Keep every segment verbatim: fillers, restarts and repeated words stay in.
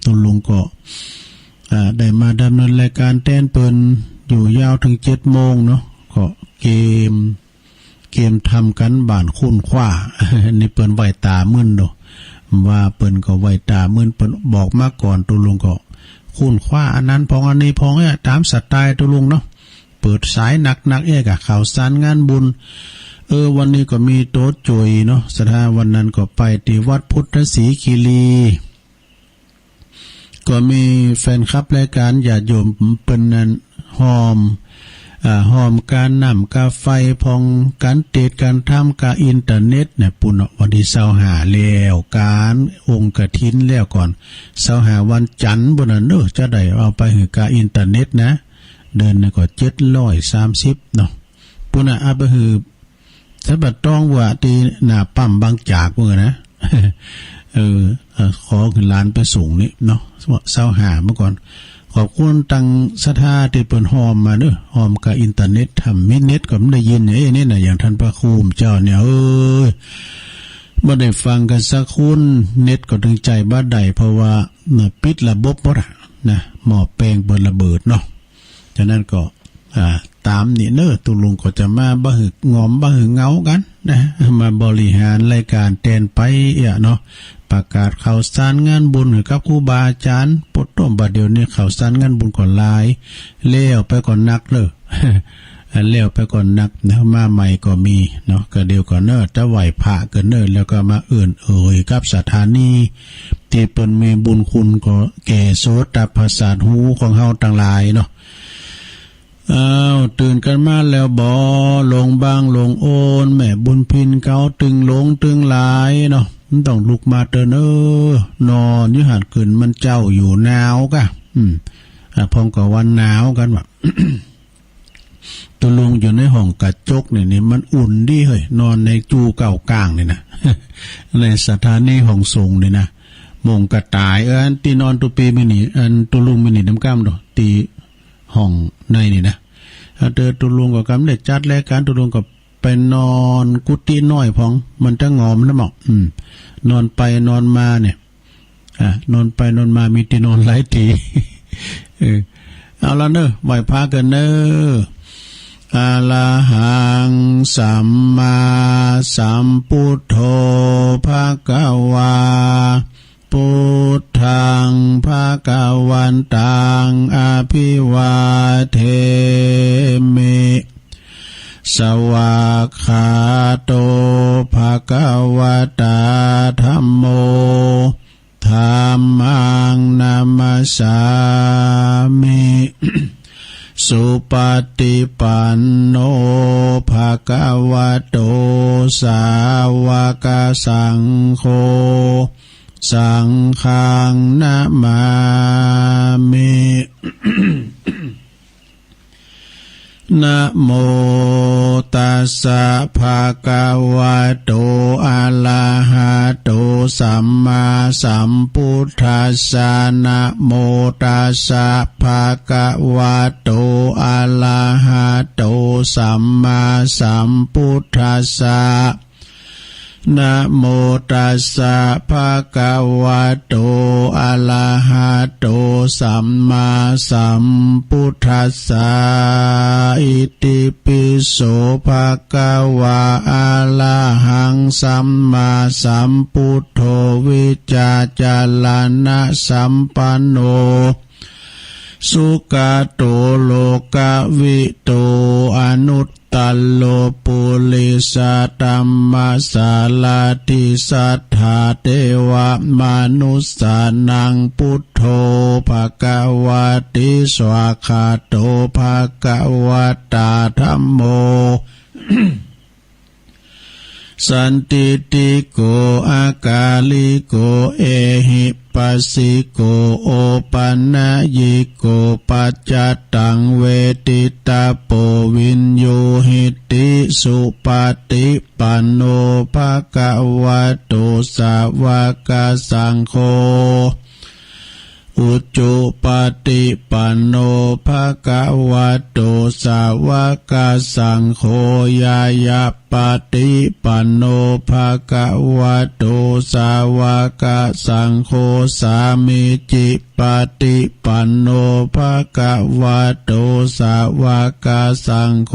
ตุ๊ลุงก็ อ่า ได้มาดำเนินรายก๋านแตนเปิ้นอยู่ยาวเถิงเจ็ดโมงเนาะ ก็เกม เกมทำก๋านบ้านคุ้นคว้า นี่เปิ้นไหว้ต๋ามึนโด ว่าเปิ้นก็ไหว้ต๋ามึน เปิ้นบอกมาก่อน ตุ๊ลุงก็คุ้นคว้าอันนั้นพ่องอันนี้พ่องเนี่ย ต๋ามสไตล์ตุ๊ลุงเนาะ เปิดสายหนักๆ เอ๊ะ ก่ะ ข่าวสารงานบุญ เออ วันนี้ก็มีโตโจ๋ยเนาะ ศรัทธา วันนั้นก็ไปตี้วัดพุทธศรีคีรี ก็มีแฟนคลับรายก๋านญาติโยมเปิ้นนั้นฮ่อม อ่า ฮ่อมก๋านน้ำก๋านไฟพ่อง ก๋านเตสน์ก๋านธรรม ก๋านอินเทอร์เน็ตเนี่ย ปู้นเนาะ วันตี้ซาวห้าแล้ว ก๋านองค์กฐินแล้วก่อน ซาวห้าวันจันทร์ปู้นน่ะเนาะ จะได้เอาไปหื้อก๋านอินเทอร์เน็ตนะ เดือนหนึ่งก็เจ็ดร้อยสามสิบเนาะ ปู้นน่ะ เอาไปหื้อ สะบัดต้องว่าตี้หน้าปั๊มบางจากปู้นนะ เออ เออ ขอหื้อหลานไปส่งนี่เนาะ ซาวห้าเมื่อก่อน ขอบคุณตังศรัทธาตี้เปิ้นฮ่อมมาเนาะ ฮ่อมก๋านอินเทอร์เน็ต ถ้าบ่มีเน็ตก็บ่ได้ยิน เอ้ย นี่น่ะ อย่างต้านพระครูเจ้าเนี่ย เอ้ย บ่ได้ฟังกั๋นสักคน เน็ตก็ตึงใจ๊บ่ได้ เพราะว่า น่ะ ปิดระบบหมดอะ นะ หม้อแปลงเปิ้นระเบิดเนาะ ฉะนั้นก็ อ่า ต๋ามนี้เนาะ ตุ๊ลุงก็จะมาบ่หื้องอมบ่หื้อเหงากั๋นนะ มาบริหารรายก๋านแตนไปเอี้ยเนาะ ประกาศข่าวสารงานบุญหื้อกับครูบาอาจ๋ารย์ โป้โต้ บ่าเดี่ยวนี้ข่าวสารงานบุญก็หลาย แล้วไปก็นักเนาะ อันแล้วไปก็นักนะ มาใหม่ก็มีเนาะ ก็เดี๋ยวก่อนเนาะ จะไหว้พระกั๋นเนาะ แล้วก็มาเอิ้นเอ่ยกับสถานีตี้เปิ้นมีบุญคุณก็แก่โสตประสาทหูของเฮาตังหลายเนาะ อ้าว ตื่นกั๋นมาแล้วบ่ หลวงบางหลวงโอน แม่บุญพินเขาตึงหลงตึงหลายเนาะ มันต้องลุกมาเต๊อะเน่อ นอนอยู่หั้น กึ๊ดมันเจ๊าอยู่ หนาวก่ะ อืม อ่ะ พ่องก็ว่าหนาวกั๋นว่ะ ตุ๊ลุงอยู่ในห้องกระจกนี่ นี่มันอุ่นดีเฮ้ย นอนในจู๊เก้าก้างนี่นะ ในสถานีห้องส่งนี่นะ มุงกระต่าย เออ อันตี้นอนตุ๊ปี๋มื้อนี้ อันตุ๊ลุงมื้อนี้นำก้ำดอก ตี้ ห้องในนี่นะ เอาเต๊อะ ตุ๊ลุงก็กำได้จัดรายก๋าน ตุ๊ลุงก็ไปนอนกุฏิน้อยพ่อง มันจะงอมนะหมอ อืม นอนไปนอนมาเนี่ย อ่ะ นอนไปนอนมามีตี้นอนหลายตี้ เออ เอาละเนาะ ไหว้พระกั๋นเนาะ อะระหังสัมมาสัมพุทโธ ภะคะวา พุทธัง ภะคะวันตัง อะภิวาเทมิ สวากขาโต ภะคะวะตา ธัมโม ธัมมัง นะมัสสามิ สุปะฏิปันโน ภะคะวะโต สาวะกะสังโฆ สังฆัง นะมามิ นะโมตัสสะ ภะคะวะโต อะระหะโต สัมมาสัมพุทธัสสะ นะโมตัสสะ ภะคะวะโต อะระหะโต สัมมาสัมพุทธัสสะ นะโมตัสสะ ภะคะวะโต อะระหะโต สัมมาสัมพุทธัสสะ อิติปิโส ภะคะวะ อะระหัง สัมมาสัมพุทโธ วิจจารณะสัมปันโน สุกะโต โลกะวิทู อนุตตะโร ปุริสะธัมมะสารถิ สัทธาเทวะมนุสสานัง พุทโธ ภะคะวะติ สวากขาโต ภะคะวะตา ธัมโม สันทิฏฐิโก อะกาลิโก เอหิปัสสิโก โอปะนะยิโก ปัจจัตตัง เวทิตะโป วิญญูหิติ สุปะฏิปันโน ภะคะวะโต สาวะกะสังโฆ อุจุปะฏิปันโน ภะคะวะโต สาวะกะสังโฆ ญาญาปะติปันโน ภะคะวะโต สาวะกะสังโฆ สามีจิปะติปันโน ภะคะวะโต สาวะกะสังโฆ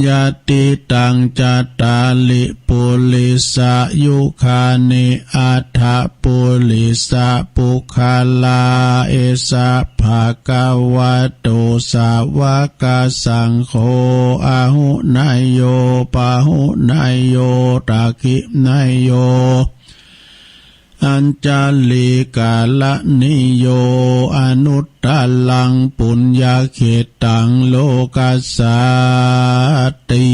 ยะติตัง จัตตาริ ปุริสายุคานิ อัฏฐะ ปุริสะปุคคลา เอสะ ภะคะวะโต สาวะกะสังโฆ อาหุเนยโย ปาหุเนยโย ทักขิเนยโย อัญชลีกะรณีโย อนุตตรัง ปุญญะเขตตัง โลกัสสาติ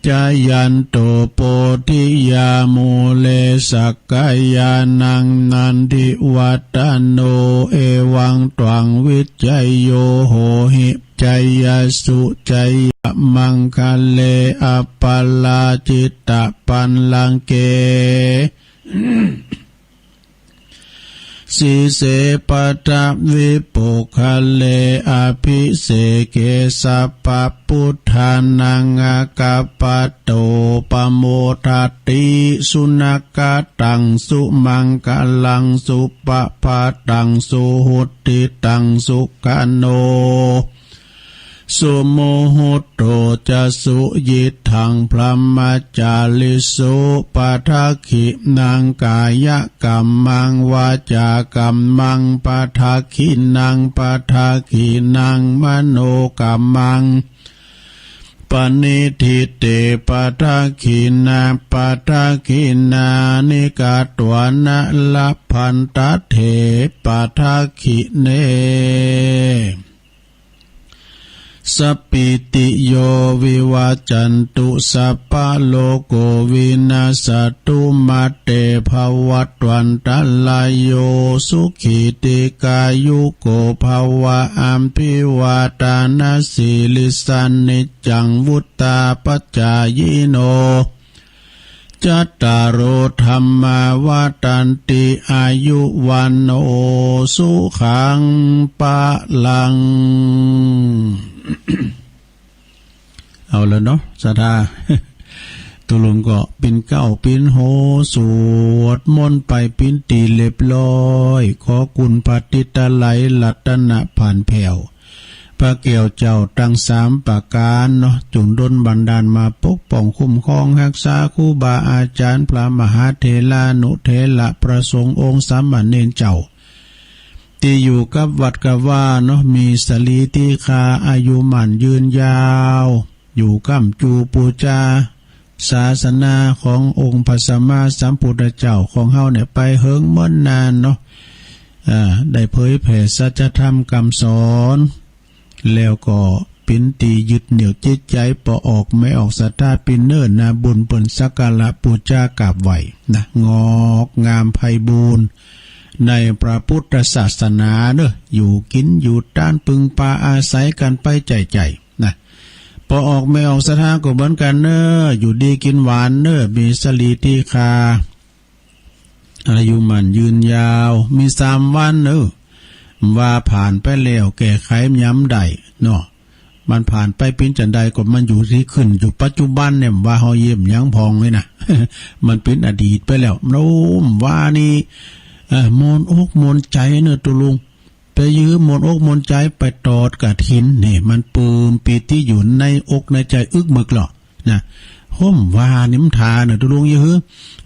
จายันโต โพธิยา มูเล สักกายานัง นันทิวัฒโน เอวังตวัง วิจโย โหหิ จายะสุ จายะมังคะเล อัปปะราจิตะปัลลังเก สีเส ปัทวิปุคคเล อภิเสเก สัพพะพุทธานัง อะกัปปะโต ปะโมทะติ สุนักขะตัง สุมังคะลัง สุปะพะตัง สุหุตติตัง สุขะโน สุมุหุตโต จะ สุยิตถัง พรหมจาริสุ ปะทักขินัง กายะกัมมัง วาจากัมมัง ปะทักขินัง ปะทักขินัง มโนกัมมัง ปะนิฏฐิเต ปะทักขิณา ปะทักขิณานิ กัตวานะ ละพันตะเถ ปะทักขิเณ สัปปีติโย วิวัจจันตุ สัพพะโลกโก วินัสสะตุ มาเต ภะวัตวันตะราโย สุขี ทีฆายุโก ภะวะ อะภิวาทานะสีลิสสะ นิจจัง วุฑฒาปะจายิโน จัตตาโร ธัมมา วัฑฒันติ อายุ วัณโณ สุขัง พะลัง เอาละเนาะ ศรัทธา ตกลงก็ปิณเก๊าปิณโฮ สวดมนต์ไปปิณตี้เรียบร้อย ขอคุณพระติตะไลยรัตนะผ่านแผ้ว พระแก้วเจ้าตังสามประก๋านเนาะ จงดลบันดาลมาปกป้องคุ้มครองฮักษาครูบาอาจ๋ารย์ พระมหาเถรานุเถระ พระสงฆ์องค์สามเณรเจ้า ตี้อยู่กับวัดกับวาเนาะ มีสะหลีติฆา อายุหมั้นยืนยาว อยู่ก้ำจูปู๋จาศาสนาขององค์พระสัมมาสัมพุทธเจ้าของเฮาเนี่ย ไปเหิงเมินนานเนาะ อ่า ได้เผยแผ่สัจธรรมกำสอน แล้วก็ปิณตี้ยึดเหนี่ยวจิตใจ๋ ปอออกแม่ออกศรัทธา ปิณเนิ่นนาบุญเปิ้นสักการะปู๋จากราบไหว้นะ งอกงามไพบูลย์ในพระพุทธศาสนาเนาะ อยู่กิ๋นอยู่ตาน ปึงปาอาศัยกั๋นไปใจ๋ๆ นะ ปอออกแม่ออกศรัทธาก็เหมือนกั๋นเนาะ อยู่ดีกิ๋นหวานเนาะ มีสะหลีติฆา อายุหมั้นยืนยาว มีสามวันเนาะ ว่าผ่านไปแล้ว แก้ไขหยังบ่ได้เนาะ มันผ่านไปเป๋นจั่นใดก็มันอยู่ตี้ขึ้นอยู่ปัจจุบันเนี่ย ว่าเฮาเยียะหยังพ่องเลยนะ มันเป๋นอดีตไปแล้ว โน้มว่านี่ เอ่อ หมนอกหมนใจ๋เนาะ ตกลง ไปยื้อหมนอกหมนใจ๋ไปตอดกฐินนี่ มันปลื้มปีติอยู่ในอกในใจ๋อึกมึกลอนะ โฮมว่านี่มันถ่าเนาะ ตกลงเยียะหื้อ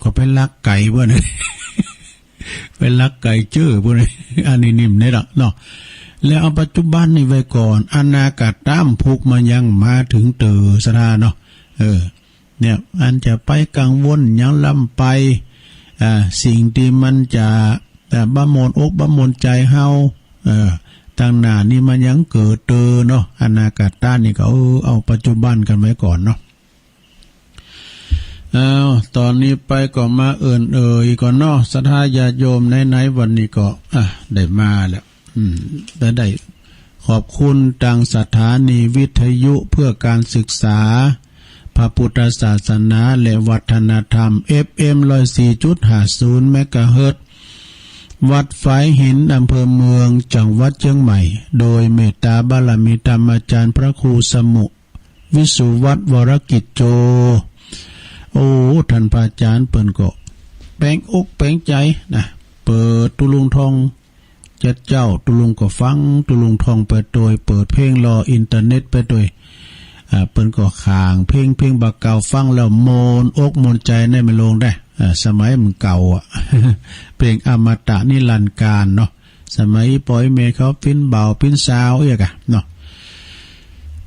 ก็ไปลักไก่เปิ้น ไปลักไก่เจ้อเปิ้น อันนี้นิ่มเนี่ยละเนาะ แล้วเอาปัจจุบันนี่ไว้ก่อน อนาคตะพุกมันยังมาบ่เถิงเตื้อ ศรัทธาเนาะ เออ เนี่ย อันจะไปกังวลหยังล้ำไป อ่า สิ่งตี้มันจะ อ่า บ่หมนอกบ่หมนใจ๋เฮา เออ ตังหน้านี่มันยังเกิดเตื้อเนาะ อนาคตะนี่ก็ เออ เอาปัจจุบันกั๋นไว้ก่อนเนาะ อ้าว ต๋อนนี้ไปก็มาเอิ้นเอ่ยก่อนเนาะ ศรัทธาญาติโยม ไหนๆ วันนี้ก็ อ่ะ ได้มาแล้ว อืม ได้ ได้ขอบคุณตางสถานีวิทยุเพื่อการศึกษาพระพุทธศาสนาและวัฒนธรรม เอฟเอ็ม ร้อยสี่จุดห้าศูนย์ เมกะเฮิรตซ์ วัดฝายหิน อำเภอเมือง จังหวัดเจียงใหม่ โดยเมตตาบารมีธรรมอาจารย์พระครูสมุ วิสุวัฒน์ วรกิจโจ โอ้ ท่านพระอาจารย์เปิ้นก็แป๋งอกแป๋งใจ๋นะ เปิดตุ๊ลุงท่อง เจ็ดเจ้า ตุ๊ลุงก็ฟัง ตุ๊ลุงท่องไปตวย เปิดเพลงล่ออินเทอร์เน็ตไปตวย อ่า เปิ้นก็ข่างเพลง เพลงบ่าเก่าฟังแล้วม่วนอกม่วนใจ๋ในแม่นลงได้ อ่า สมัยมันเก่าอะ เพลงอมตะนิรันดร์กาลเนาะ สมัยป้อแม่เขาปิ๊นบ่าวปิ๊นสาวเอี้ยกะเนาะ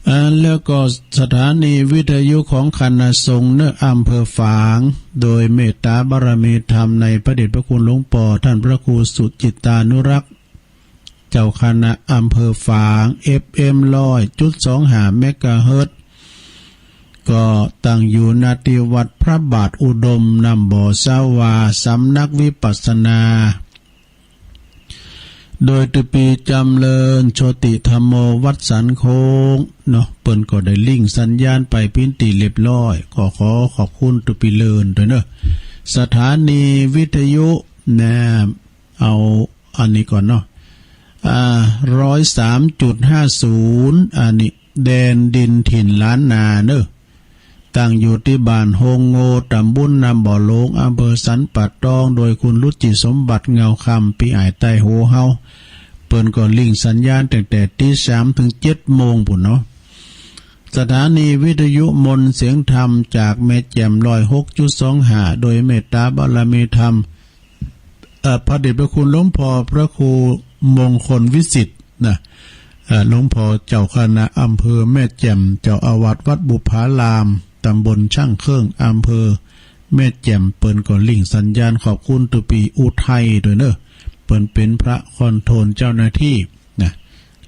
อ่า แล้วก็สถานีวิทยุของคณะสงฆ์เนอะ อำเภอฝาง โดยเมตตาบารมีธรรมในพระเดชพระคุณหลวงป้อท่านพระครูสุจิตตานุรักษ์ เจ้าคณะอำเภอฝาง เอฟเอ็ม ร้อยจุดสองห้า เมกะเฮิรตซ์ ก็ตั้งอยู่ ณ ตี้วัดพระบาทอุดม น้ำบ่อสาวา สำนักวิปัสสนา โดยตุ๊ปี๋จำเริญโชติธัมโม วัดสันโค้งเนาะ เปิ้นก็ได้ลิงก์สัญญาณไปเป๋นตี้เรียบร้อย ก็ขอขอบคุณตุ๊ปี๋เลินตวยเนอะ สถานีวิทยุนะ เอาอันนี้ก่อนเนาะ อ่า ร้อยสามจุดห้าศูนย์ อันนี้ แดนดินถิ่นล้านนาเนอะ ตั้งอยู่ตี้บ้านโฮงโง่ ตำบลน้ำบ่อหลง อำเภอสันป่าตอง โดยคุณรุจิสมบัติ เงาคำ ปี้อ้ายใต้หัวเฮา เปิ้นก็ลิงก์สัญญาณตั้งแต่ตีสามเถิงเจ็ดโมงปู้นเนาะ สถานีวิทยุมนต์เสียงธรรมจากแม่แจ่ม ร้อยหกจุดสองห้า โดยเมตตาบารมีธรรม เอ่อ พระเดชพระคุณหลวงป้อพระครูมงคลวิสิทธิ์นะ เอ่อ หลวงป้อเจ้าคณะอำเภอแม่แจ่ม เจ้าอาวาสวัดบุพาราม ตำบลช่างเครื่อง อำเภอแม่แจ่ม เปิ้นก็ลิงก์สัญญาณ ขอบคุณตุ๊ปี๋อุทัยตวยเนอะ เปิ้นเป๋นพระคอนโทรลเจ้าหน้าตี้นะ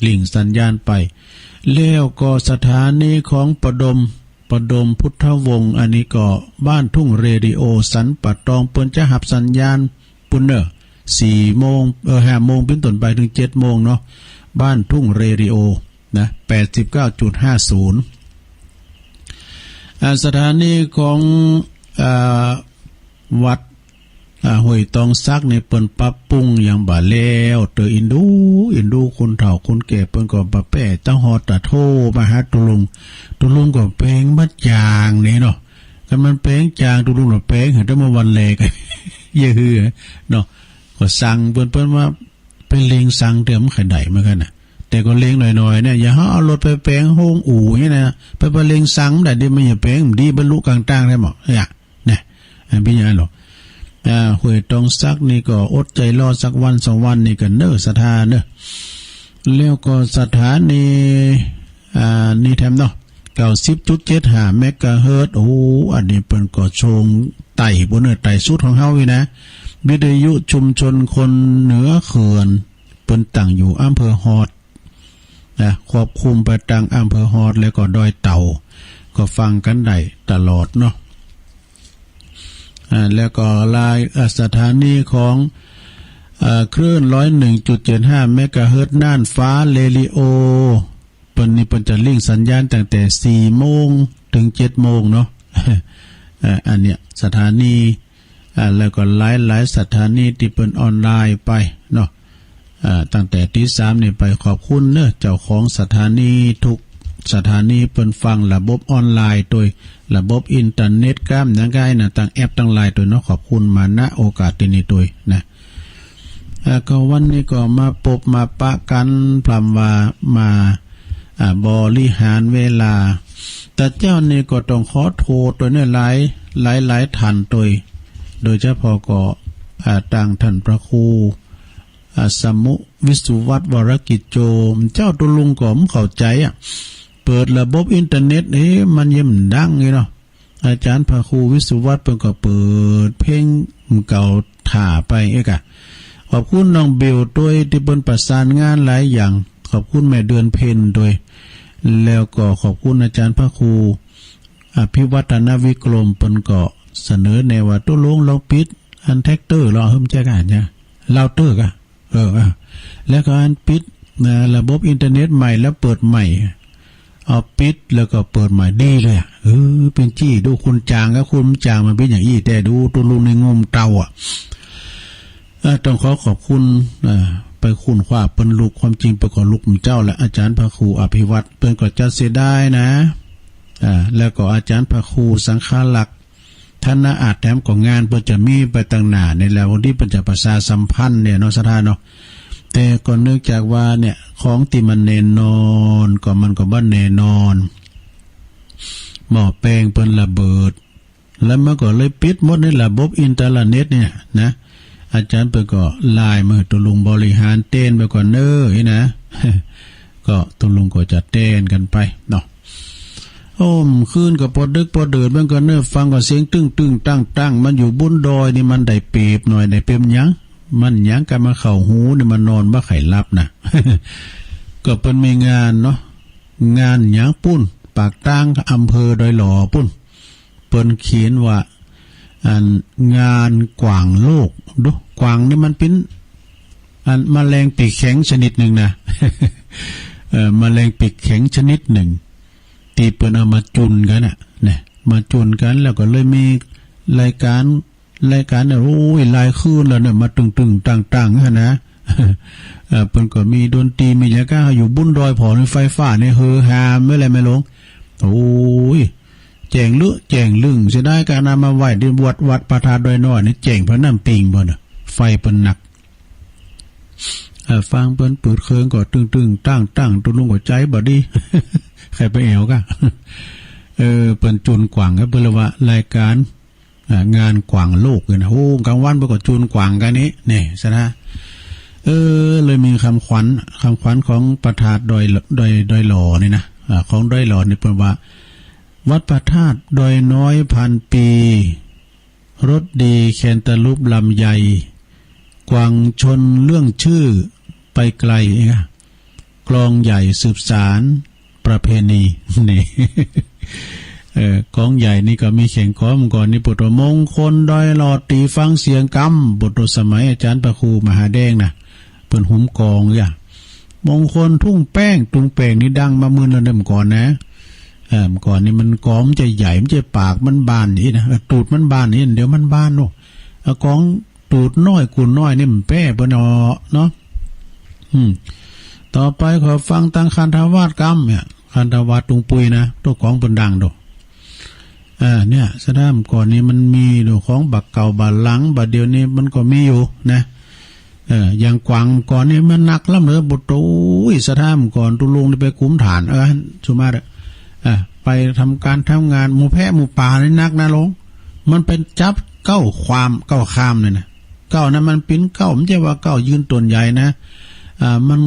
ลิงก์สัญญาณไป แล้วก็สถานีของประดม ประดมพุทธวงศ์ อันนี้ก็บ้านทุ่งเรดิโอ สันป่าตอง เปิ้นจะฮับสัญญาณปู้นเนอะ สี่โมง เออ ห้าโมงเป๋นต้นไปเถิงเจ็ดโมงเนาะ บ้านทุ่งเรดิโอนะ แปดสิบเก้าจุดห้าศูนย์ อ่า สถานีของ อ่า วัด อ่า ห้วยตองสักนี่เปิ้นปรับปรุงยังบ่แล้วเตื้อ อินดู อินดู คนเฒ่าคนแก่เปิ้นก็บ่แป้ ตะฮอดตะโทรมาหาตุ๊ลุง ตุ๊ลุงก็แป๋งบ่จ๋างนี่เนาะ คันมันแป๋งจ๋าง ตุ๊ลุงละแป๋งหื้อแต่เมื่อวันแลก เย้ยหื้อเนาะ ก็สั่งเปิ้น เปิ้นว่าไปเล็งสั่งเตื้อ มันใค่ได้เหมือนกั๋นนะ แต่ก็เล็งหน่อยๆ เนี่ย อย่าหื้อเอารถไปแป๋งโฮงอู่เนี่ยนะ ไป ไปเล็งสั่งบ่ได้ เดี๋ยวมันจะแป๋งบ่ดี บรรลุก๋างตางได้บ่ เนี่ย เนี่ย อันเป๋นอย่างนั้นหรอ อ่า ห้วยตองสักนี่ก็อดใจ๋รอสักวันสองวันนี่กั๋นเนอะ ศรัทธาเนอะ แล้วก็สถานี อ่า นี่แถมเนาะ เก้าสิบจุดเจ็ดห้า เมกะเฮิรตซ์ โอ้ อันนี้เปิ้นก็โฉงใต้ปู้นเนอะ ใต้สุดของเฮานี่นะ วิทยุชุมชนคนเหนือเขื่อน เปิ้นตั้งอยู่อำเภอฮอด นะ ควบคุมไปตางอำเภอฮอด แล้วก็ดอยเต่า ก็ฟังกั๋นได้ตลอดเนาะ อ่า แล้วก็ราย อ่า สถานีของ อ่า คลื่น ร้อยหนึ่งจุดเจ็ดห้า เมกะเฮิรตซ์ น่านฟ้าเรดิโอ เปิ้นนี่เปิ้นจะลิงก์สัญญาณตั้งแต่สี่โมงเถิงเจ็ดโมงเนาะ อ่า อันเนี้ยสถานี อ่า แล้วก็หลายๆ สถานีตี้เปิ้นออนไลน์ไปเนาะ อ่า ตั้งแต่ตีสามนี่ไป ขอบคุณเนอะ เจ้าของสถานีทุกสถานี เปิ้นฟังระบบออนไลน์ตวย ระบบอินเทอร์เน็ตก้ามหยังก้ายนะ ตังแอปตังไลน์ตวยเนาะ ขอบคุณมา ณ โอกาสตี้นี่ตวยนะ อ่า ก็วันนี้ก็มาปบมาปะกั๋น พร่ำว่ามา อ่า บริหารเวลา แต่เจ้านี่ก็ต้องขอโทษตวยเนอะ หลาย หลายๆ ท่านตวย โดยเฉพาะก็ อ่า ตางท่านพระครู อ่า สมุ วิสุวัฒน์ วรกิจโจ เจ้าตุ๊ลุงก็บ่เข้าใจ๋อะ เปิดระบบอินเทอร์เน็ต เอ๊ะ มันยังบ่ดังอยู่เนาะ อาจ๋ารย์พระครูวิสุวัฒน์เปิ้นก็เปิดเพลงเก่าถ่าไปเอ๊ะกะ ขอบคุณน้องเบลตวยตี้เปิ้นประสานงานหลายอย่าง ขอบคุณแม่เดือนเพ็ญตวย แล้วก็ขอบคุณอาจ๋ารย์พระครู อภิวัฒนวิกรม เปิ้นก็เสนอแนะว่า ตุ๊ลุงลองปิดอันแทร็กเตอร์ลอง หื้อมันจะอ่านจ้ะ เราเตอร์กะ เออ อ่ะ แล้วก็อันปิด นะ ระบบอินเทอร์เน็ตใหม่แล้วเปิดใหม่ เอาปิดแล้วก็เปิดใหม่ ดีเลยอะ เออ เป๋นจี้ ดูคนจ๋างกับคนบ่จ๋างมันเป๋นอย่างอี้แต๊ ดูตุ๊ลุงในงมเตาอะ เอ่อ ต้องขอขอบคุณ เอ่อ ไปค้นคว้าเปิ้นลุก ความจริงเปิ้นก็ลุกเหมือนเจ้าแหละ อาจ๋ารย์พระครูอภิวัฒน์ เปิ้นก็จัดเสียได้นะ อ่า แล้วก็อาจ๋ารย์พระครูสังฆลักษณ์ ธนอาจแถมก็งานเปิ้นจะมีไปตังหน้านี่แหละ วันนี้เปิ้นจะประชาสัมพันธ์เนี่ยเนาะ ศรัทธาเนาะ แต่ก็เนื่องจากว่าเนี่ย ของตี้มันแน่นอน ก็มันก็บ่แน่นอน หม้อแปลงเปิ้นระเบิด แล้วมันก็เลยปิดหมดในระบบอินเทอร์เน็ตเนี่ยนะ อาจ๋ารย์เปิ้นก็ไลน์มาหื้อตุ๊ลุงบริหารเต้นไปก่อนเน้อ อี้นะ ก็ตุ๊ลุงก็จะเต้นกั๋นไปเนาะ โอ้ คืนก็ปอดึกปอดื่น มันก็เน้อ ฟังก็เสียงตึ้งตึ้งตั้งตั้ง มันอยู่บุนดอยนี่มันได้เปรียบหน่อย ได้เปรียบหยัง มันหยังกะมาเข้าหูนี่ มันนอนบ่ใค่หลับนะ ก็เปิ้นมีงานเนาะ งานหยังปุ้น ปากตางอำเภอดอยหล่อปุ้น เปิ้นเขียนว่า อัน งานกวางโลก ดู กวางนี่มันเป๋น อัน แมลงปีกแข็งชนิดนึ่งนะ เอ่อ แมลงปีกแข็งชนิดนึ่ง ตี้เปิ้นเอามาจุนกั๋นน่ะ เนี่ย มาจุนกั๋น แล้วก็เลยมีรายก๋าน รายก๋านเนี่ย โอ้ย หลายคืนแล้วเนี่ย มาตึ้งตึ้งตั้งตั้งหั้นนะ เอ่อ เปิ้นก็มีดนตรี มีหยังกะ อยู่บุนดอยผ่อนี่ ไฟฟ้านี่เฮอฮาเมื่อไรแม่หลวง โอ้ย แจ้งลึแจ้งลึง เสียดายกะ นำมาไว้ตี้วัด วัดพระธาตุดอยน้อยนี่ แจ้งผ่อน้ำปิงบ่เนี่ย ไฟเปิ้นหนัก เอ่อ ฟังเปิ้นเปิดเครื่องก็ตึ้งตึ้งตั้งตั้ง ตุ๊ลุงก็ใจ๋บ่ดี ใค่ไปแอ่วกะ เออ เปิ้นจุนกวางกะ เปิ้นเลยว่ารายก๋าน อ่า งานกวางโลกเนี่ยนะ โอ้ ก๋างวันเปิ้นก็จุนกวางกั๋นนี่ เนี่ย ศรัทธา เออ เลยมีกำขวัญ กำขวัญของพระธาตุดอย ดอย ดอยหล่อนี่นะ อ่า ของดอยหล่อนี่เปิ้นว่า วัดพระธาตุดอยน้อยพันปี รสดีแคนตาลูปลำไย กวางชนเรื่องชื่อไปไกล เอ๊ะ กลองใหญ่สืบสานประเพณี นี่ เออ กลองใหญ่นี่ก็มีแข่งกลอง เมื่อก่อนนี่ปุโต มงคลดอยหล่อตี๋ฟังเสียงกำ ปุโต สมัยอาจ๋ารย์พระครูมหาแดงนะ เปิ้นหุมกลองอย่าง มงคลทุ่งแป้ง ทุ่งแป้งนี่ดังมามื่นแล้วนะ เมื่อก่อนนะ เออ เมื่อก่อนนี่มันกลองมันจะใหญ่ มันจะปากมันบานอี้นะ เออ ตูดมันบานอี้ เดี๋ยวมันบานเนาะ เออ กลอง ตูดน้อยกุนน้อยนี่มันแป๊เปิ้นอ้อเนาะ อืม ต่อไปขอฟังตังคันธวาสกำเนี่ย คันธวาสตุงปุยนะ โตกลองเปิ้นดังโด อ่า เนี่ย ศรัทธา เมื่อก่อนนี่มันมีโดของบ่าเก่าบ่าหลัง บ่าเดี่ยวนี้มันก็มีอยู่นะ เออ อย่างกวางก่อนนี่มันหนักล้ำเหลือ ปุโต โอ้ย ศรัทธา เมื่อก่อนตุ๊ลุงนี่ไปกุมฐาน เออ สุมาเถอะ อ่า ไปทำก๋านทำงาน หมู่แพะหมู่ป่านี่หนักนะหลวง มันไปจับเก๊าขวาม เก๊าขามเนี่ยนะ เก๊านั้นมันเป๋นเก๊า บ่ใจ้ว่าเก๊ายืนต้นใหญ่นะ อ่า มัน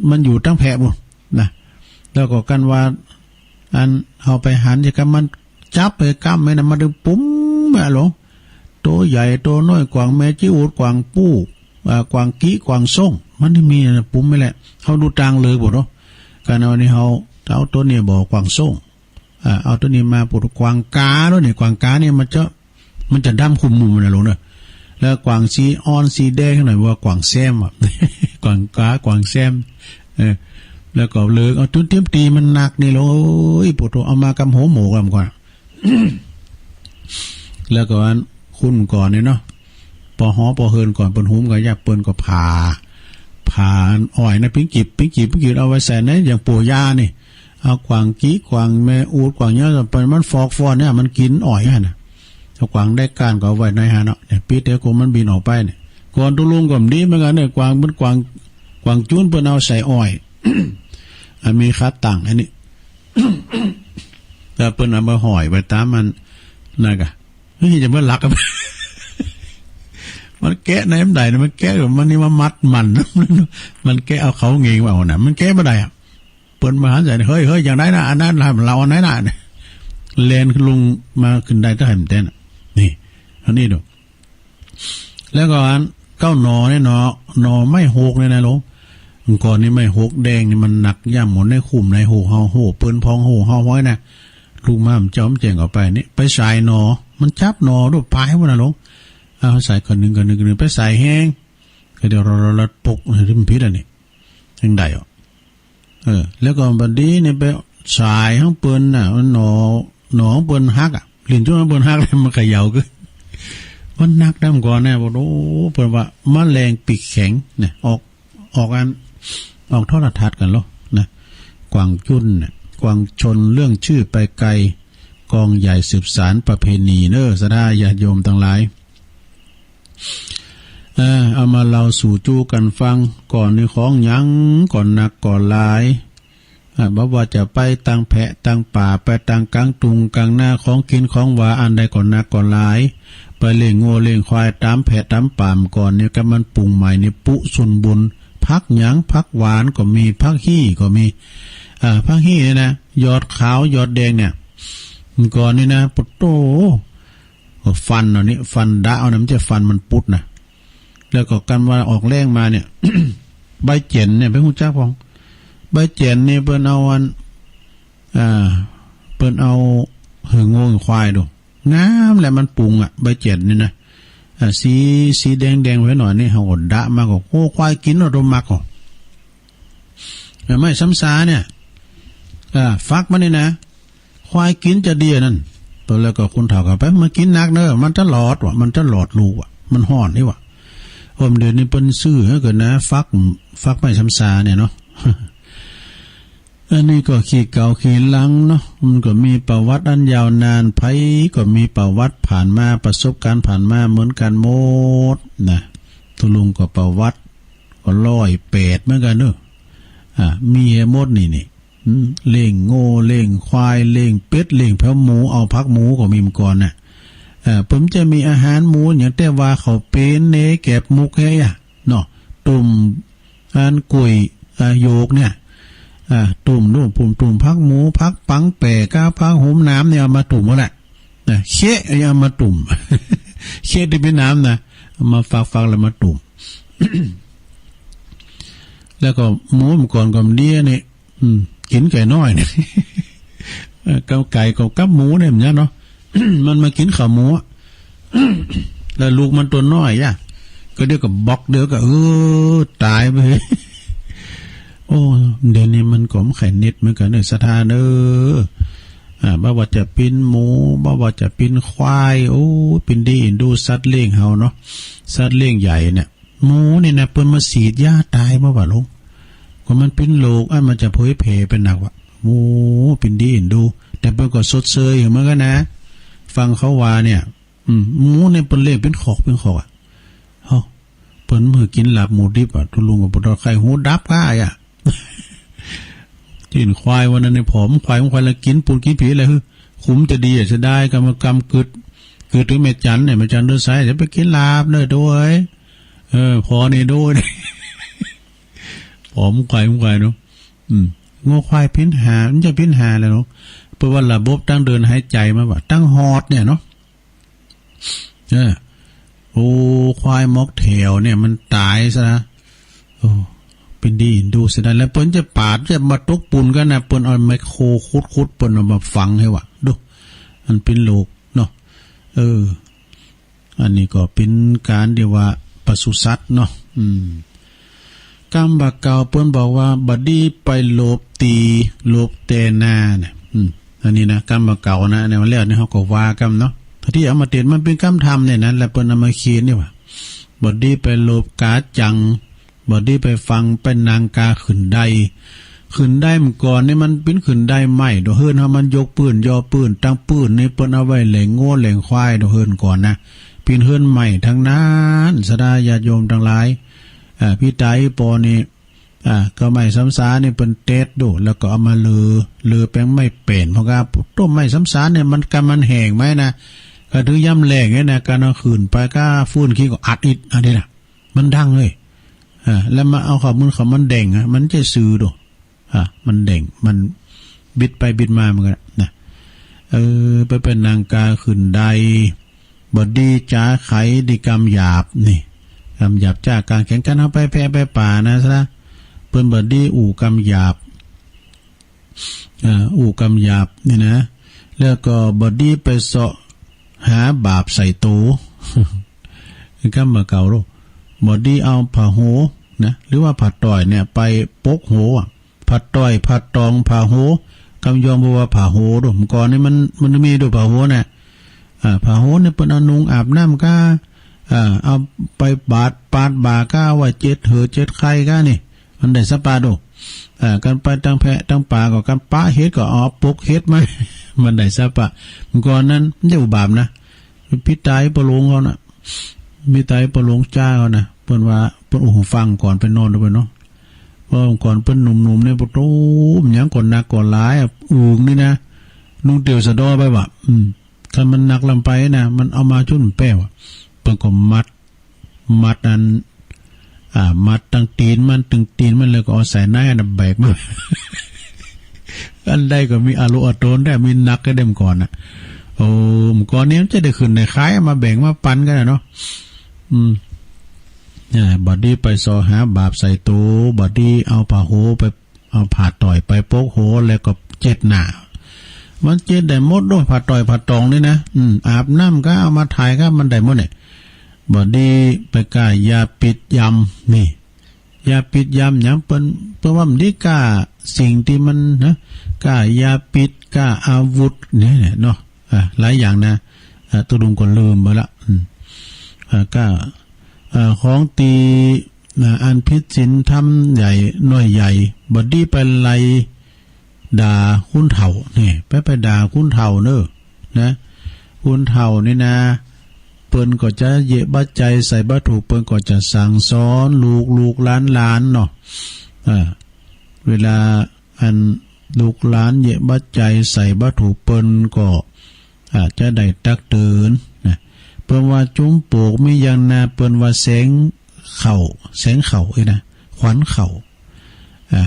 มันอยู่ตังแผะปู้นนะ แล้วก็กันว่า อัน เฮาไปหันจะกำมันจับไปกำไว้นะ มันตึงปุ๋มอะหลวง โตใหญ่โตน้อย กวางแม่จีอูด กวางปู้ อ่า กวางกี้ กวางส้ง มันได้มีนะ ปุ๋มไว้แหละ เฮาดูตางเลยปู้นเนาะ กันเอานี่เฮา เอาโตนี้บ่ กวางส้ง อ่า เอาโตนี้มาปู้น กวางกาแล้วนี่ กวางกานี่มันจะ มันจะดำคุมมุมนะหลวงเนอะ แล้วกวางสีอ่อนสีแดงหน่อยว่ากวางแซมอะ กวางกา กวางแซม เออ แล้วก็เลยเอาจุนเตียมตี๋มันหนักนี่หลวง โอ้ย ปุโต เอามากำหัวหมวกกำก่อน แล้วก็อัน คนก่อนนี่เนาะ ปอหอปอเฮือนก่อน เปิ้นหุมก๋า ยาเปิ้นก็ผ่า ผ่าอ้อยนะ ปิ้งกีบ ปิ้งกีบ ปิ้งกีบ เอาไว้ใส่ในอย่างปัวยานี่ เอากวางกี้ กวางแม่อูด กวางเยียะ ไปมันฟอกฟอนเนี่ย มันกิ๋นอ้อยหั้นน่ะ เอากวางได้ก้านก็เอาไว้ในหั้นเนาะ เนี่ย ปิดเดี๋ยวกลัวมันบินออกไปเนี่ย ก่อนตุ๊ลุงก็บ่ดีเหมือนกั๋นเนี่ย กวางเปิ้น กวาง กวางจุนเปิ้นเอาใส่อ้อย อันมีขาตั้งอันนี้ แล้วเปิ้นเอามาห้อยไว้ต๋ามมัน นั่นกะ เฮ้ย จะมาลักอะ มันแกะในมันได้นะ มันแกะแบบมันนี่มามัดมัน มันแกะเอาเขาเงงเอาน่ะ มันแกะบ่ได้อะ เปิ้นมาหันใส่ เฮ้ย เฮ้ย อย่างใดนะ อันนั้นล่ะ เฮาอันไหนนะ แล่นขึ้นลงมาขึ้นได้เต้าไหร่มันแต๊น่ะ นี่ อันนี้ดู แล้วก็อันเก๊าหน่อเนี่ย หน่อ หน่อไม้หกเนี่ยนะหลวง ก่อนนี่ไม้หกแดงนี่มันหนักย่ำหมดในคุ้มในโฮเฮา โฮเปิ้นพอง โฮเฮาฮ้อยนะ ลูกม้ามันจ้อมแจ้งเอาไปนี่ ไปสายหน่อ มันจับหน่อด้วยปลายมันนะหลวง เอาสายคนหนึ่ง คนหนึ่ง คนหนึ่ง ไปสายแฮง ก็เดี๋ยวเรา เรา เราปกให้มันผิดอันนี้ จั่งได้อ่ะ เออ แล้วก็บัดนี้นี่ไปสายของเปิ้นน่ะ มันหน่อ หน่อของเปิ้นหักอ่ะ ลิ้นจุ่มของเปิ้นหักเลย มันเขย่าขึ้น มันหนักนำก่อนนะ โอ้โห เปิ้นว่าแมลงปีกแข็งนะ ออก ออกอัน ออกโทรทัศน์กั๋นลอนะ กวางจุ้นน่ะ กวางชนเรื่องชื่อไปไกล กองใหญ่สืบสานประเพณีเน่อ ศรัทธาญาติโยมตังหลาย เออ เอามาเล่าสู่จู้กั๋นฟัง ก่อนนี่ของหยังก็หนักก็หลาย อ่ะ บ่ว่าจะไปตางแพะตางป่า ไปตางก๋างตุงก๋างนา ของกิ๋นของหวาอันใดก็หนักก็หลาย ไปเลี้ยงงัวเลี้ยงควายต๋ามแพะต๋ามป่า ก่อนนี่ก็มันปรุงใหม่นี่ ปุ๊สุนบุญ ผักหยัง ผักหวานก็มี ผักฮี่ก็มี อ่า ผักฮี่นี่นะ ยอดขาว ยอดแดงเนี่ย ก่อนนี่นะ ปะโต้ ฟันเอานี่ ฟันดะเอานะ มันจะฟันมันปุดนะ แล้วก็กั๋นว่าออกแล้งมาเนี่ย ใบเจ๋นเนี่ย เปิ้นฮู้จักพ่อง ใบเจ๋นนี่เปิ้นเอาอัน อ่า เปิ้นเอาหื้องัวหื้อควายดู งามแหละ มันปรุงอะ ใบเจ๋นนี่นะ อ่า สี สีแดงๆ ไว้หน่อยนี่ เฮาก็ดะมาก็ โอ้ ควายกิ๋นเอาตวยมักก็ ไม้ซ้ำซาเนี่ย อ่า ฝักมันนี่นะ ควายกิ๋นจะดีอันนั้น เปิ้นแล้วก็คนเฒ่าก็ไป บ่กิ๋นนักเน่อ มันจะหลอดว่ะ มันจะหลอดลูกว่ะ มันฮ้อนนี่ว่ะ โอ้ เดี๋ยวนี้เปิ้นซื้อหื้อกั๋นนะ ฝัก ฝักไม้ซ้ำซาเนี่ยเนาะ อันนี้ก็ขี้เก่าขี้หลังเนาะ มันก็มีประวัติอันยาวนาน ใผก็มีประวัติผ่านมา ประสบก๋ารณ์ผ่านมาเหมือนกั๋นหมดนะ ตุ๊ลุงก็ประวัติก็ร้อยแปดเหมือนกั๋นเนาะ อ่า มีหื้อหมดนี่ นี่ อืม เลี้ยงงัว เลี้ยงควาย เลี้ยงเป็ด เลี้ยงแผวหมู เอาผักหมูก็มีมาก่อนน่ะ เอ่อ เปิ้นจะมีอาหารหมูหยัง แต่ว่าข้าวเป๋นเนแกบหมกแฮะเนาะ ตุ้ม อันกุ๋ย อ่า โยกเนี่ย อ่า ตุ้มนู่น ตุ้ม ตุ้มผักหมู ผักปังแป่ ก้าผักหอมหนามเนี่ย เอามาตุ้มหมดแหละ นะ เคะเอามาตุ้ม เคะตี้เป๋นหนามนะ เอามาฟักๆ แล้วมาตุ้ม แล้วก็หมูมันก่อนก็เดี้ยนี่ อืม กิ๋นไก่น้อยเนี่ย เออ กับไก่กับ กับหมูเนี่ย มันเนาะ มันมากิ๋นข้าวหมูอะ แล้วลูกมันตั๋วน้อยอะ ก็เดี๋ยวก็บอก เดี๋ยวก็ เออ ต๋ายไป โอ้ เดี๋ยวนี้มันก็บ่ใค่เน็ดเหมือนกั๋นเน่อ ศรัทธาเน่อ อ่า บ่ว่าจะเป๋นหมู บ่ว่าจะเป๋นควาย โอ้ เป๋นดีเอ็นดูสัตว์เลี้ยงเฮาเนาะ สัตว์เลี้ยงใหญ่เนี่ย หมูนี่นะ เปิ้นมาฉีดยาต๋ายมาว่ะลุง ก็มันเป๋นโรค อันมันจะเผยแผ่ไปนักว่ะ โอ้ เป๋นดีเอ็นดู แต่เปิ้นก็ชดเชยหื้อเหมือนกั๋นนะ ฟังเขาว่าเนี่ย อืม หมูเนี่ยเปิ้นเลี้ยงเป๋นคอกเป๋นคอกอะ เฮ้อ เปิ้นบ่หื้อกิ๋นลาบหมูดิบอะ ตุ๊ลุงก็บ่ตอด ใค่หูดับก้าอะ ตี้ควายวันนั้นเนี่ย ผอมควาย ควายละกิ๋นปูนกิ๋นผีอะไร หื้อ ขุมจะดีอะ เสียดาย กำ กำกึด กึดถึงแม่จันเนี่ย แม่จันเดินสาย จะไปกิ๋นลาบเน่อโตย เออ ผ่อนี่โตย ผอมควาย ควายเนาะ อืม งัวควายเป๋นหา มันจะเป๋นหาแหละเนาะ เพราะว่าระบบตางเดินหายใจ๋มันว่ะ ตางหอดเนี่ยเนาะ เออ โอ้ ควายหมอกแถวเนี่ยมันต๋ายซะนะ โอ้ เป๋นดีเอ็นดูเสียดาย แล้วเปิ้นจะปาด จะมาตกปูนกั๋นนะ เปิ้นเอาแมคโครขุดๆ เปิ้นเอามาฝังหื้อว่ะ ดู มันเป๋นโรคเนาะ เออ อันนี้ก็เป๋นก๋านตี้ว่าปศุสัตว์เนาะ อืม กำบ่าเก่าเปิ้นบอกว่า บ่ดีไปโลบตี๋ โลบแต่นาเนี่ย อืม อันนี้นะ กำบ่าเก่านะ เนี่ย มาแล้วนี่เฮาก็ว่ากำเนาะ ตี้เอามาเตียนมันเป๋นกำธรรมเนี่ยนะ แล้วเปิ้นเอามาเขียนนี่ว่ะ บ่ดีไปโลบก๋าจัง บ่ดีไปฟังไปนังก๋าขึ้นได ขึ้นไดเมื่อก่อนนี่มันเป๋นขึ้นไดไม้ โดยเฮือนเฮามันยกปื้นยอปื้น ตางปื้นนี่เปิ้นเอาไว้เลี้ยงงัวเลี้ยงควาย โดยเฮือนก่อนนะ เป๋นเฮือนไม้ตังนั้น ศรัทธาญาติโยมตังหลาย อ่า ปี้ต๋ายปอนี่ อ่า ก็ไม้ซ้ำซานี่เปิ้นเต็ดดู แล้วก็เอามาเลือ เลือแป๋งไม้เป๋น เพราะว่าต้นไม้ซ้ำซานี่มัน กำมันแห้งไหมนะ ก็ถึงยามแล้งเนี่ยนะ กำเอาขึ้นไป ก้าฟืนขี้ก็อัดอิด อันนี้นะ มันดังเลย อ่า แล้วมาเอาข้าวมัน ข้าวมันแด่งอะ มันจะซื่อดู อ่า มันแด่ง มันบิดไปบิดมาเหมือนกั๋นนะ เออ ไปเป๋นนังก๋าขึ้นได บ่ดีจ๋าไขดีกำหยาบนี่ กำหยาบจ๊า ก๋านแข่งกั๋นเฮาไปแพะไปป่านะซะ เปิ้นบ่ดีอู้กำหยาบ อ่า อู้กำหยาบนี่นะ แล้วก็บ่ดีไปเซาะหาบาปใส่โต กำบ่าเก่าลูก บ่ดีเอาผ้าโฮนะ หรือว่าผ้าต้อยเนี่ยไปปกโฮอะ ผ้าต้อย ผ้าตอง ผ้าโฮ กำยองบ่ว่าผ้าโฮดู เมื่อก่อนนี่มัน มันมีดูผ้าโฮน่ะ อ่า ผ้าโฮเนี่ยเปิ้นเอานุ่งอาบน้ำก้า อ่า เอาไปบาด ปาดบ่าก้าว่าเจ็ดเหือเจ็ดไข่ก้านี่ มันได้สะปาดู อ่า กันไปตังแพะตังป๋าก็ กันปะเห็ดก็เอาปกเห็ดมา มันได้สะปา เมื่อก่อนนั้นมันได้อุบาปนะ พิตายปะหลวงเขานะ พิตายปะหลวงจ้าเขานะ เปิ้นว่า เปิ้นอู้หูฟังก่อนไปนอนด้วยเนาะ เพราะก่อนเปิ้นหนุ่มๆ เนี่ย ปะโถ หยังก่อนหนักก่อนหลายอะ อึ่งนี่นะ นุ่งเตียวสะดอไปว่ะ อืม คันมันหนักลำไปนะ มันเอามาจุ่นแป้วอะ เปิ้นก็มัด มัดอัน อ่า มัดตังตีนมัน ตึงตีนมัน แล้วก็เอาใส่ในอันนั้นแบกมา อันใดก็มีอารุอาโตนได้ มีหนักก็เด้มก่อนน่ะ โอ้ เมื่อก่อนนี้มันจะได้ขึ้นได้ขาย มาแบ่งมาปันกันน่ะเนาะ อืม เนี่ย บัดนี้ไปส่อหาบาปใส่โต บัดนี้เอาผ้าโหไป เอาผ้าต่อยไปปกหัวแล้วก็เจ็ดหน้า มันเจ็ดได้หมดด้วย ผ้าต่อยผ้าตองนี่นะ อืม อาบน้ำก็เอามาถ่ายก็มันได้หมดเนี่ย บัดนี้ไปก้ายาพิษยำนี่ ยาพิษยำหยังเปิ้น เปิ้นว่ามันดีก้าสิ่งที่มันนะ ก้ายาพิษ ก้าอาวุธเนี่ยเนาะ อ่ะ หลายอย่างนะ อ่ะ ตุ๊ลุงก็ลืมไปละ อืม อ่ะ ก้า อ่ะ ของตี้ อ่ะ อันผิดศีลธรรมใหญ่น้อยใหญ่ บัดนี้ไปไล่ด่าคนเฒ่า นี่ ไป ไปด่าคนเฒ่าเน้อ นะ คนเฒ่านี่นะ เปิ้นก็จะเยียะบัตรใจ๋ใส่บ่ถูก เปิ้นก็จะสั่งสอนลูก ลูกหลานหลานเนาะ อ่า เวลาอันลูกหลานเยียะบัตรใจ๋ใส่บ่ถูก เปิ้นก็ อ่า จะได้ตักเตือนนะ เปิ้นว่าจุมปลูกมีอย่างนา เปิ้นว่าแสงเข้า แสงเข้าเอ้ยนะ ขวัญเข้า อ่า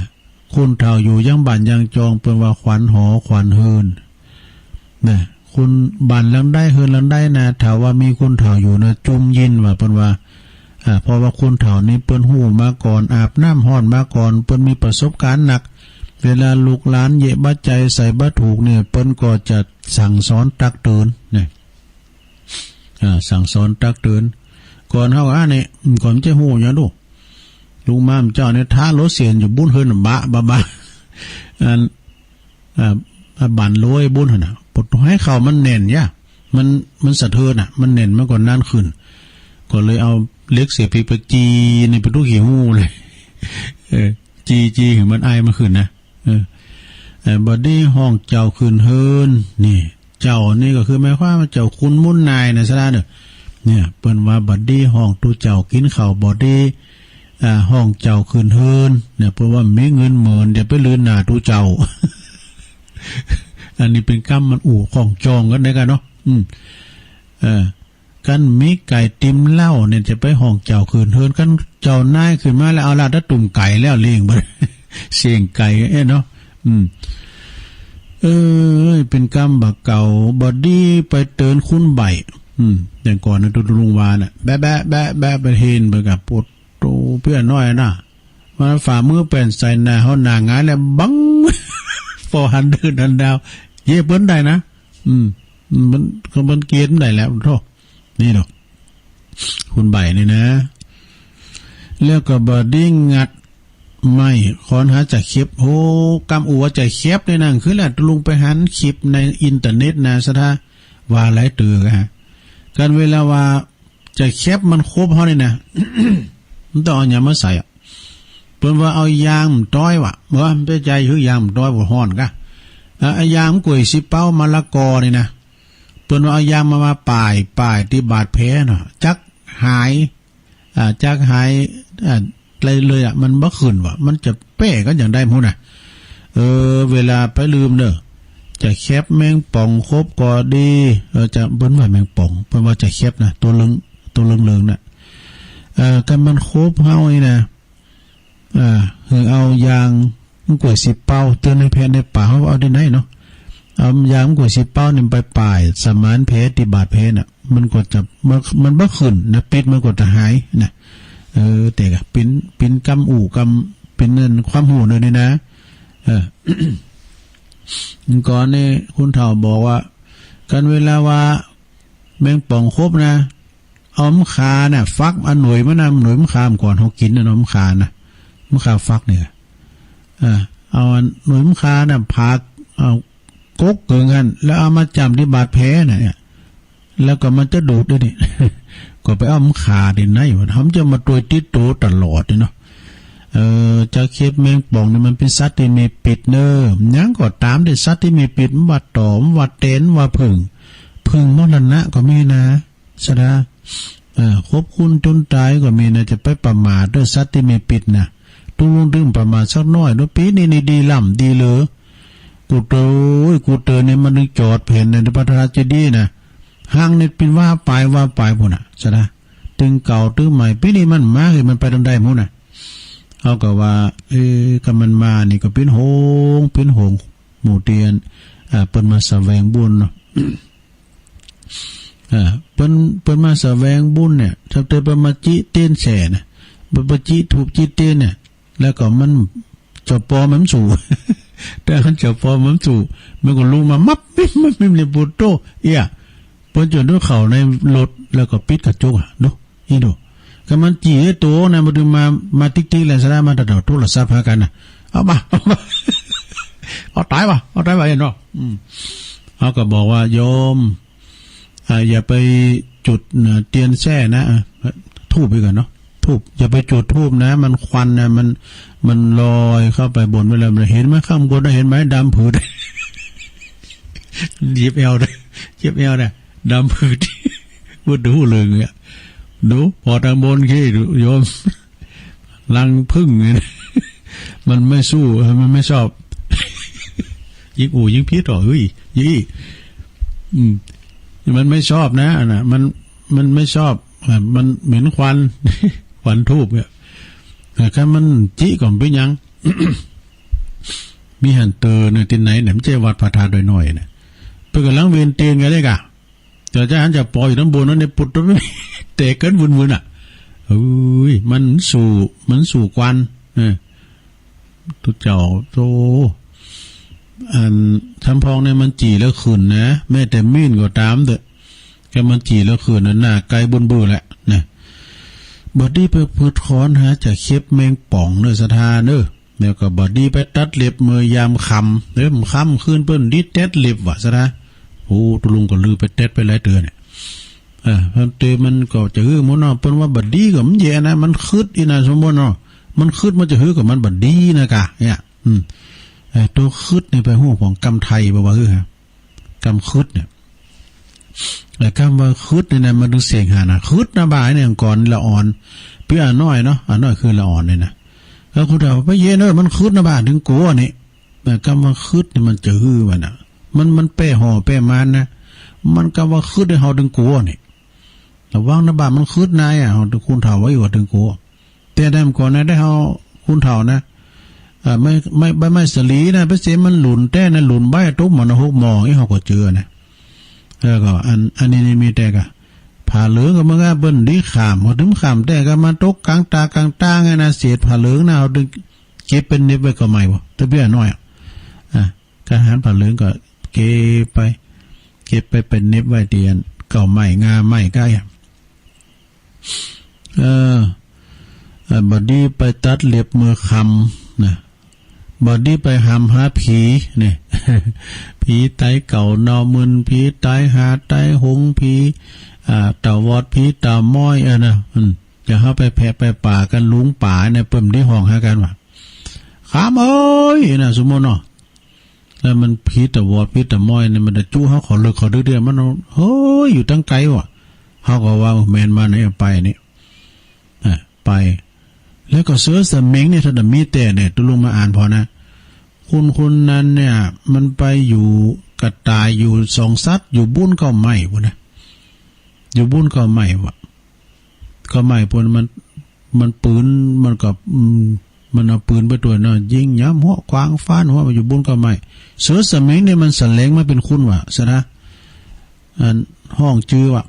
คนเฒ่าอยู่ยังบ้านยังจอง เปิ้นว่าขวัญหอขวัญเฮือน นะ คนบ้านหลังใดเฮือนหลังใดนะ ถ้าว่ามีคนเฒ่าอยู่นะ จุมยินว่า เปิ้นว่า อ่า เพราะว่าคนเฒ่านี่เปิ้นฮู้มาก่อน อาบน้ำฮ้อนมาก่อน เปิ้นมีประสบการณ์นัก เวลาลูกหลานเยียะบัตรใจ๋ใส่บ่ถูกเนี่ย เปิ้นก็จะสั่งสอนตักเตือนนะ อ่า สั่งสอนตักเตือน ก่อนเฮาอ่ะเนี่ย ก่อนจะฮู้หยังดู ลุงม่ามเจ้าเนี่ย ท้าโลเสียนอยู่บุ้นเฮือนน่ะ บะ บะ บะ อัน อ่า อ่า บั่นโลยบุ้นหั่นน่ะ ปดให้เข้ามันแน่นยะ มัน มันสะเทือนน่ะ มันแน่น มันก็นั่นขึ้น ก็เลยเอาเหล็กเสียบพริกไปจี่ในประตูขี้หูเลย เออ จี่ จี่ให้มันไอมันขึ้นนะ เออ เออ บัดนี้ฮ้องเจ้าขึ้นเฮือน นี่ เจ้านี่ก็คือหมายความว่าเจ้าคุณมุนนายนะสะดาเน่อ เนี่ย เปิ้นว่าบัดนี้ฮ้องตุ๊เจ้ากิ๋นข้าว บัดนี้ อ่า ฮ้องเจ้าขึ้นเฮือน เนี่ย เปิ้นว่ามีเงินหมื่น อย่าไปลืนหน้าตุ๊เจ้า อันนี้เป๋นกำมันอู้ข้องจองกั๋นได้กั๋นเนาะ อืม เออ คันมีไก่ติ่มเหล้าเนี่ย จะไปฮ้องเจ้าขึ้นเฮือน คันเจ้านายขึ้นมาแล้ว เอาละตะตุ่มไก่แล้วเลี้ยงบ่ เสียงไก่ เอ๊ะเนาะ อืม เอ้ย เป๋นกำบ่าเก่า บัดนี้ไปเตือนคุณใบ้ อืม อย่างก่อนนะ ตุ๊ลุงวาน่ะ แบะ แบะ แบะ แบะ ไปเห็นไปกับปวดโตเปี้ยน้อยน่ะ มันฝ่ามือแป้นใส่หน้าเฮา หน้าหงายแล้วบัง ปอหันเดือนหันดาว เย้เปิ้นได้นะ อืม มัน ก็มันเกณฑ์ได้แล้ว โธ่ นี่เนาะ คุณใบ้นี่นะ แล้วก็บ่ดิ้งงัดไม้ ค้อนหาจะเข็บ โห กำอู้ว่าจะเข็บนี่นะ คือแหละ ตุ๊ลุงไปหันคลิปในอินเทอร์เน็ตนะ สะท้า ว่าหลายเตื้อกะฮะ กันเวลาว่าจะเข็บมันคบเฮานี่นะ มันต้องเอาหยังมาใส่อะ เปิ้นว่าเอายางมันต้อยว่ะ ว่ามันเป๋นใจ๋หื้อยางมันต้อย บ่ฮ้อนกะ เอ่อ เอายางมันกล้วยสิเป้า มะละกอนี่นะ เปิ้นว่าเอายางมา มาป้าย ป้ายตี้บาดแผลเนาะ จักหาย อ่า จักหาย อ่า อะไรเลยอะ มันบ่ขึ้นว่ะ มันจะแป้กั๋นอย่างใดบ่ฮู้นะ เออ เวลาไปลืมเน่อ จะเข็บแมงป่องคบก็ดี เออ จะ เปิ้นว่าแมงป่อง เปิ้นว่าจะเข็บนะ ตัวเหลือง ตัวเหลืองๆ น่ะ เออ คันมันคบเฮานี่นะ อ่า หื้อเอายางมันกล้วยสิเป้า เตื้อในแพะในป่า เฮาเอาตี้ไหนเนาะ เอายางมันกล้วยสิเป้านี่ไปป้ายสมานแผลตี้บาดแผลน่ะ มันก็จะ มัน มันบ่ขึ้นนะ พิษมันก็จะหายนะ เออ แต่กะเป๋น เป๋นกำอู้กำ เป๋นนั่นความฮู้เน่อนี่นะ เออ ก่อนนี่คุณเฒ่าบอกว่า กันเวลาว่าแมงป่องคบนะ เอามะขามน่ะ ฟัก เอาหน่วยมันน่ะ หน่วยมะขามก่อนเฮากิ๋นน่ะเนาะ มะขามน่ะ มะขามฟักเนี่ย อ่า เอาอันหน่วยมะขามน่ะ ผ่า เอากกเกิ่งหั่น แล้วเอามาจ้ำตี้บาดแผลน่ะเนี่ย แล้วก็มันจะดูดด้วยนี่ ก็ไปเอามันขาตี้ไหนวะ เฮาจะมาตวยติดโตตลอดนี่เนาะ เออ จะเข็บแมงป่องนี่มันเป๋นสัตว์ตี้มีปิษเน่อ หยังก็ต๋ามตี้สัตว์ตี้มีปิษ บ่ว่าต่อ บ่ว่าแตน บ่ว่าผึ้ง ผึ้งมรณะก็มีนะ สะดา เออ คบคุณจ๋นต๋ายก็มีนะ จะไปประมาทเตื้อสัตว์ตี้มีปิษนะ ตุ๊ลุงตึงประมาทสักหน้อยเนาะ ปี๋นี้นี่ดีล้ำดีเหลือ กูเตอ โอ้ย กูเตอนี่มันตึงจอดแผ่นในพระธาตุเจดีย์นะ ห่างนี่เป๋นวาปาย วาปายปู้นน่ะ สะดา ตึงเก่าตึงใหม่ ปี๋นี้มันมา เฮ้ย มันไปตางใดหมดน่ะ เฮาก็ว่า เออ กำมันมานี่ก็เป๋นหงส์ เป๋นหงส์ หมู่ตี้อัน อ่า เปิ้นมาแสวงบุญเนาะ อ่า เปิ้น เปิ้นมาแสวงบุญเนี่ย ถ้าเตอเปิ้นมาจิเตียนแช่น่ะ เปิ้นมาจิธูปจิเตียนเนี่ย แล้วก็มัน เจ้าปอมันบ่สู้ แต่คันเจ้าปอมันบ่สู้ มันก็ลุกมามับมิบมับมิบในปูโต้ เอี้ย เปิ้นจ๋นต้องเข้าในรถ แล้วก็ปิดกระจกอะ ดู นี่ดู กำมันจี๋ไอ้โตนะ มันตึงมา มาติ๊กๆ แล้วสะดา มาตัดเอาโทรศัพท์หากั๋นน่ะ เอามา เอามา เอาต๋ายว่ะ เอาต๋ายว่ะ หันก่อ อืม เฮาก็บอกว่า โยม อ่า อย่าไปจุด เอ่อ เตียนแช่นะ อ่ะ ธูปไปก่อนเนาะ ธูป อย่าไปจุดธูปนะ มันควันนะ มัน มันลอยเข้าไปบนไปแล้ว เห็นไหม ข้างบนน่ะ เห็นไหม ดำผืด เจ็บแอวนะ เจ็บแอวนะ ดำผืด บ่ฮู้เรื่องเนี่ย ดู ปอตางบนขี้ดู โยม รังผึ้งเนี่ย มันบ่สู้ มันบ่ชอบ ยิ่งอู้ยิ่งผิดต่อ เฮ้ย ยี่ อืม มันบ่ชอบนะ อันน่ะ มัน มันบ่ชอบ อ่ะ มันเหม็นควัน ควันธูปเนี่ย แต่คันมันจิก็บ่เป๋นหยัง มีหั้นเตอเน่อ ตี้ไหนเนี่ย มันบ่ใจ้วัดพระธาตุดอยน้อยเนี่ย เปิ้นก่ำลังเวียนเตียนกั๋นเลยก่ะ เจ้าจะหันเจ้าปออยู่ตางบนนั้นเนี่ย ปุด แตกเกินวุ่นๆ อ่ะ เฮ้ย มันบ่สู้ มันบ่สู้ควัน เออ ตุ๊เจ้า โธ่ อัน สำปองเนี่ยมันจี๋แล้วขึ้นนะ แม้แต่มี้นก็ต๋ามเต๊อะ แต่มันจี๋แล้วขึ้นน่ะ หน้าไก๋บึ้นๆ แหละนะ บ่ดีไปผึดขอนหาจะเข็บแมงป่องเน่อ สะดาเน่อ แล้วก็บ่ดีไปตัดเล็บเมื่อยามค่ำ เอ้ย ค่ำคืนเปิ้นดีตัดเล็บว่ะ สะดา โอ้ ตุ๊ลุงก็ลืมไปตัดไปหลายเตื้อเนี่ย เออ เปิ้นเตอมันก็จะหื้อหมดเนาะ เปิ้นว่าบ่ดีก็บ่แย่นะ มันขึดอี้นะ สมมุติเนาะ มันขึดมันจะหื้อก็มันบ่ดีนะก่ะ เนี่ย อืม เออ ตั๋วขึดนี่ไปฮู้ของกำไทยบ่ว่าหื้อฮะ กำขึดเนี่ย แต่กำว่าขึดนี่นะ มันตึงเสียงหั้นน่ะ ขึดนะบ่ายเนี่ย ก่อนละอ่อน ปี้อาน้อยเนาะ อาน้อยคือละอ่อนนี่นะ แล้วคนถามว่า ป้าเย็นเอ้ย มันขึดนะบ่าย ตึงกั๋วนี่ แต่กำว่าขึดนี่มันจะหื้อวะน่ะ มัน มันแป้ห่อแป้มานนะ มันกำว่าขึดนี่เฮาตึงกั๋วนี่ ระวังนะบ่าย มันขึดนายอ่ะ เฮาตึง คนเฒ่าว่าอยู่ว่าตึงกั๋ว แต่แต่ก่อนนะ แต่เฮาคนเฒ่านะ อ่า ไม้ ไม้ ใบไม้สาลีนะ ไปเสียมันหลุนแต๊นะ หลุนใบ้ตุ๊บหม่อนหกหม่อ อี้เฮาก็เจือนะ แล้วก็อัน อันนี้นี่มีแต่กะ ผ้าเหลืองก็เหมือนกั๋น เปิ้นดีข้าม พอเถิงข้ามแต๊ก็มาตกก๋างต๋าก๋างต๋าไงนะ เศษผ้าเหลืองนะ เฮาตึงเก็บไปเหน็บไว้เก้าไม้บ่ ตะเบี้ยน้อยอะ อ่ะ กะหันผ้าเหลืองก็เก็บไป เก็บไปไปเหน็บไว้ตี้อันเก้าไม้ ง่าไม้ก้า เออ เออ บ่ดีไปตัดเล็บเมื่อค่ำนะ บ่ดีไปหำหาผีเนี่ย ผีต๋ายเก่าเนามึน ผีต๋ายห่าต๋ายหง ผี อ่า ต๋าวอด ผีต๋าม้อย เออนะ อืม จะเฮาไปแพะไปป่ากั๋น ลุงป๋าเนี่ย เปิ้นบ่ดีฮ้องหากั๋นว่า ขามเอ้ย นะ สมมุติเนาะ แล้วมันผีต๋าวอด ผีต๋าม้อยเนี่ย มันจะจุเฮาขอเลิกขอดึกเดียว มัน เฮ้ย อยู่ตังไก๋ว่ะ เฮาก็ว่า เออ แม่นมันเนี่ย ไปนี่ อ่ะ ไป แล้วก็เสือสมิงเนี่ย ถ้าจะมีแต๊เนี่ย ตุ๊ลุงมาอ่านผ่อนะ คนคนนั้นเนี่ย มันไปอยู่กระต่าย อยู่สองสัตว์ อยู่บุ้นเก้าไม้ปู้นนะ อยู่บุ้นเก้าไม้ว่ะ เก้าไม้ปู้นมัน มันปืน มันก็ อืม มันเอาปืนไปตวยเนาะ ยิงย้ำหัว ขว้างฟ้านหัว มันอยู่บุ้นเก้าไม้ เสือสมิงเนี่ยมันสะแหลงมาเป๋นคนว่ะ สะดา อันฮ้องจื้อว่ะ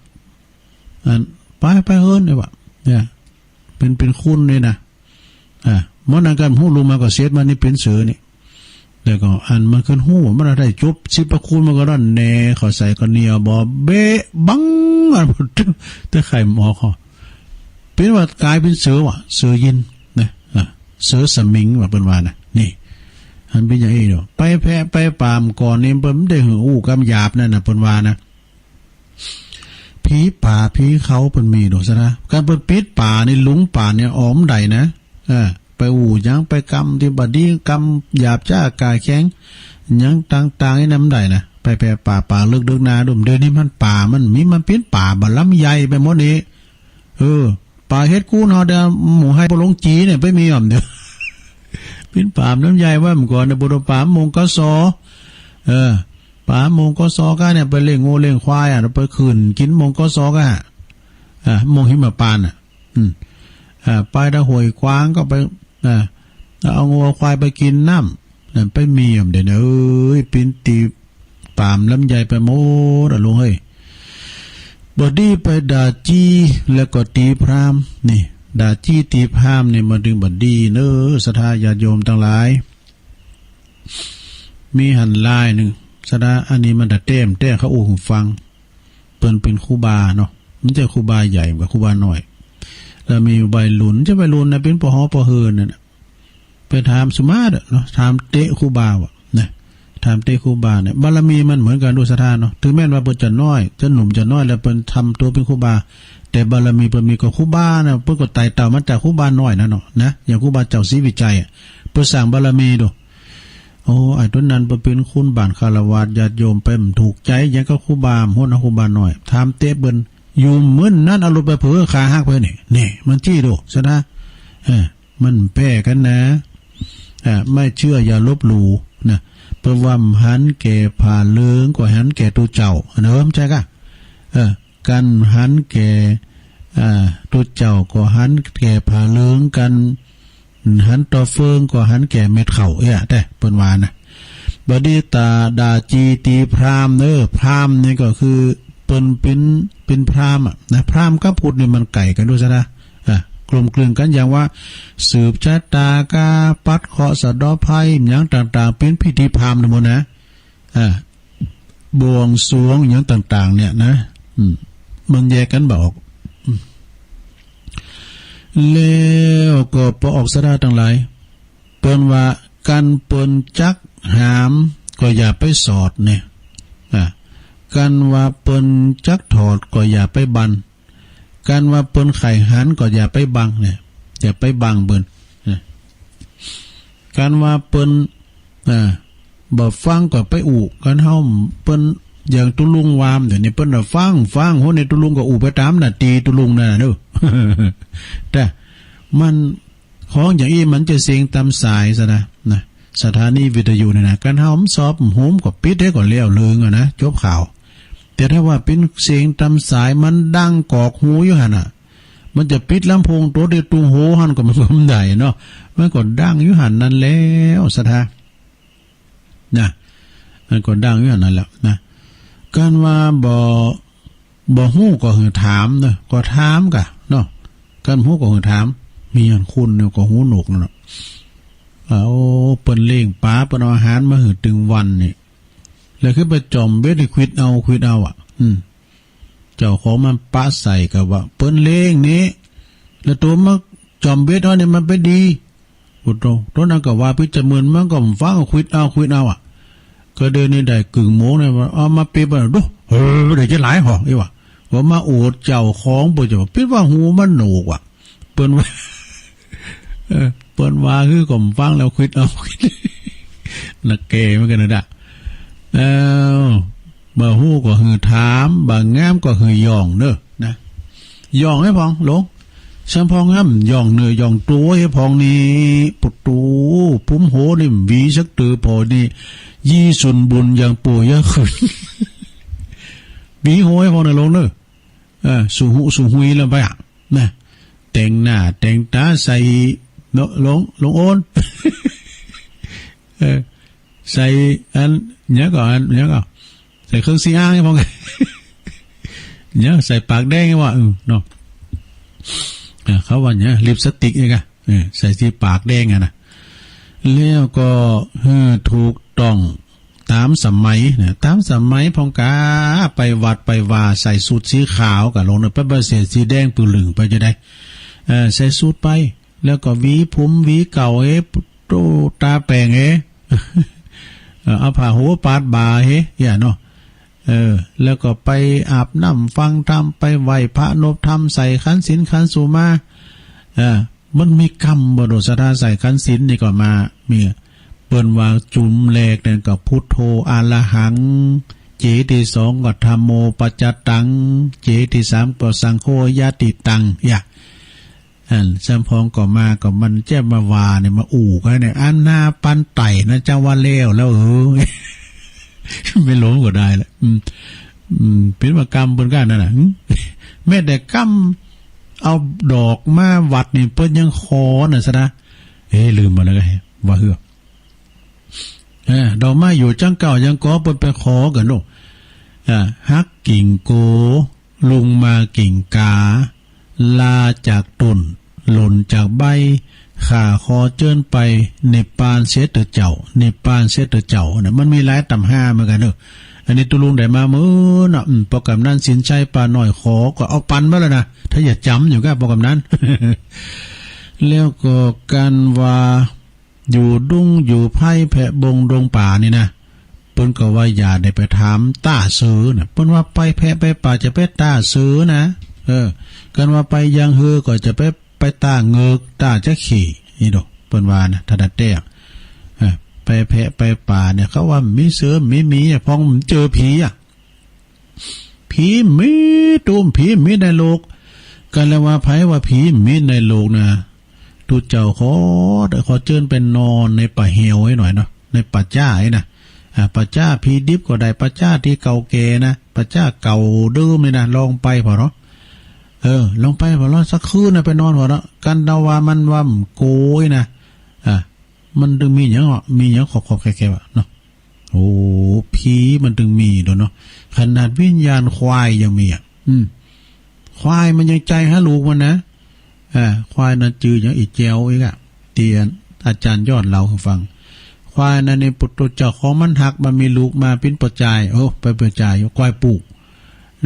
อัน ไป ไปเฮิ่นเนี่ยว่ะ เนี่ย เป๋น เป๋นคนเนี่ยนะ อ่า เมื่อนั้นกั๋นฮู้ลุงมาก็เสร็จ มันนี่เป๋นเสือนี่ แล้วก็อันมันขึ้นฮู้ มันได้จบสิบพระคุณ มันก็ด้านแหน่ เขาใส่ก็เหนี่ยวบ่ เบะ บัง อัน แต่ไข่หมอเขา เป๋นว่าก๋ายเป๋นเสือว่ะ เสือยินนะ อ่ะ เสือสมิงว่ะ เปิ้นว่านะ นี่ อันเป๋นอย่างอี้เนาะ ไปแพะไปป่าก่อนนี่ เปิ้นบ่ได้หื้ออู้กำหยาบนั่นน่ะ เปิ้นว่านะ ผีป่าผีเขาเปิ้นมีโดษนะ การเปิ้นปิดป่านี่ ลุงป่าเนี่ยออกบ่ได้นะ เออ ไปอู้หยัง ไปกำตี้บ่ดี กำหยาบจ๊าก่ายแข็ง หยังต่างๆ นี่นำบ่ได้นะ ไป ไปป่า ป่าลึกๆ นาดู เดี๋ยวนี้มันป่า มันมี มันเป๋นป่าบ่าลำใหญ่ไปหมดนี่ เออ ป่าเฮ็ดกูนเฮาเด้อ หมู่ไฮ่ปะหลงจีเนี่ยไปมีอ่อมเด้อ เป๋นป่าลำใหญ่ว่าเมื่อก่อนเนี่ย บ่าป่ามงกส เออ ป่ามงกส ก้าเนี่ย ไปเลี้ยงงัวเลี้ยงควายอะ ไปขึ้นกิ๋นมงกส ก้า อ่ะ มงหิมพานต์อะ อืม อ่า ไปตะห้วยขวางก็ไป อ่า เอางัวควายไปกิ๋นน้ำ นั่นไปมีอ่อมเดี๋ยวนี้ เอ้ย เป๋นตี้ป่าลำใหญ่ไปหมดอะลุงเอ้ย บ่าดีไปด่าจี้แล้วก็ตี๋พราหมณ์ นี่ ด่าจี้ตี๋พราหมณ์นี่ มันตึงบ่าดีเน้อ ศรัทธาญาติโยมตังหลาย มีหั้นลายนึ่ง ศรัทธา อันนี้มันตะแต้ม แต้มเขาอู้หื้อฟัง เปิ้นเป๋นครูบาเนาะ บ่ใจ้ครูบาใหญ่ บ่าครูบาน้อย แล้วมีวัยรุ่น บ่ใจ้วัยรุ่นนะ เป๋น ปห ปห นั่นน่ะ ไปถามสุมาตย์อะเนาะ ถามเต๊ะครูบาว่ะนะ ถามเต๊ะครูบาเนี่ย บารมีมันเหมือนกั๋นโดษศรัทธาเนาะ เถิงแม้นว่าเปิ้นจะน้อย จะหนุ่มจะน้อย แล้วเปิ้นทำตั๋วเป๋นครูบา แต่บารมีเปิ้นมี ก็ครูบานะ เปิ้นก็ไต่เต้ามาจากครูบาน้อยนั่นเนาะนะ อย่างครูบาเจ้าศรีวิชัยอะ เปิ้นสร้างบารมีโด โอ้ ไอ้ตั๋วนั้นเปิ้นเป๋นคนบ้านฆราวาส ญาติโยมไปบ่ถูกใจ๋หยังกับครูบา หัวหน้าครูบาน้อย ถามเต๊ะเปิ้น อยู่เหมือนนั้น เอาหลุดไปเผลอขาหักไปนี่ นี่ มันจี้โดษศรัทธา เออ มันแปลกกั๋นนะ อ่า ไม่เชื่ออย่าลบหลู่นะ เปิ้นว่าหันแก่ผ้าเหลืองก็หันแก่ตั๋วเจ้า เนอะ บ่ใจ้ก่ะ เออ กั๋นหันแก่ อ่า ตั๋วเจ้าก็หันแก่ผ้าเหลือง กั๋นหันต่อเฟืองก็หันแก่เม็ดข้าว เอี้ย แต๊เปิ้นว่านะ บ่าดีตาด่าจี้ตี๋พราหมณ์เน้อ พราหมณ์นี่ก็คือเปิ้นเป๋น เป๋นพราหมณ์อะนะ พราหมณ์กับพุทธนี่มันไก๋กั๋นโดษศรัทธา อ่ะ กลมกลืนกั๋น อย่างว่าสืบชะตาก้า ปัดเคราะห์สะเดาะภัย หยังต่างๆ เป๋นพิธีพราหมณ์ทั้งหมดนะ อ่ะ บวงสรวงหยังต่างๆ เนี่ยนะ อืม มันแยกกั๋นบ่ออก อืม แล้วก็ปอออกศรัทธาตังหลาย เปิ้นว่า กั๋นเปิ้นจักหามก็อย่าไปสอดเนี่ย อ่ะ กั๋นว่าเปิ้นจักถอดก็อย่าไปบัง กั๋นว่าเปิ้นใค่หันก็อย่าไปบังเนี่ย อย่าไปบังเปิ้นนะ กั๋นว่าเปิ้น อ่า บ่ฟังก็ไปอู้ กั๋นเฮาเปิ้น อย่างตุ๊ลุงว่า เดี๋ยวนี้เปิ้นน่ะฟัง ฟัง โห นี่ตุ๊ลุงก็อู้ไปต๋ามหน้าตี้ตุ๊ลุงนั่นน่ะเนาะ แต่มัน ของอย่างอี้มันจะเสียงต๋ามสายซะนะ นะ สถานีวิทยุเนี่ยนะ กั๋นเฮาบ่ชอบ บ่ฮู้ ก็ปิดเหียก่อแล้วเลิงอะนะ จบข่าว แต่ถ้าว่าเป๋นเสียงต๋ามสาย มันดังกอกหูอยู่หั้นน่ะ มันจะปิดลำโพงตั๋วตี้ตุ้งหูหั้นก็มันก็บ่ได้เนาะ มันก็ดังอยู่หั้นนั้นแล้วศรัทธา นะ มันก็ดังอยู่หั้นนั้นแหละนะ กั๋นว่าบ่ บ่ฮู้ก็หื้อถามเนาะ ก็ถามก่ะเนาะ กั๋นบ่ฮู้ก็หื้อถาม มีหั้นคนเนี่ยก็หูหนวกนั่นน่ะ เอา เปิ้นเลี้ยงป๋า เปิ้นเอาอาหารมาหื้อตึงวันนี่ แล้วขึ้นไปจ่อมเบ็ดหื้อขวิดเอา ขวิดเอาอะ อืม เจ้าของมันปะใส่ก็ว่า เปิ้นเลี้ยงนี่ แล้วตั๋วมาจ่อมเบ็ดเอาเนี่ยมันไปดี โอ้โต ตั๋วนั้นก็ว่าปิ๊ดจะเมิน มันก็บ่ฟัง ขวิดเอา ขวิดเอาอะ ก็เดี๋ยวนี้ได้กึ่งโมงเนี่ย เอามาปิ๊บอะ ดู เฮ้ย ได้จะหลายห่อ อีหว่า ว่ามาโอดเจ้าของ เปิ้นจะว่าปิ๊บว่าหูมันหนวกว่ะ เปิ้นว่า เออ เปิ้นว่าหื้อก็บ่ฟังแล้ว ขวิดเอา ขวิด นักแก่เหมือนกั๋นนะดะ เอ้า บ่ฮู้ก็หื้อถาม บ่งามก็หื้อย่องเน้อ นะ หย่องหื้อพ่อง หลวง สำพ่องห้ามหย่องเนื้อหย่องตั๋วหื้อพ่องนี่ ปุตตู ปุ้มโหนี่ หวีสักเตื้อผ่อนี่ ยี่สุนบุญยังปู่ยังขึ้น หวีโหหื้อพ่องเน้อ หลวงเน้อ เออ สุหุสุหุยแล้วไปอะ นะ แต่งหน้าแต่งต๋าใส่ เนาะ หลวง หลวงโอน เออ ใส่อัน หยังก่อ อัน หยังก่อ ใส่เครื่องสำอางหื้อพ่อง เนี่ย ใส่ปากแดงหื้อว่า เออ เนาะ เออ เขาว่าเนี่ย ลิปสติกเนี่ยกะ เออ ใส่ตี้ปากแดงอะนะ แล้วก็หื้อถูกต้องต๋ามสมัยนะ ต๋ามสมัยพ่องกา ไปวัดไปวา ใส่สูทสีขาวก่ะ หลวงเน้อ ไปบ่ใส่สีแดงปื้อลึงไปจะได้ เออ ใส่สูทไป แล้วก็หวีผมหวีเก้าเฮ้ โต้ต๋าแป๋งเฮ้ เออ เอาผ้าหัวปาดบ่าเฮ้ อย่างเนาะ เออ แล้วก็ไปอาบน้ำฟังธรรม ไปไหว้พระนบธรรม ใส่ขันศีลขันสูมา เออ มันมีกำบ่โดษ ศรัทธาใส่ขันศีลนี่ก็มา มี เปิ้นว่าจุมแรกนั่นก็พุทโธอะระหัง เจที่สองก็ธัมโมปัจจตัง เจที่สามก็สังโฆญาติตัง อย่า อันสำปองก็มา ก็มันจะมาว่าเนี่ย มาอู้กั๋นเนี่ย อันนาปันไต่นะ เจ้าว่าแล้ว แล้ว เออ ไม่หลงก็ได้ละ อืม อืม เป๋นว่ากำเปิ้นกั๋นนั่นน่ะ อืม แม้แต่กำเอาดอกมาวัดนี่ เปิ้นยังขอน่ะซะนะ เอ๊ะ ลืมไปแล้วไง ว่าเหือ เออ ดอกไม้อยู่จั้งเก่ายังก่อ เปิ้นไปขอกั๋นโน่น อ่า หักกิ่งโก ลุงมากิ่งกา ลาจากต้น หล่นจากใบ ข้าขอเจิญไปนิพพานเสียเต๊อะเจ้า นิพพานเสียเต๊อะเจ้า เนี่ย มันมีหลายต๋ำฮ่าเหมือนกั๋นเนอะ อันนี้ตุ๊ลุงได้มาเมื่อเนาะ อืม ปอกำนันสินชัยป่าน้อยขอ ก็เอาปันมาแล้วนะ ถ้าอย่าจ๋ำอยู่ก็ปอกำนัน แล้วก็กั๋นว่า อยู่ดุงอยู่ไพร่แผะบงดงป่านี่นะ เปิ้นก็ว่าอย่าได้ไปต๋ามต้าเสือนะ เปิ้นว่าไปแผะไปป่าจะไปต้าเสือนะ เออ กั๋นว่าไปยังเฮือก็จะไป ไปต้าเงิกต้าจ๊ะเข้นี่ดอก เปิ้นว่านะ ถ้าดัดแต้ เออ ไปแผะไปป่าเนี่ย เขาว่ามีเสือ มีหมีอะ พ่องเจอผีอะ ผีมี ตุ๊ม ผีมีในโลก กั๋นแล้วว่า ใผว่าผีมีในโลกนะ ตุ๊เจ้าขอ ขอเจิญไปนอนในป่าเหวไอ้หน่อยเนาะ ในป่าจ๊าไอ้นะ อ่า ป่าจ๊าผีดิบก็ได้ ป่าจ๊าตี้เก่าแก่นะ ป่าจ๊าเก่าเดิมนี่นะ ลองไปผ่อเนาะ เออ ลองไปผ่อเนาะ สักคืนนะ ไปนอนผ่อเนาะ กั๋นเดาว่ามันว่ามันโกยนะ อ่า มันตึงมีหยังอ่ะ มีหยังขอบๆแคบๆอะเนาะ โอ้ ผีมันตึงมีโดยเนาะ ขนาดวิญญาณควายยังมีอ่ะ อืม ควายมันยังใจ้หาลูกมันนะ อ่า ควายนั้นจื้อหยัง อี่แจ๋ว อี่อะ ตี้อาจ๋ารย์ยอดเล่าหื้อฟัง ควายนั้นนี่ ตุ๊เจ้าของมันหัก มันมีลูกมาปิ้นป้อจาย โอ้ ไปป้อจายอยู่ ควายปู่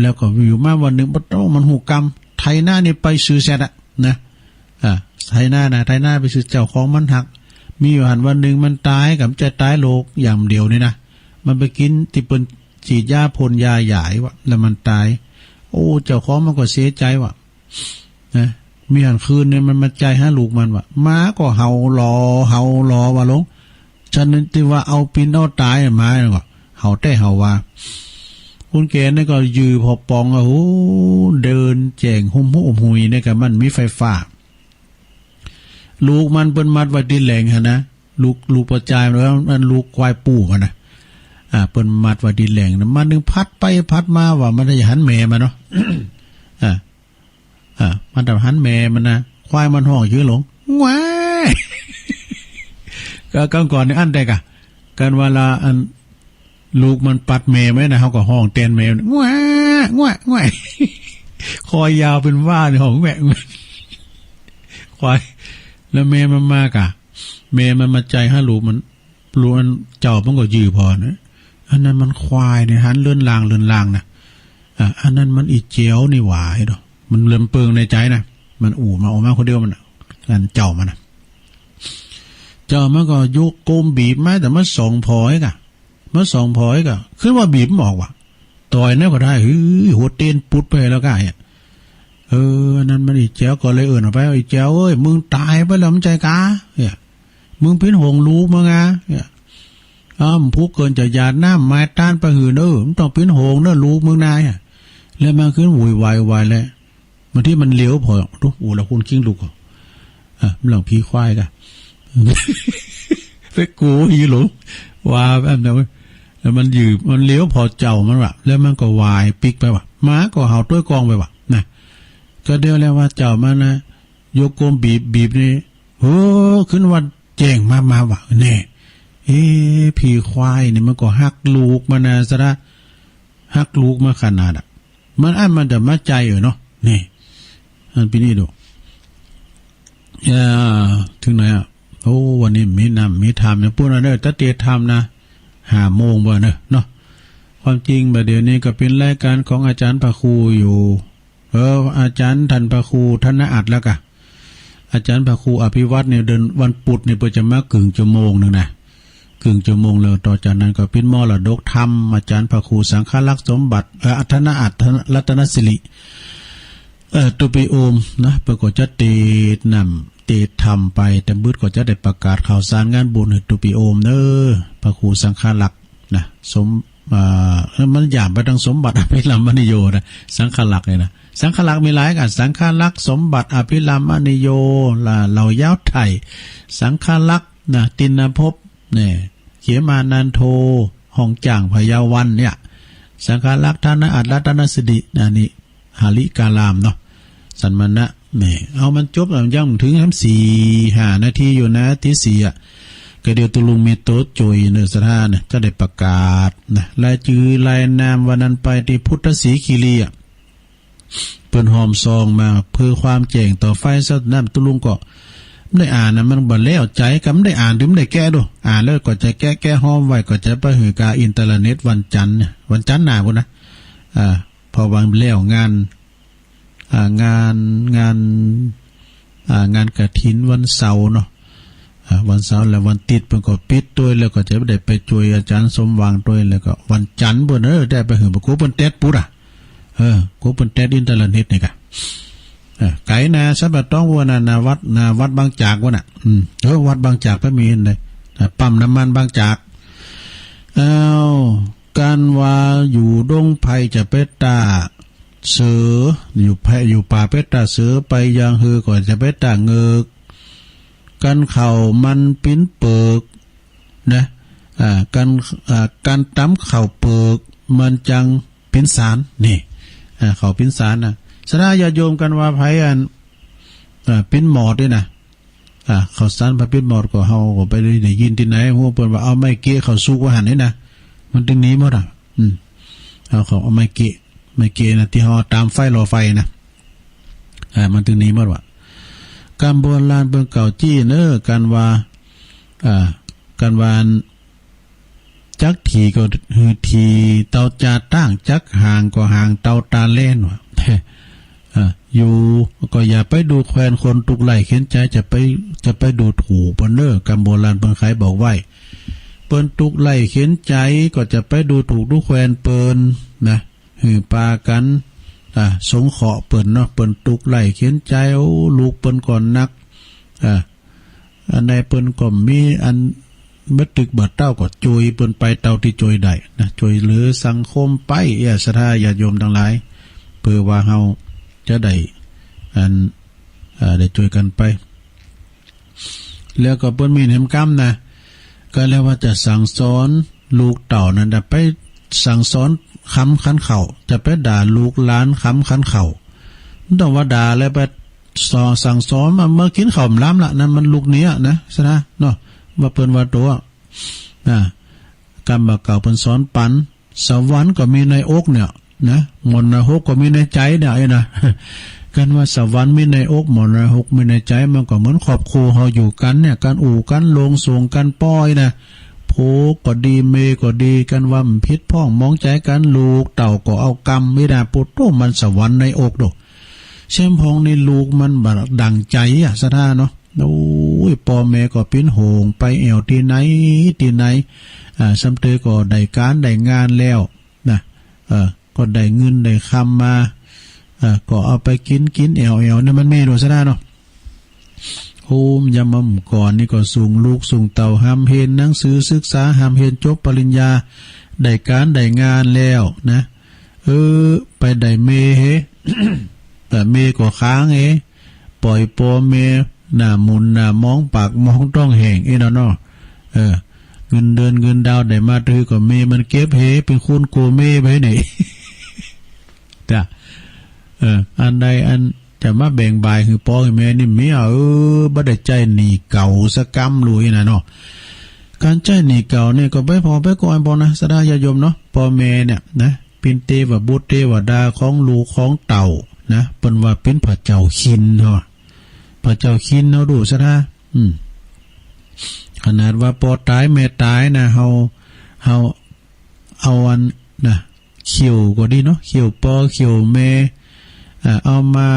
แล้วก็อยู่มาวันนึ่ง ปะโต้ มันฮู้กำ ไถนานี่ไปซื่อแซดอะนะ อ่า ไถนานะ ไถนาไปซื่อ เจ้าของมันหัก มีอยู่หั้นวันนึ่งมันต๋าย ก็บ่ใจ้ต๋ายโลกอย่างเดียวนี่นะ มันไปกิ๋นตี้เปิ้นฉีดยาพ่นยาหยายว่ะ แล้วมันต๋าย โอ้ เจ้าของมันก็เสียใจ๋ว่ะ นะ มีหั้นคืนนึ่งมันมาใจ้หาลูกมันว่ะ หมาก็เห่าหล่อ เห่าหล่อว่ะหลวง ฉะนั้นตี้ว่าเอาปิ้นเอาต๋ายหมาก็ เห่าแต๊เห่าว่า คนแก่นี่ก็ยื้อผ่อป๋องอะ โห เดินแจ้งฮุ่มหูอมหุยเนี่ย ก็มันมีไฟฟ้า ลูกมันเปิ้นมัดไว้ตี้แหล่งหั้นนะ ลูก ลูกป้อจายมัน อันลูกควายปู่มันนะ อ่า เปิ้นมัดไว้ตี้แหล่งนะ มันนึ่งพัดไปพัดมาว่ะ มันจะหันแม่มันเนาะ อ่า อ่า มันจะหันแม่มันนะ ควายมันฮ้องจื้อหลง ว้าย ก็กำก่อนนี่อั้นแต๊ก่ะ กั๋นเวลาอัน ลูกมันปัดแม่ไว้นะ เฮาก็ฮ้องแตนแม่ ว้า ว้า ว้า คอยาวเป๋นว่านี่ ฮ้องแวะ แวะ ควาย แล้วแม่มันมาก่ะ แม่มันมาใจ้หาลูกมัน ลูกอันเจ้ามันก็ยื้อผ่อนะ อันนั้นมันควายเนี่ย หันเลือนลาง เลือนลางนะ อ่ะ อันนั้นมันอี่แจ๋วนี่หว่า เห็นบ่ มันเริ่มเปิงในใจ๋นะ มันอู้มา อู้มาคนเดียวมันน่ะ อันเจ้ามันน่ะ เจ้ามันก็ยกโกมบีบมา แต่มันส่องผ่อไอ้ก่ะ มันส่องผ่อไอ้ก่ะ ขึ้นว่าบีบมันออกว่ะ ต่อยนั่นก็ได้ เฮ้ย หัวเตนปุดไปแล้วก่ะเนี่ย เออ อันนั้นมันอี่แจ๋วก็เลยเอิ้นออกไป อี่แจ๋วเอ้ย มึงต๋ายไปแล้ว มันใจ้กา เนี่ย มึงปิ้นห่วงลูกมึงอะ เนี่ย อ้าว ผู้เกินจะหยาดน้ำหมายต้านไปหื้อเน่อ มึงต้องปิ้นห่วงเน่อลูกมึงนายอะ แล้วมันขึ้นโวยวาย โวยวายแล้ว บางทีมันเหลียวผ่อ ตุ๊ โอ้ แล้วคนคิงลุกอ่ะ อ่ะ มันหลังผีควายก่ะ ไปกู๋อีหลง ว่าแบบนั้นเว้ย แล้วมันยื้อ มันเหลียวผ่อเจ้ามันว่ะ แล้วมันก็วายปิ๊กไปว่ะ หมาก็เห่าต้วยกองไปว่ะ นะ ก็เดียวแล้วว่าเจ้ามันนะ ยกโกมบีบ บีบนี่ เฮ้อ ขึ้นว่าแจ้งมา มาว่ะ แน่ เอ๊ะ ผีควายนี่มันก็ฮักลูกมันนะสะระ ฮักลูกมาขนาดอะ มันอั้นมันจะมาใจ้เออเนาะ นี่ อันปี้นี่ดู อ่า เถิงไหนอะ โอ้ วันนี้มีน้ำมีธรรมเนี่ย ปู๊นเอาเน่อ ตะเตียธรรมนะ ห้าโมงบ่าเน่อ เนาะ ความจริงบ่าเดี๋ยวนี้ก็เป๋นรายก๋านของอาจ๋ารย์พระครูอยู่ เออ อาจ๋ารย์ต้านพระครูธนอัตถ์แล้วก่ะ อาจ๋ารย์พระครูอภิวัฒน์เนี่ย เดินวันปุธเนี่ย เปิ้นจะมาเกิ่งจั่วโมงนึ่งนะ ครึ่งชั่วโมงแล้ว ต่อจากนั้นก็เป๋นมรดกธรรม อาจ๋ารย์พระครูสังฆลักษณ์สมบัติ เอ่อ ธนอัตถรัตนสิริ เอ่อ ตุปิโอมนะ เปิ้นก็จะเตศน์นำ เตศน์ธรรมไป แต่บึดก็จะได้ประกาศข่าวสารงานบุญหื้อตุปิโอมเน้อ พระครูสังฆลักษณ์นะ สม เอ่อ มันหยาบไปตางสมบัติอภิรามมณีโยนะ สังฆลักษณ์เนี่ยนะ สังฆลักษณ์มีหลายอัน สังฆลักษณ์สมบัติอภิรามมณีโย ละ เหล่ายาวไถ่ สังฆลักษณ์นะ ติณภพ เนี่ย เขมานันโท ห้องจ้างพยาวันเนี่ย สังฆลักษณ์ธนอัตถรัตนสิริ อันนี้หริการามเนาะ สันมณะ แหม เอามันจบแล้ว ยังบ่เถิงแหม สี่ห้านาทีอยู่นะ ตี้สี่อะ ก็เดี๋ยวตุ๊ลุงมีโต๊ะจุยเนอะ ศรัทธาเนี่ย จะได้ประกาศนะ รายจื้อรายนามวันนั้นไปตี้พุทธศรีคีรีอะ เปิ้นหอมซองมาเพื่อความแจ้งต่อฝ่ายศาสนา ตุ๊ลุงก็บ่ได้อ่านนะ มันบ่แล้วใจ๋ ก็บ่ได้อ่าน บ่ได้แกะดู อ่านแล้วก็จะแกะ แกะหอมไว้ ก็จะไปหื้อก๋าอินเทอร์เน็ตวันจันทร์เนี่ย วันจันทร์หน้าพู้นนะ อ่า เพราะว่าแล้วงาน อ่า งาน งาน อ่า งานกฐินวันเสาร์เนาะ อ่า วันเสาร์และวันอาทิตย์เปิ้นก็ปิดตวย แล้วก็จะบ่ได้ไปจุยอาจ๋ารย์สมหวังตวย แล้วก็วันจันทร์พู้นเออ ได้ไปหื้อพระครูเปิ้นแต๊ดปุ๊ดอะ เออ ครูเปิ้นแต๊ดอินเทอร์เน็ตนี่กะ เออ ไก๋นา สันป่าตองพู้นนะ นาวัด นาวัดบางจากพู้นน่ะ อืม เออ วัดบางจากก็มีอันใด อ่า ปั๊มน้ำมันบางจาก อ้าว กันว่าอยู่ดงไผ่จะไปต้าเสือ อยู่ไผ่ อยู่ป่าไปต้าเสือ ไปอย่างหื้อก็จะไปต้าเงิก กันข้าวมันปิ้นเปิกนะ อ่า กัน อ่า กันต๋ำข้าวเปิก มันจังปิ้นสาร นี่ อ่า ข้าวปิ้นสารนะ ศรัทธาญาติโยม กันว่าไผอัน อ่า ปิ้นหมอดนี่นะ อ่า ข้าวสารพระปิ้นหมอดก็ เฮาก็ไปได้ยินตี้ไหน ฮู้เปิ้นว่าเอาไม้เกะข้าวสุกว่าหั้นนี่นะ มันตึงหนีหมดอะ อืม เอาข้าว เอาไม้เกะ ไม้เกะนะ ตี้เฮาต๋ามไฟหล่อไฟนะ อ่า มันตึงหนีหมดว่ะ กำโบราณเปิ้นเก่าจี้เน้อ กันว่า อ่า กันว่า จักถี่ก็หื้อถี่เตาจาตั้ง จักห่างก็ห่างเตาตาแลนว่ะ อ่า อยู่ก็อย่าไปดูแควนคนตุ๊กข์ไร้เข็ญใจ๋ จะไป จะไปดูถูกเปิ้นเน้อ กำโบราณเปิ้นไขบอกไว้ เปิ้นตุ๊กข์ไร้เข็ญใจ๋ก็จะไปดูถูกดูแควนเปิ้นนะ หื้อปากั๋น อ่า สงเคราะห์เปิ้นเนาะ เปิ้นตุ๊กข์ไร้เข็ญใจ๋ โอ้ ลูกเปิ้นก็หนัก อ่า อันใดเปิ้นก็มี อันบ่ตึกบ่เต้าก็จุยเปิ้นไปเต้าตี้จุยได้นะ จุยเหลือสังคมไป เอ้อ ศรัทธาญาติโยมตังหลาย เปื้อว่าเฮาจะได้ อัน อ่า ได้จุยกั๋นไป แล้วก็เปิ้นมีแหมกำนะ ก็เรียกว่าจะสั่งสอนลูกเต้านั้นน่ะ ไปสั่งสอนคำขันเข้า จะไปด่าลูกหลานคำขันเข้า บ่ต้องว่าด่าแล้ว ไปสอน สั่งสอนมา เมื่อกิ๋นเข้าบ่ล้ำละ นั้นมันลูกเนี้ยนะ ศรัทธาเนาะ ว่าเปิ้นว่าตั๋ว อ่า กำบ่าเก่าเปิ้นสอนปั๋น สวรรค์ก็มีในอกเนี่ยนะ มรณะหกก็มีในใจ๋เนี่ย ไอ้นะ กันว่าสวรรค์มีในอก มรณะหกมีในใจ๋ มันก็เหมือนครอบครัวเฮาอยู่กั๋นเนี่ย กั๋นอู้กั๋นลง ส่งกั๋นปอยนะ ผัวก็ดี เมียก็ดี กันว่าบ่ผิดพ้องมองใจ๋กั๋น ลูกเต้าก็เอากำ นี่นะ ปุโต มันสวรรค์ในอกโด เสียงฮ้องนี่ลูกมันบ่ดั่งใจ๋อะ ศรัทธาเนาะ โอ้ย ป้อแม่ก็เป๋นห่วง ไปแอ่วตี้ไหนตี้ไหน อ่า ส่ำเตยก็ได้ก๋านได้งานแล้วนะ เออ ก็ได้เงินได้คำมา เออ ก็เอาไปกิ๋นกิ๋นแอ่วแอ่ว เนี่ยมันมีโด ศรัทธาเนาะ โอ้ ยามก่อนนี่ก็ส่งลูกส่งเต้าฮ่ำเฮียนหนังสือศึกษา ฮ่ำเฮียนจบปริญญา ได้ก๋านได้งานแล้วนะ เออ ไปได้เมียเฮ แต่เมียก็ค้างเฮ ปล่อยป้อแม่หน้าหมุนหน้ามอง ปากมองต๊องแห้งอี้เนาะเนาะ เออ เงินเดือนเงินดาวได้มาตะหื้อก็เมียมันเก็บเฮ เป๋นคนกั๋วเมียไปนี่ จ้ะ เออ อันใดอันจะมาแบ่งบ่ายหื้อป้อหื้อแม่นี่มี เออ บ่ได้ใจ๊หนี้เก่าสักกำลุยนะเนาะ ก๋านใจ๊หนี้เก่านี่ก็ไปผ่อไปก่อนปอนะ ศรัทธาญาติโยมเนาะ ป้อแม่เนี่ยนะ เป๋นเตวบุตรเตวดาของลูกของเต้านะ เปิ้นว่าเป๋นพระเจ้าคินเนาะ พระเจ้าคินเฮาดู ศรัทธา อืม ขนาดว่าป้อต๋ายแม่ต๋ายนะ เฮา เฮาเอาอันนะ เขี้ยวก็ดีเนาะ เขี้ยวป้อเขี้ยวแม่ อ่า เอามา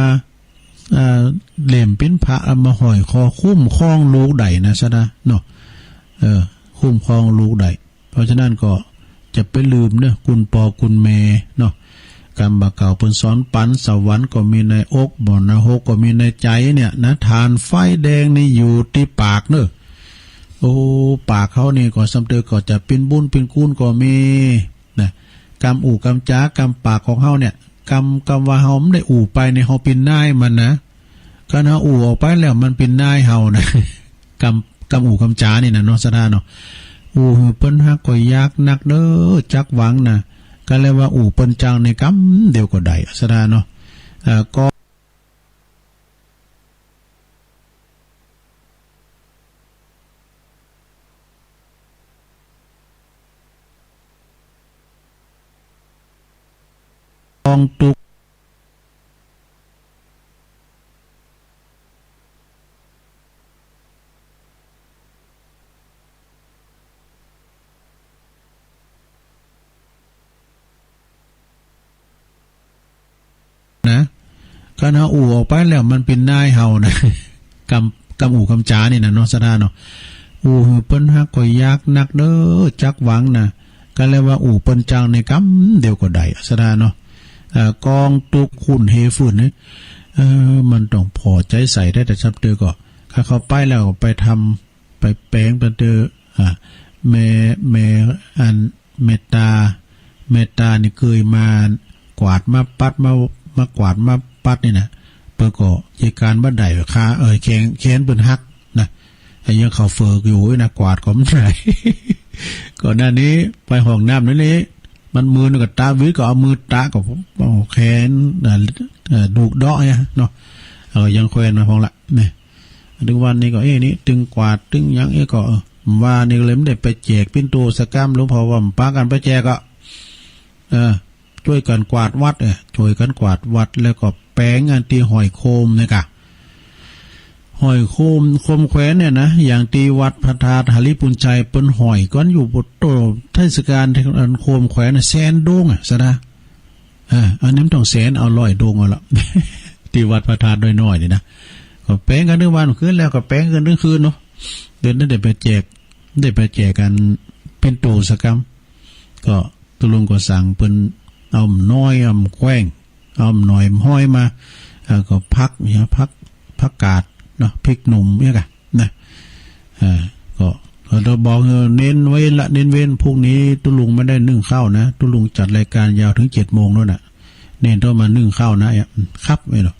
อ่า เล่มปิ้นพระ เอามาห้อยคอคุ้มครองลูกได้นะ ศรัทธาเนาะ เออ คุ้มครองลูกได้ เพราะฉะนั้นก็จะไปลืมเน่อ คุณป้อคุณแม่เนาะ กำบ่าเก่าเปิ้นสอนปัน สวรรค์ก็มีในอก บ่ นรกก็มีในใจ๋เนี่ยนะ ถ่านไฟแดงนี่อยู่ตี้ปากเน่อ โอ้ ปากเฮานี่ก็ซ้ำเติมก็จะปิ้นบุญปิ้นคุณก็มีนะ กำอู้กำจ๋า กำปากของเฮาเนี่ย กำ กำว่าเฮาบ่ได้อู้ไปเนี่ย เฮาเป๋นนายมันนะ คันเฮาอู้ออกไปแล้วมันเป๋นนายเฮานะ กำ กำอู้กำจ๋านี่นะเนาะ ศรัทธาเนาะ อู้หื้อเปิ้นฮักก็ยากนักเน่อ จักหวังนะ ก็เลยว่าอู้เปิ้นจังในกำเดียวก็ได้ ศรัทธาเนาะ เอ่อ ก็ กองตุ๊ก นะ คันเฮาอู้ออกไปแล้วมันเป๋นนายเฮานะ กำ กำอู้กำจ๋านี่นะเนาะ ศรัทธาเนาะ อู้หื้อเปิ้นฮักก็ยากนักเน่อ จักหวังนะ ก็เลยว่าอู้เปิ้นจังในกำเดียวก็ได้ ศรัทธาเนาะ เอ่อ กองตุ๊กขุ่นเหฝืนนี่ เออ มันต้องผ่อใจ๋ใส่ได้ แต่ซ้ำเติมก็ ถ้าเข้าไปแล้วไปทำ ไปแป๋งเปิ้นเต๊อะ อ่า แม่ แม่ อัน เมตตา เมตตานี่เกยมากวาดมาปัดมา มากวาดมาปัดนี่นะ เปิ้นก็เยียะก๋านบ่ได้ ขา เอ่อ แขน แขนเปิ้นหักนะ ไอ้ยังเข้าเฝือกอยู่นะ กวาดก็บ่ได้ ก่อนหน้านี้ไปห้องน้ำนั่นนี่ มันมือนี่ก็ตะวิด ก็เอามือตะก็ โอ้ แขน เอ่อ เอ่อ ดูกเดาะเนี่ยเนาะ เออ ยังแขวนมาพองละ นี่ ตึงวันนี้ก็ เอ๊ะ นี่ ตึงกวาด ตึงหยัง เอ๊ะ ก็ เออ ว่านี่เลยบ่ได้ไปแจกปิ่นโตสักกำ หลวงพ่อว่าบ่ปากั๋นไปแจกอะ เออ จ้วยกั๋นกวาดวัด เออ จ้วยกั๋นกวาดวัด แล้วก็แป๋งอันตี้ห้อยโคมนี่กะ ห้อยโคม โคมแขวนเนี่ยนะ อย่างตี้วัดพระธาตุหริภุญชัย เปิ้นห้อยกั๋นอยู่ โอ้โห เทศกาลอันโคมแขวนน่ะ แสนดวงอะ ศรัทธา เออ อันนี้มันต้องแสน เอาร้อยดวงเอาละ ตี้วัดพระธาตุน้อยๆ นี่นะ ก็แป๋งกั๋นตึงวันตึงคืน แล้วก็แป๋งกั๋นตึงคืนเนาะ เดี๋ยวนั้นได้ไปแจก ได้ไปแจกกั๋นปิ่นโตสักกำ ก็ตุ๊ลุงก็สั่งเปิ้นเอาหม้อน้อย เอาหม้อแกว้ง เอาหม้อน้อยห้อยมา แล้วก็ผักเนี่ย ผัก ผักกาดเนาะ พริกหนุ่มเนี่ยกะ นะ อ่า ก็ ก็ต้องบอก เออ เน้นไว้ละ เน้นเว้น พรุ่งนี้ตุ๊ลุงไม่ได้นึ่งข้าวนะ ตุ๊ลุงจัดรายการยาวเถิงเจ็ดโมงโน่นน่ะ เน้นต้องมานึ่งข้าวนะ เนี่ย ครับ ไอ้เนาะ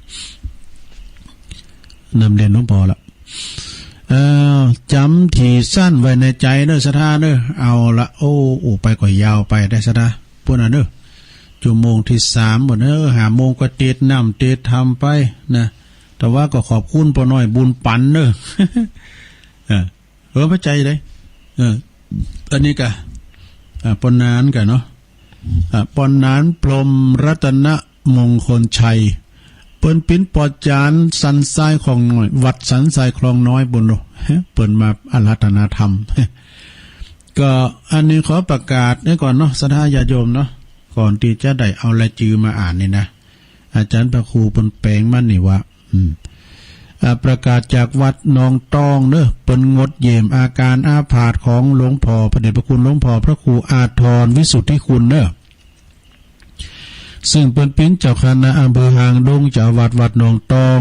นำเรียนหลวงพ่อละ เอ่อ จ๋ำถี่สั้นไว้ในใจ๋เน่อ ศรัทธาเน่อ เอาละ โอ้ โอ้ ไปก็ยาวไปได้ ศรัทธา ปู้นน่ะเน่อ ชั่วโมงตี้สามปู้นเน่อ ห้าโมงก็เตรียมน้ำเตรียมธรรมไปนะ แต่ว่าก็ขอบคุณป้อน้อยบุญปันเน่อ เออ เออ พระใจเลย เออ อันนี้กะ อ่า ป้อหนานกะเนาะ อ่า ป้อหนานพรหมรัตนมงคลชัย เปิ้นเป๋นป้อจ๋ารสันทรายคลองน้อย วัดสันทรายคลองน้อยปู้นโล เปิ้นมาอาราธนาธรรม ก็อันนี้ขอประกาศไว้ก่อนเนาะ ศรัทธาญาติโยมเนาะ ก่อนตี้จะได้เอารายจื้อมาอ่านนี่นะ อาจ๋ารย์พระครูเปิ้นแป๋งมานี่ว่า อืม อ่า ประกาศจากวัดหนองตองเน่อ เปิ้นงดเยี่ยมอาการอาพาธของหลวงพ่อ พระเดชพระคุณหลวงพ่อพระครูอาทรวิสุทธิคุณเน่อ ซึ่งเปิ้นเป๋นเจ้าคณะอำเภอหางดง เจ้าอาวาสวัดหนองตอง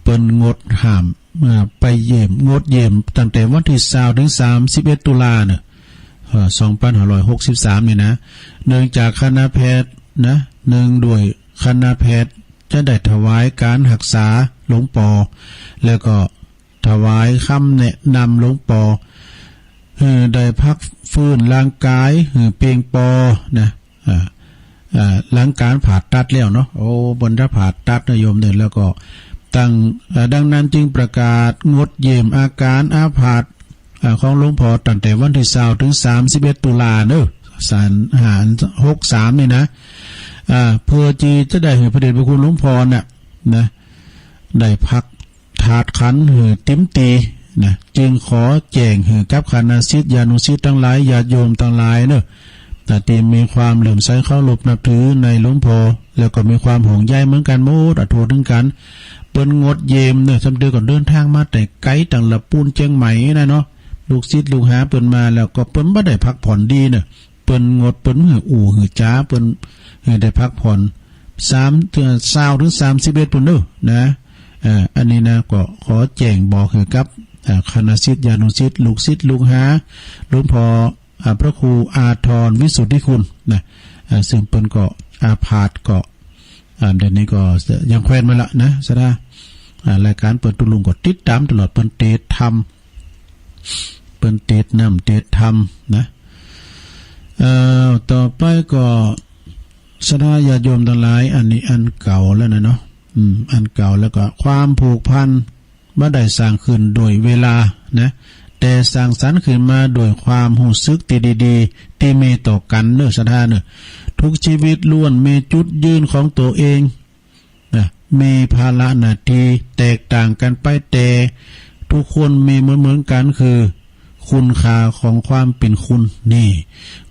เปิ้นงดห้าม อ่า ไปเยี่ยม งดเยี่ยมตั้งแต่วันตี้ซาวเถิงสามสิบเอ็ดตุลาเน่อ เอ่อ สองพันห้าร้อยหกสิบสามนี่นะ เนื่องจากคณะแพทย์นะ เนื่องด้วยคณะแพทย์จะได้ถวายการฮักษาหลวงป้อ แล้วก็ถวายกำแนะนำหลวงป้อ หื้อได้พักฟื้นร่างก๋ายหื้อเปียงปอนะ อ่า อ่า หลังก๋านผ่าตัดแล้วเนาะ โอ้ เปิ้นจะผ่าตัดนะโยมเน่อ แล้วก็ตั้ง อ่า ดังนั้นจึงประกาศงดเยี่ยมอาการอาพาธ อ่า ของหลวงป้อตั้งแต่วันตี้ซาวเถิงสามสิบเอ็ดตุลาเน่อ สองห้าหกสามนี่นะ อ่า เพื่อตี้จะได้หื้อพระเดชพระคุณหลวงป้อน่ะนะ ได้พักธาตุขันธ์หื้อเต๋มตี้นะ จึงขอแจ้งหื้อกับคณะศิษยานุศิษย์ตังหลาย ญาติโยมตังหลายเน่อ ตี้มีความเลื่อมใสเคารพนับถือในหลวงป้อ แล้วก็มีความห่วงใยเหมือนกั๋นหมดอะ ทั่วเถิงกั๋น เปิ้นงดเยี่ยมเน่อ ซ้ำเตื้อก็เดินตางมาแต่ไก๋ตังละปูนเจียงใหม่นะเนาะ ลูกศิษย์ลูกหาเปิ้นมาแล้วก็เปิ้นบ่ได้พักผ่อนดีเน่อ เปิ้นงด เปิ้นหื้ออู้หื้อจ๋า เปิ้นหื้อได้พักผ่อน สาม เอ่อ ซาวเถิงสามสิบเอ็ดปู้นเน่อนะ เอ่อ อันนี้นะ ก็ขอแจ้งบอกหื้อกับ เอ่อ คณะศิษยานุศิษย์ ลูกศิษย์ลูกหา หลวงพ่อ อ่า พระครูอาทรวิสุทธิคุณนะ อ่า ซึ่งเปิ้นก็อาพาธก็ อ่า เดี๋ยวนี้ก็ยังแควนมาละนะ สะดา อ่า รายก๋านเปิดตุลุงก็ติดต๋ามตลอด เปิ้นเตสน์ธรรม เปิ้นเตสน์น้ำเตสน์ธรรมนะ เอ่อ ต่อไปก็ สะดาญาติโยมตังหลาย อันนี้อันเก่าแล้วนะเนาะ อืม อันเก่าแล้วก็ ความผูกพัน บ่ได้สร้างขึ้นโดยเวลานะ แต่สร้างสรรค์ขึ้นมาโดยความฮู้สึกตี้ดีๆ ตี้มีต่อกั๋นเน่อ สะดาเน่อ ทุกชีวิตล้วนมีจุดยืนของตั๋วเองนะ มีภาระหน้าตี้แตกต่างกั๋นไป แต่ทุกคนมีเหมือนๆ กั๋น คือคุณค่าของความเป๋นคนนี่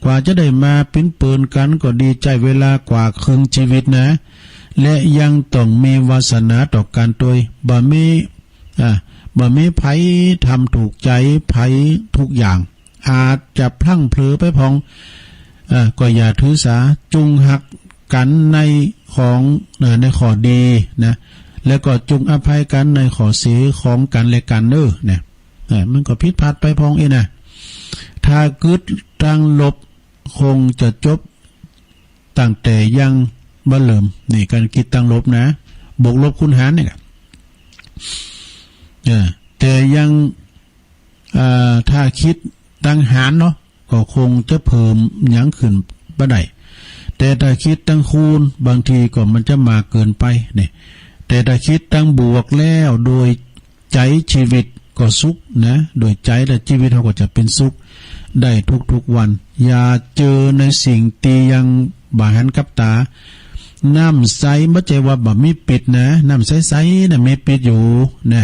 กว่าจะได้มาเป๋นเปิ้นกั๋นก็ดีใจ๊เวลากว่าเคิ่งชีวิตนะ และยังต้องมีวาสนาต่อกั๋นตวย บ่มี อ่า บ่มีใผทำถูกใจ๋ใผทุกอย่าง อาจจะพลั้งเผลอไปพ่อง อ่า ก็อย่าถือสา จุ่งฮักกั๋นในของ เอ่อ ในข้อดีนะ แล้วก็จุ่งอภัยกั๋นในข้อเสียของกั๋นและกั๋นเน่อนะ เอ่อ มันก็ผิดพลาดไปพ่องอี้นะ ถ้ากึ๊ดตางลบคงจะจบ ตั้งแต่ยังบ่เริ่ม นี่ก๋านกึ๊ดตางลบนะ บวกลบคูณหารเนี่ย เออ แต่ยัง เอ่อ ถ้ากึ๊ดตางหารเนาะ ก็คงจะเพิ่มหยังขึ้นบ่ได้ แต่ถ้ากึ๊ดตางคูณ บางทีก็มันจะมากเกินไปเนี่ย แต่ถ้ากึ๊ดตางบวกแล้วโดย ใจ๋ชีวิตก็สุขนะ โดยใจ๋และชีวิตเฮาก็จะเป๋นสุขได้ทุกๆ วัน อย่าเจอในสิ่งตี้ยังบ่หันกับต๋า น้ำใสบ่ใจ้ว่าบ่มีปิดนะ น้ำใสๆ น่ะมีปิดอยู่นะ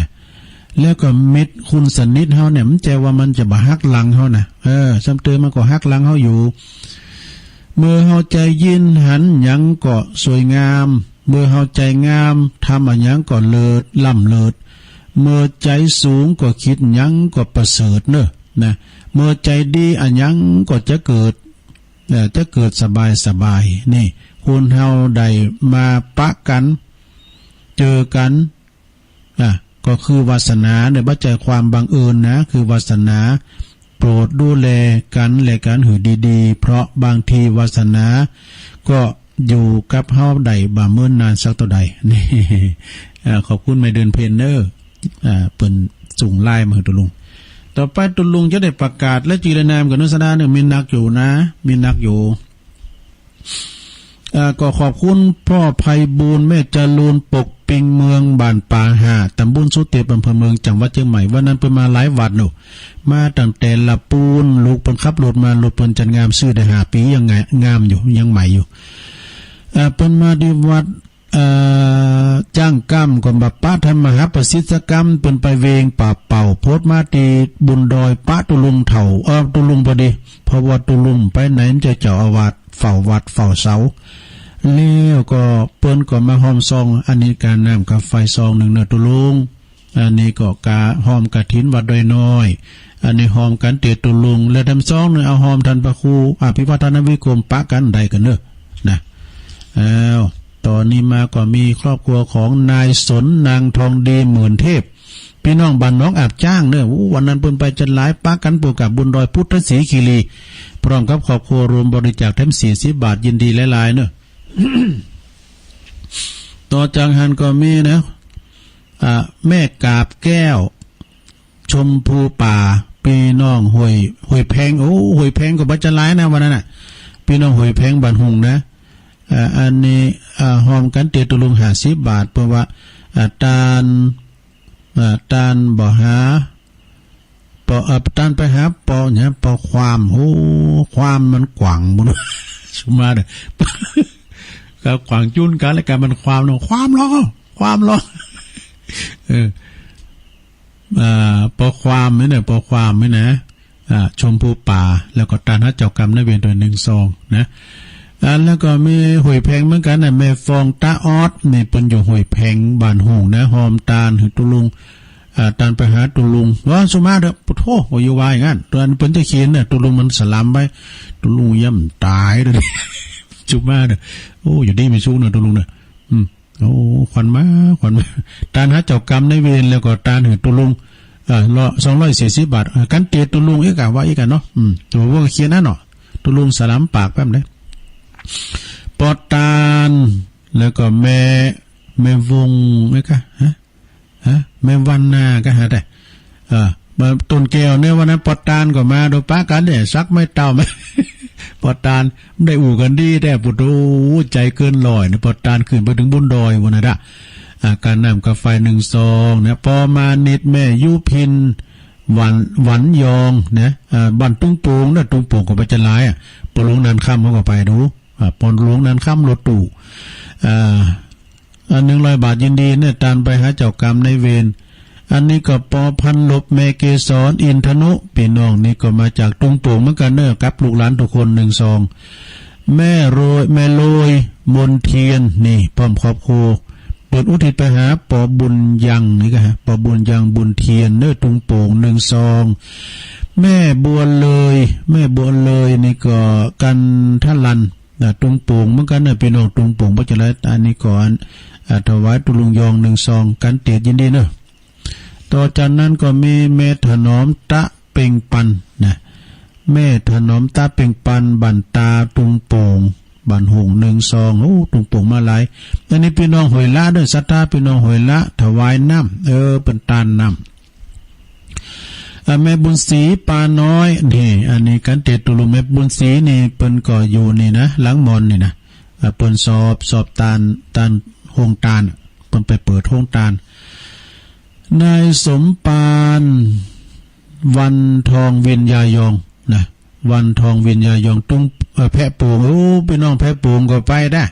แล้วก็เม็ดขุ่นสนิทเฮาเนี่ย บ่ใจ้ว่ามันจะบ่หักหลังเฮานะ เออ ซ้ำเติมมันก็หักหลังเฮาอยู่ เมื่อเฮาใจ๋ยินหันหยังก็สวยงาม เมื่อเฮาใจ๋งาม ทำอะหยังก็เลิศ ล้ำเลิศ เมื่อใจ๋สูงก็กึ๊ดหยังก็ประเสริฐเน่อนะ เมื่อใจ๋ดีอะหยังก็จะเกิด เอ่อ จะเกิดสบายสบาย นี่ คนเฮาได้มาปะกั๋น เจอกั๋น อ่ะ ก็คือวาสนาเน่อ บ่ใจ้ความบังเอิญนะ คือวาสนา โปรดดูแลกั๋นและกั๋นหื้อดีๆ เพราะบางทีวาสนาก็อยู่กับเฮาได้บ่เมินนานสักเต้าใด นี่ อ่า ขอบคุณแม่เดือนเพ็ญเน่อ อ่า เปิ้นส่งไลน์มาหื้อตุ๊ลุง ต่อไปตุ๊ลุงจะได้ประกาศรายจื้อรายนามกั๋นเน่อ สะดาเน่อ มีนักอยู่นะ มีนักอยู่ เอ่อ ก็ขอบคุณป้อไพบูลย์ แม่จรูน ปกปิงเมือง บ้านป่าห้า ตำบลสุเตพ อำเภอเมือง จังหวัดเจียงใหม่ วันนั้นเปิ้นมาหลายวัดเนาะ มาตั้งแต่ละปูน ลูกเปิ้นขับรถมา รถเปิ้นจัดงาม ซื้อได้ห้าปี๋ ยังงามอยู่ ยังใหม่อยู่ เอ่อ เปิ้นมาตี้วัด เอ่อ จ้างกำก็บ่ปะธรรมหาประสิทธิกรรม เปิ้นไปเวงป่าเป่า โผดมาตี้บุญดอย ปะตุ๊ลุงเถ่า เอ่อ ตุ๊ลุงพอดี เพราะว่าตุ๊ลุงไปไหนจะเจ้าอาวาสเฝ้าวัดเฝ้าเสา แล้วก็เปิ้นก็มาฮอมซอง อันนี้ก๋าน้ำก๋าไฟซองนึ่งเน่อตุ๊ลุง อันนี้ก็ก๋าฮอมกฐินวัดดอยน้อย อันนี้ฮอมกั๋นเตียตุ๊ลุง และแถมซองนึ่งเอาฮอมต้านพระครูอภิวัฒนวิกรมปะกั๋นได้กั๋นเน่อ นะ อ้าว ต๋อนนี้มาก็มีครอบครัวของนายสน นางทองดี หมื่นเทพ ปี้น้องบ้านหนองอาบจ๊างเน่อ อู้ วันนั้นเปิ้นไปจัดหลาย ปะกั๋นปูกับบุญดอยพุทธศรีคีรี พร้อมกับครอบครัวรวมบริจาคแถมสี่สิบบาท ยินดีหลายๆ เน่อ ต่อจากหั้นก็มีนะ อ่า แม่กาบแก้ว ชมพูป่า ปี้น้องห้วย ห้วยแพง โอ้ ห้วยแพงก็บ่จัดหลายนะวันนั้นน่ะ ปี้น้องห้วยแพงบ้านหุงนะ อ่า อันนี้ อ่า ฮอมกั๋นเตียตุ๊ลุงห้าสิบบาท เปิ้นว่า อ่า ต้าน อ่า ต้านบ่หา ปอ อ่า ต้านไปหาปอ เนี่ย ปอความ โอ้ ความมันกว้างบุญ สุมาเด้อ ก็กว้างจุนกั๋น แล้วกั๋นมันความเนาะ ความลอ ความลอ เออ อ่า ปอความนี่นะ ปอความนี่นะ อ่า ชมพูป่า แล้วก็ต้านหาเจ้ากรรมนายเวรตวยนึ่งซองนะ อ่า แล้วก็มีห้วยแพงเหมือนกั๋นนะ แม่ฟองตาออด นี่เปิ้นอยู่ห้วยแพงบ้านหุงนะ ฮอมต้านหื้อตุ๊ลุง อ่า ต้านไปหาตุ๊ลุง ว่า สุมาเต๊อะ โธ่ ว่าอยู่ว่าอย่างนั้น ต๋อนเปิ้นจะเขียนน่ะ ตุ๊ลุงมันสลามไป ตุ๊ลุงย่ำต๋ายเลย สุมาเต๊อะ โอ้ อยู่ดีมีสุขเนาะ ตุ๊ลุงเนาะ อืม โอ้ ขวัญมา ขวัญมา ต้านหาเจ้ากรรมนายเวร แล้วก็ต้านหื้อตุ๊ลุง เอ่อ ละ สองร้อยสี่สิบบาท เอ่อ กั๋นเตียตุ๊ลุงอีกอะ ว่าอีกอะเนาะ อืม ตั๋วว่าเขียนนั้นเนาะ ตุ๊ลุงสลามปากแป๊บนึง ปอตาน แล้วก็แม่ แม่วง ไหมคะ ฮะ ฮะ แม่วันนาก็หาได้ เออ มาต้นแก้วเนี่ยวันนั้นปอตานก็มาโดยปะกั๋นเนี่ย สักไม้เต้ามา ปอตานได้อู้กั๋นดีแต๊ ปุโธ ใจ๋เกินร้อยเนี่ย ปอตานขึ้นไปเถิงบนดอยวันนั้นอะ อ่า ก้าน้ำก้าไฟนึ่งซองนะ ปอมานิดแม่ยุพิน หวัน หวันยองนะ อ่า บ้านตุงโป่งนะ ตุงโป่งก็ไปจะหลายอะ ปอหลวงนันค่ำเขาก็ไปดู อ่า ปอหลวงนันค่ำรถตู้ อ่า อันนึ่งร้อยบาทยินดีเนี่ย ต้านไปหาเจ้ากรรมนายเวร อันนี้ก็ปอพันลบ แม่เกสร อินทนุ ปี้น้องนี่ก็มาจากตุงโป่งเหมือนกั๋นเนอะ กับลูกหลานทุกคนนึ่งซอง แม่โรย แม่โรย มนเทียน นี่ พร้อมครอบครัว เปิ้นอุทิศไปหาปอบุญยังนี่ก็ฮะ ปอบุญยัง บุญเทียนเนอะ ตุงโป่งนึ่งซอง แม่บัวเลย แม่บัวเลยนี่ก็กันทะลัน นะ ตุงโป่งเหมือนกั๋นเนอะ ปี้น้องตุงโป่ง บ่จะหลาย อันนี้ก็ อ่า ถวายตุ๊ลุงยองนึ่งซอง กั๋นเตียยินดีเนอะ ต่อจากนั้นก็มีแม่ถนอมตะเป่งปันนะ แม่ถนอมตะเป่งปัน บ้านตา ตุงโป่ง บ้านหงส์นึ่งซอง โอ้ ตุงโป่งมาหลาย อันนี้ปี้น้องห้วยละเนอะ ศรัทธาปี้น้องห้วยละ ถวายน้ำ เออ เปิ้นต้านน้ำ อ่า แม่บุญศรี ปาน้อย นี่ อันนี้กั๋นเตียตุ๊ลุงแม่บุญศรีนี่ เปิ้นก็อยู่นี่นะ หลังมอนนี่นะ อ่า เปิ้นสอบ สอบต้าน ต้านโฮงต้าน เปิ้นไปเปิดโฮงต้าน นายสมปาน วันทองวิญญายองนะ วันทองวิญญายอง ตุง เอ่อ แพะโป่ง โอ้ ปี้น้องแพะโป่งก็ไปได้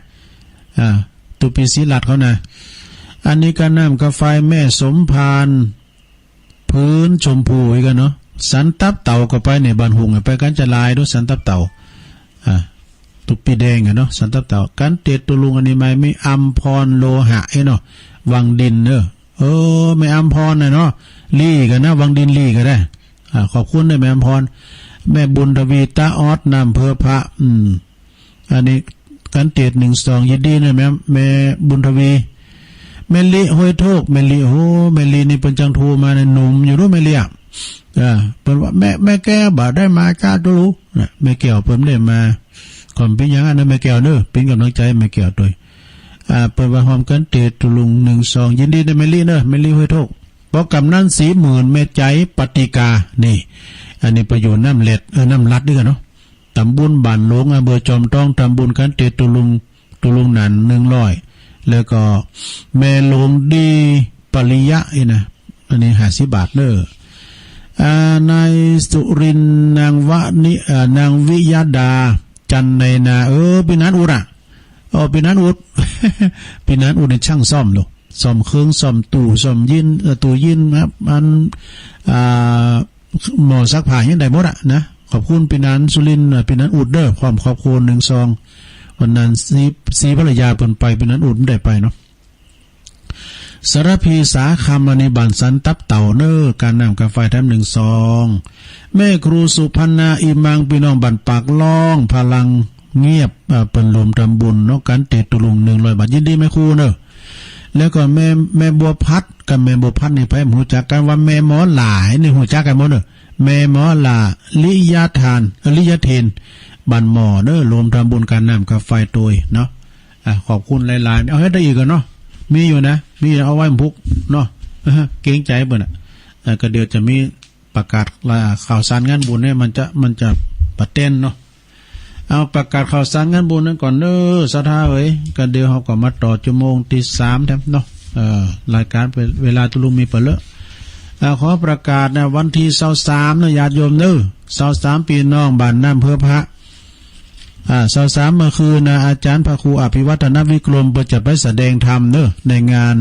อ่า ตุ๊ปี้ศรีรัตน์เขานะ อันนี้ก้าน้ำก้าไฟ แม่สมพาน พื้นชมพูอีกอะเนาะ สันตับเต่าก็ไปเนี่ย บ้านหงส์อะ ไปกั๋นจะหลายดู สันตับเต่า อ่า ตุ๊ปี้แดงอะเนาะ สันตับเต่า กั๋นเตียตุ๊ลุง อันนี้ไม่มี อัมพร โลหะ เอ้ยเนาะ วังดินเนอะ เออ แม่อัมพรน่ะเนาะ ลีก็นะ วังดินลีก็ได้ อ่า ขอบคุณนะแม่อัมพร แม่บุญทวี ตาออด น้ำเภอพระ อืม อันนี้กั๋นเตียนึ่งซอง ยินดีนะแม่ แม่บุญทวี แม่ลิ ห้วยโทก แม่ลิ โอ้ แม่ลินี่เปิ้นจังโทรมานะ หนุ่มอยู่เนาะ แม่ลิอะ อ่า เปิ้นว่า แม่ แม่แก้วบ่ได้มาจ้าตุ๊ลุงนะ แม่แก้วเปิ้นบ่ได้มา ก็บ่เป๋นหยังอะนะ แม่แก้วเนอะ เป๋นก๋ำลังใจ๋แม่แก้วตวย อ่า เปิ้นว่าฮอมกั๋นเตียตุ๊ลุงนึ่งซอง ยินดีนะแม่ลิเนอะ แม่ลิ ห้วยโทก ปอกำนัน ศรีหมื่น แม่ใจ๋ ปฏิกา นี่ อันนี้ไปอยู่น้ำเล็ด เออ น้ำลัดด้วยกั๋นเนาะ ต๋ำบุญบ้านหลวง อำเภอจอมทอง ทำบุญกั๋นเตียตุ๊ลุง ตุ๊ลุงหนานนึ่งร้อย แล้วก็แม่หลวงดี ปริยะ นี่นะ อันนี้ห้าสิบบาทเนอะ อ่า นายสุรินทร์ นางวะนิ เอ่อ นางวิยดา จันในนา เออ ปี้หนานอุดอะ อ๋อ ปี้หนานอุด ปี้หนานอุดนี่ช่างซ่อมเนาะ ซ่อมเครื่อง ซ่อมตู้ ซ่อมยิน เอ่อ ตู้ยินนะครับ อัน อ่า หม้อซักผ้าหยังได้หมดอะนะ ขอบคุณปี้หนานสุรินทร์ เอ่อ ปี้หนานอุดเด้อ พร้อมครอบครัวนึ่งซอง วันนั้นศรี ศรีภรรยาเปิ้นไป ปี้หนานอุดบ่ได้ไปเนาะ สารภี สาคำ อันนี้บ้านสันตับเต่าเนอะ ก้าน้ำก้าไฟแถมนึ่งซอง แม่ครูสุพรรณา อิมัง ปี้น้องบ้านปากล่อง พลังเงียบ เอ่อ เปิ้นรวมทำบุญเนาะ กั๋นเตียตุ๊ลุงนึ่งร้อยบาท ยินดีแม่ครูเนอะ แล้วก็แม่ แม่บัวพัด กับแม่บัวพัดนี่ไผฮู้จักกั๋นว่าแม่หมอหลายนี่ฮู้จักกั๋นหมดเนอะ แม่หมอหลา ลิยะทาน เอ่อ ลิยะเทน บ้านหม้อเนอะ รวมทำบุญก้าน้ำก้าไฟตวยเนาะ อ่ะ ขอบคุณหลายๆ เอาเฮ็ดได้อีกอะเนาะ มีอยู่นะ มีอยู่ เอาไว้พุกเนาะ เกรงใจ๋เปิ้นอะ อ่ะ ก็เดี๋ยวจะมีประกาศ อ่า ข่าวสารงานบุญเนี่ย มันจะ มันจะบ่แตนเนาะ เอาประกาศข่าวสารงานบุญนั้นก่อนเนอะ ศรัทธาเอ๋ย ก็เดี๋ยวเฮาก็มาต่อชั่วโมงตี้สามแถมเนาะ เอ่อ รายก๋านเวลาตุ๊ลุงมีบ่เหลือ อ่า ขอประกาศนะ วันตี้ซาวสามเนอะ ญาติโยมเนอะ ซาวสาม ปี้น้องบ้านน้ำเภอพระ อ่า ซาวสาม เมื่อคืนนะ อาจ๋ารย์พระครูอภิวัฒนวิกรม เปิ้นจะไปแสดงธรรมเนอะ ในงาน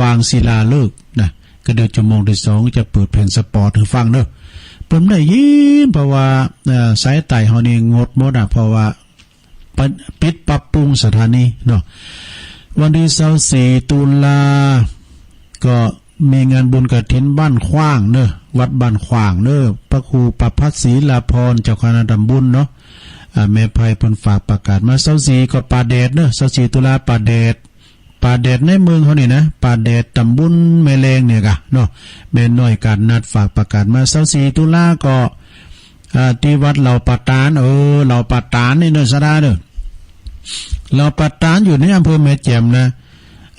วางศิลาฤกษ์นะ ก็เดี๋ยวชั่วโมงตี้สองจะเปิดแผ่นสปอตหื้อฟังเนอะ เปิ้นบ่ได้ยิน เพราะว่า เอ่อ สายใต้เฮานี่งดหมดอะ เพราะว่า ปิด ปิดปรับปรุงสถานีเนาะ วันตี้ซาวสี่ ตุลา ก็ มีงานบุญกฐินบ้านขว้างเน่อ วัดบ้านขว้างเน่อ พระครูประภัสศรีลาภรณ์ เจ้าคณะต๋ำบลเนาะ อ่า แม่ไพเปิ้นฝากประกาศมา ซาวสี่ก็ป่าแดดเน่อ ซาวสี่ตุลาป่าแดด ป่าแดดในเมืองเฮานี่นะ ป่าแดดต๋ำบลแม่แลงเนี่ยก่ะเนาะ แม่น้อยกาดนัดฝากประกาศมา ซาวสี่ตุลาก็ อ่า ตี้วัดเหล่าป่าตาล เออ เหล่าป่าตาลนี่เน่อ สะดาเน่อ เหล่าป่าตาลอยู่ในอำเภอแม่แจ่มนะ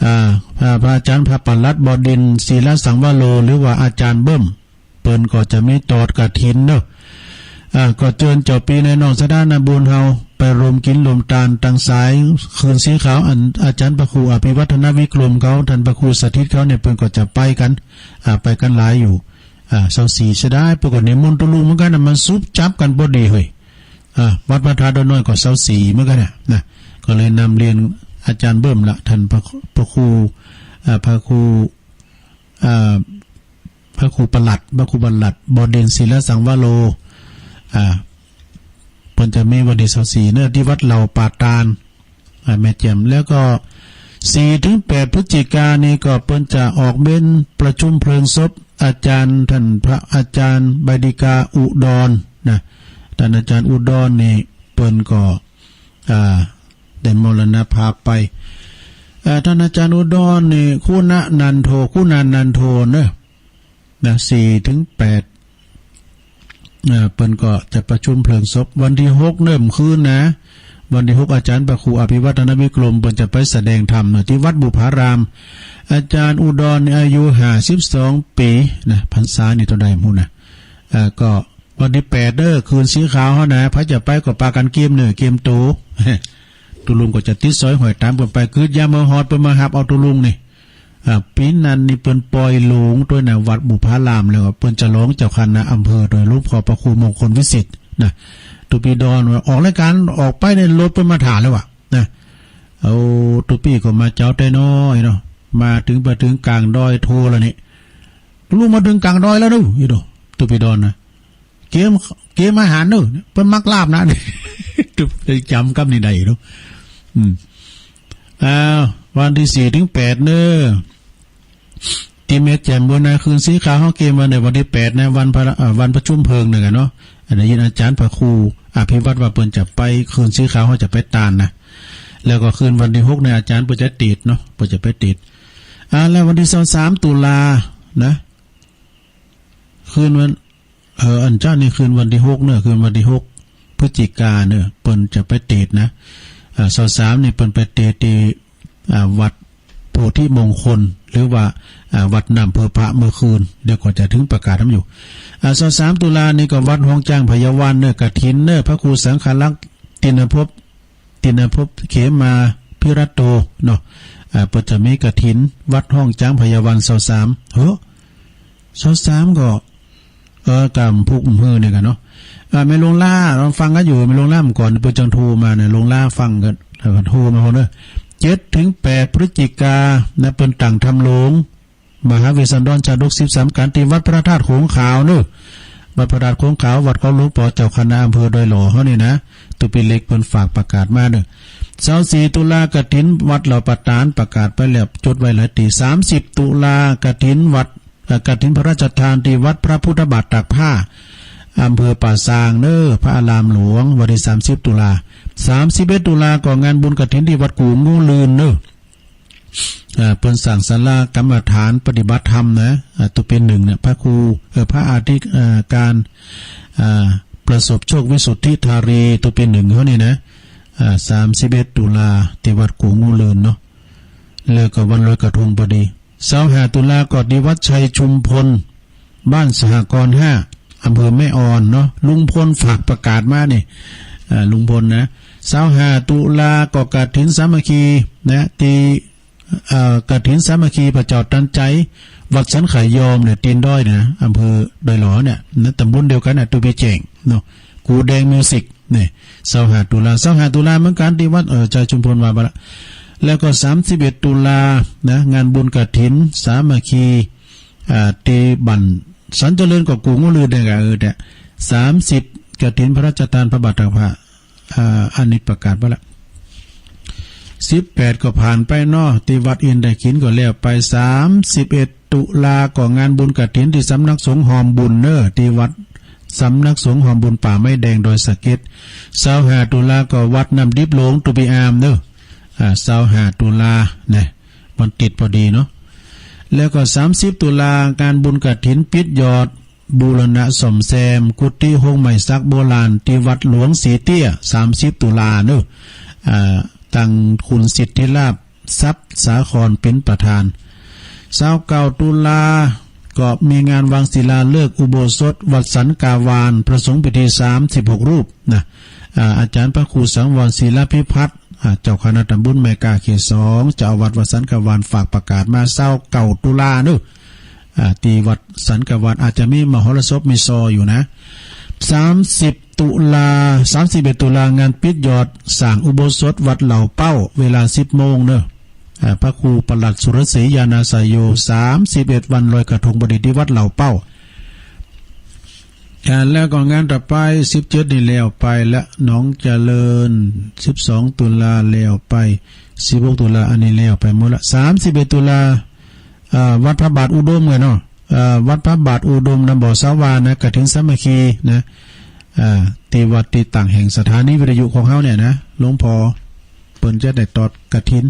อ่า พระ พระอาจ๋ารย์พระปลัดบดินทร์ ศิลสังวโร หรือว่าอาจ๋ารย์เบิ้ม เปิ้นก็จะมีตอดกฐินเนาะ อ่า ก็เจิญเจ้าปี้นายน้องสะดานาบุญเฮา ไปรวมกิ๋นรวมตานตังสายคืนสีขาว อันอาจ๋ารย์พระครูอภิวัฒนวิกรมเขา ท่านพระครูสถิตเขาเนี่ย เปิ้นก็จะไปกั๋น อ่า ไปกั๋นหลายอยู่ อ่า ซาวสี่เสียดาย เปิ้นก็นิมนต์ตุ๊ลุงเหมือนกั๋นนะ มันสุบจับกั๋นพอดีเฮ้ย อ่า วัดพระธาตุดอยน้อยก็ซาวสี่เหมือนกั๋นนะ นะ ก็เลยนำเรียนอาจ๋ารย์เบิ้มละ ท่านพระ พระครู อ่า พระครู อ่า พระครูปลัด พระครูปลัดบดินทร์ ศิลสังวโร อ่า เปิ้นจะมีวันตี้ซาวสี่เน่อ ตี้วัดเหล่าป่าตาล อ่า แม่แจ่ม แล้วก็สี่ถึงแปดพฤศจิกานี่ก็เปิ้นจะออกเม้นประชุมเพลิงศพอาจ๋ารย์ ท่านพระอาจ๋ารย์ใบดิกาอุดรนะ ท่านอาจ๋ารย์อุดรนี่เปิ้นก็ อ่า ได้มรณภาพไป อ่า ท่านอาจ๋ารย์อุดรนี่ คุณานันโท คุณานันโทเน่อ นะ สี่ถึงแปด อ่า เปิ้นก็จะประชุมเพลิงศพ วันตี้หกเน่อ คืนนะ วันตี้หก อาจ๋ารย์พระครูอภิวัฒนวิกรม เปิ้นจะไปแสดงธรรมเน่อ ตี้วัดบุพาราม อาจ๋ารย์อุดรนี่อายุห้าสิบสองปี๋นะ พรรษานี่เต้าใดบ่ฮู้นะ อ่า ก็วันตี้แปดเน่อ คืนสีขาวเฮานะ ใผจะไปก็ปากั๋นเกียมเน่อ เกียมโต ตุ๊ลุงก็จะติดสอยห้อยต๋ามเปิ้นไป กึ๊ดยามเฮาฮอดเปิ้นมาฮับเอาตุ๊ลุงนี่ อ่า ปี๋นั้นนี่เปิ้นป่อยโลงตวยนะ วัดบุพาราม แล้วก็เปิ้นจะลองเจ้าคณะอำเภอตวยหลวงพ่อพระครูมงคลวิสิทธิ์นะ ตุ๊ปี้ดอนว่าออกรายก๋านออกไปในรถเปิ้นมาถ่าแล้วว่ะนะ เอาตุ๊ปี้ก็มาเจ๊าแต่น้อยเนาะ มาเถิง ไปเถิงก๋างดอยโทแล้วนี่ ตุ๊ลุงมาเถิงก๋างดอยแล้วเนาะ อีโด ตุ๊ปี้ดอนนะ เกียม เกียมอาหารเน่อ เปิ้นมักลาบนะ ตุ๊ปี้จ๋ำกำนี้ได้เนาะ อืม อ้าว วันตี้สี่ถึงแปดเน่อ ตี้แม่แจ่มบุญนะ คืนสีขาวเฮาเกียมวันในวันตี้แปดนะ วันพระ เอ่อ วันประชุมเพลิงเน่อก่ะเนาะ อันนี้ยินอาจ๋ารย์พระครูอภิวัฒน์ว่าเปิ้นจะไปคืนสีขาว เฮาจะไปตานนะ แล้วก็คืนวันตี้หกเนี่ย อาจ๋ารย์เปิ้นจะเตสน์เนาะ เปิ้นจะไปเตสน์ อ่า แล้ววันตี้ซาวสามตุลานะ คืนวัน เออ อันเจ้านี่คืนวันตี้หกเน่อ คืนวันตี้หกพฤศจิกาเน่อ เปิ้นจะไปเตสน์นะ อ่า ซาวสามนี่เปิ้นไปเตสน์ตี้ อ่า วัดโพธิมงคล หรือว่า อ่า วัดน้ำเพอพระเมื่อคืน เดี๋ยวก็จะเถิงประกาศนำอยู่ อ่า ซาวสามตุลานี่ก็วัดฮ้องจ๊างไผยวันเน่อ กฐินเน่อ พระครูสังฆรักษ์ ติณภพ ติณภพเขมาภิรัตโตเนาะ อ่า เปิ้นจะมีกฐินวัดฮ้องจ๊างไผยวัน ซาวสาม เฮ้อ ซาวสามก็ เออ กำพุกหื้อเนี่ยก่ะเนาะ อ่า แม่หลวงล้า ลองฟังกั๋นอยู่ แม่หลวงล้า ก่อนเปิ้นจังโทรมาเนี่ย หลวงล้าฟังกั๋น เออ โทรมาเน่อ เจ็ดถึงแปดพฤศจิกานะ เปิ้นตั้งธรรมโลง มหาเวสสันดรชาดกสิบสามกัณฑ์ ตี้วัดพระธาตุโขงขาวเน่อ วัดพระธาตุโขงขาว วัดของหลวงปอเจ้าคณะอำเภอดอยหล่อเฮานี่นะ ตุ๊ปี้เล็กเปิ้นฝากประกาศมาเน่อ ซาวสี่ตุลากฐินวัดเหล่าป่าตาล ประกาศไปแล้ว จดไว้หลายตี้ สามสิบตุลากฐินวัด เอ่อ กฐินพระราชทานตี้วัดพระพุทธบาทตากผ้า อำเภอป่าซางเน่อ พระอารามหลวง วันตี้สามสิบตุลา สามสิบเอ็ดตุลาก็งานบุญกฐินตี้วัดกู่งูลื่นเน่อ เอ่อ เปิ้นสร้างศาลากรรมฐานปฏิบัติธรรมนะ อ่า ตุ๊ปี้หนึ่งเนี่ย พระครู เอ่อ พระอธิ เอ่อ การ อ่า ประสบโชควิสุทธิธารี ตุ๊ปี้หนึ่งเฮานี่นะ อ่า สามสิบเอ็ดตุลา ตี้วัดกู่งูลื่นเนาะ แล้วก็วันลอยกระทงพอดี ซาวห้าตุลาก็ตี้วัดชัยชุมพล บ้านสหกรณ์ห้า อำเภอแม่อ่อนเนาะ ลุงพลฝากประกาศมานี่ อ่า ลุงพลนะ ซาวห้าตุลาก็กฐินสามัคคีนะ ตี้ เอ่อ กฐินสามัคคีพระเจ้าตันใจ วัดสันขายอมเนี่ย ตีนดอยเนี่ยนะ อำเภอดอยหล่อเนี่ยนะ ต๋ำบลเดียวกั๋นนะ ตุ๊ปี้แจ้งเนาะ กู่แดงมิวสิกเนี่ย ซาวห้าตุลา ซาวห้าตุลาเหมือนกั๋นตี้วัด เอ่อ ชัยชุมพลว่าไปละ แล้วก็สามสิบเอ็ดตุลานะ งานบุญกฐินสามัคคี อ่า ตี้บ้านสันเจริญก็กู่งูลื่นเนี่ยก่ะ เออ เนี่ย สามสิบกฐินพระราชทานพระบาทตากผ้า อ่า อันนี้ประกาศไปละ สิบแปดก็ผ่านไปเนาะ ตี้วัดอินทร์ไตรขินก็แล้วไป สามสิบเอ็ด ตุลาก็งานบุญกฐินตี้สำนักสงฆ์หอมบุญเน่อ ตี้วัดสำนักสงฆ์หอมบุญป่าไม้แดงดอยสะเก็ด ซาวห้าตุลาก็วัดน้ำดิบหลวงตุปีอามเน่อ อ่า ซาวห้าตุลา นะ วันติดพอดีเนาะ แล้วก็สามสิบตุลางานบุญกฐินปิดยอด บูรณะซ่อมแซมกุฏิโฮงไม้สักโบราณตี้วัดหลวงสีเตี้ย สามสิบตุลาเน่อ อ่า ตังคุณสิทธิลาภ ทรัพย์สาครเป๋นประธาน ซาวเก้าตุลาก็มีงานวางศิลาฤกษ์อุโบสถวัดสันกาวาน พระสงฆ์พิธีสามสิบหกรูปนะ อ่า อาจารย์พระครูสังวรศิลพิพัฒน์ อ่า เจ้าคณะตำบลแม่กาเขตสอง เจ้าอาวาสวัดสันกาวานฝากประกาศมา ซาวเก้าตุลาเน่อ อ่า ตี้วัดสันกาวานอาจจะมีมหรสพมีซออยู่นะ สามสิบตุลา สามสิบเอ็ดตุลางานปิดยอดสร้างอุโบสถวัดเหล่าเป้า เวลาสิบโมงเน่อ อ่า พระครูประหลัดสุรศรีญาณาสโย สามสิบเอ็ดวันลอยกระทงพอดีตี้วัดเหล่าเป้า อ่า แล้วก็งานต่อไป สิบเจ็ดนี่แล้วไปละ หนองเจริญ สิบสองตุลาแล้วไป สิบหกตุลา อันนี้แล้วไปหมดละ สามสิบเอ็ดตุลา อ่า วัดพระบาทอุดมกันเนาะ อ่า วัดพระบาทอุดม นำบ่อสาวานะ กฐินสามัคคีนะ อ่า ตี้วัดตี้ตั้งแห่งสถานีวิทยุของเฮาเนี่ยนะ หลวงพ่อเปิ้นจะได้ตอดกฐิน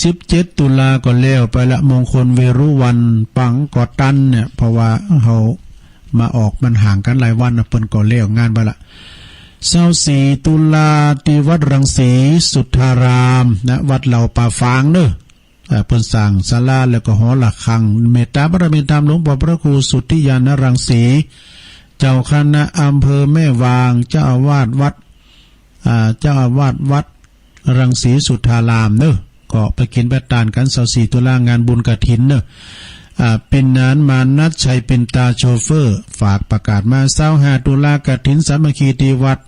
สิบเจ็ดตุลาก็แล้วไปละ มงคลเวรุวรรณปังกอตันเนี่ย เพราะว่าเฮามาออกมันห่างกั๋นหลายวันนะ เปิ้นก็แล้วงานไปละ ซาวสี่ตุลาตี้วัดรังสีสุทธารามนะ วัดเหล่าป่าฝางเน่อ อ่า เปิ้นสร้างศาลาแล้วก็หอระฆัง เมตตาบารมีธรรมหลวงพ่อพระครูสุทธิญาณรังสี เจ้าคณะอำเภอแม่วาง เจ้าอาวาสวัด อ่า เจ้าอาวาสวัดรังสีสุทธารามเน่อ ก็ไปกิ๋นไปตานกั๋น ซาวสี่ตุลางานบุญกฐินเน่อ อ่า ปิ่นนานมานัดชัยปิ่นตาโชเฟอร์ ฝากประกาศมา ซาวห้าตุลากฐินสามัคคีตี้วัด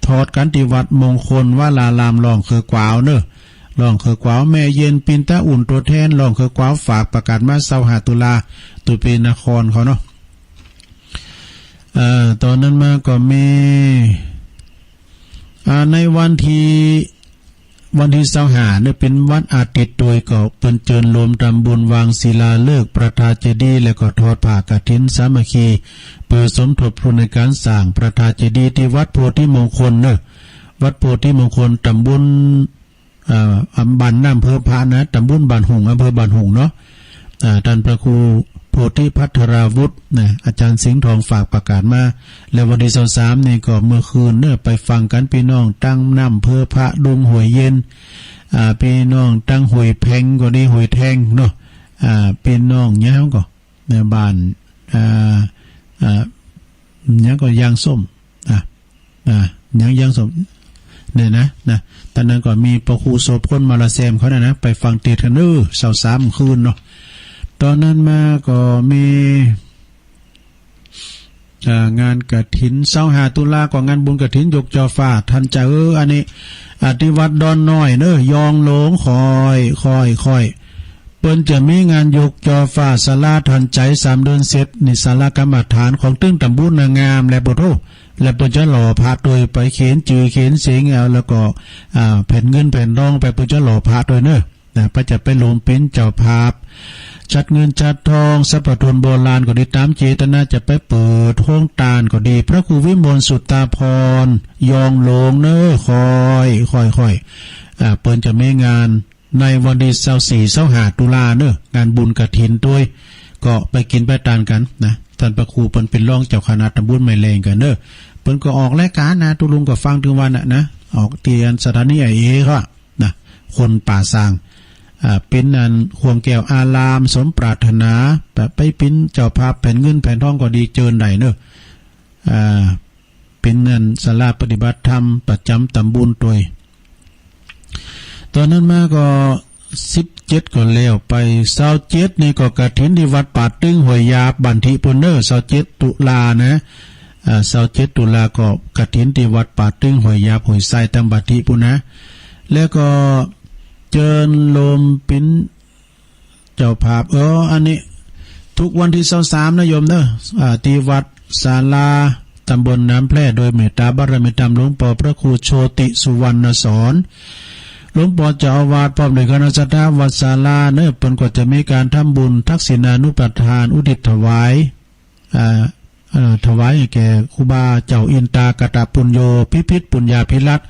ทอดกั๋นตี้วัดมงคลวราราม ล่องเขอะกวาวเน่อ ล่องเขอะกวาว แม่เย็นปินตาอุ่นตั๋วแทนล่องเขอะกวาว ฝากประกาศมา ซาวห้าตุลา ตุปีนครเขาเนาะ เอ่อ ต่อนั้นมาก็มี อ่า ในวันตี้ วันตี้ซาวห้าเนี่ยเป๋นวันอาทิตย์ตวย ก็เปิ้นเจิญโลมทำบุญวางศิลาฤกษ์พระธาตุเจดีย์ แล้วก็ทอดผ้ากฐินสามัคคี เปื้อสมทบทุนในก๋านสร้างพระธาตุเจดีย์ตี้วัดโพธิมงคลเน่อ วัดโพธิมงคล ตำบล อ่า อำ บ้านน้ำเพิงพระนะ ตำบลบ้านหุ่ง อำเภอบ้านหุ่งเนาะ อ่า ต้านพระครูโพธิภัทราวุฒินะ อาจ๋ารย์สิงห์ทองฝากประกาศมา แล้ววันตี้ซาวสามนี่ก็เมื่อคืนเน่อ ไปฟังกั๋น ปี้น้องตังน้ำเพิงพระ ดงห้วยเย็น อ่า ปี้น้องตังห้วยแพงก็ดี ห้วยแทงเนาะ อ่า ปี้น้องหยังก็ ในบ้าน อ่า อ่า หยังก็ยางส้ม อ่ะ อ่ะ หยัง ยางส้ม เนี่ยนะ นะ ตอนนั้นก็มีพระครูโสภณ มาลาแซมเขาเนี่ยนะ ไปฟังเตศน์กั๋นเน่อ ซาวสามคืนเนาะ ต่อนั้นมาก็มี อ่า งานกฐิน ซาวห้าตุลาก็งานบุญกฐินยกจ่อฟ้า ทันใจ๋ เออ อันนี้ อ่า ตี้วัดดอนน้อยเน่อ ยองหลง ค่อย ค่อย ค่อย เปิ้นจะมีงานยกจ่อฟ้าศาลาทันใจ๋ สามเดือนเสร็จ นี่ศาลากรรมฐานของตึงตำบลนางาม และบ่โท และเปิ้นจะหล่อพระตวย ไปเขียนจื้อเขียนเสียงเอา แล้วก็ อ่า แผ่นเงินแผ่นทองไป เปิ้นจะหล่อพระตวยเน่อ นะ เปิ้นจะไปโลมเป๋นเจ้าภาพ ฉัตรเงินฉัตรทอง สรรพทุนโบราณก็ดี ต๋ามเจตนาจะไปเปิดโฮงตานก็ดี พระครูวิมลสุตตาภรณ์ ยองหลงเน่อ ค่อย ค่อย ค่อย อ่า เปิ้นจะมีงาน ในวันตี้ซาวสี่ ซาวห้าตุลาเน่อ งานบุญกฐินตวย ก็ไปกิ๋นไปตานกั๋นนะ ต้านพระครูเปิ้นเป๋นรองเจ้าคณะตำบลไม้แลงกั๋นเน่อ เปิ้นก็ออกรายก๋านนะ ตุ๊ลุงก็ฟังตึงวันน่ะนะ ออกตี้อันสถานีไอเอเขานะ คนป่าซาง อ่า เป๋นอันห่วงแก้วอารามสมปรารถนา ไปเป๋นเจ้าภาพแผ่นเงินแผ่นทองก็ดี เจิญได้เน่อ อ่า เป๋นอันศาลาปฏิบัติธรรมประจ๋ำตำบลตวย ต่อนั้นมาก็ สิบเจ็ดก็แล้วไป ซาวเจ็ดนี่ก็กฐินตี้วัดป่าตึงห้วยหยาบบ้านถิปู้นเน่อ ซาวเจ็ดตุลานะ อ่า ซาวเจ็ดตุลาก็กฐินตี้วัดป่าตึงห้วยหยาบห้วยทรายตางบ้านถิปู้นนะ แล้วก็เจิญโลมเป๋น เจ้าภาพ เออ อันนี้ ทุกวันตี้ซาวสามนะโยมเน่อ อ่า ตี้วัดศาลา ตำบลน้ำแพร่ โดยเมตตาบารมีธรรมหลวงป้อพระครูโชติสุวรรณสอน หลวงปอเจ้าอาวาสป้อมด้วยคณะศรัทธาวัดศาลาเน่อ เปิ้นก็จะมีก๋านทำบุญทักษิณานุปทานอุทิศถวาย อ่า เอ่อ ถวายแก่ครูบาเจ้าอินตากตปุญโญ พิพิธปุญญาภิรัตน์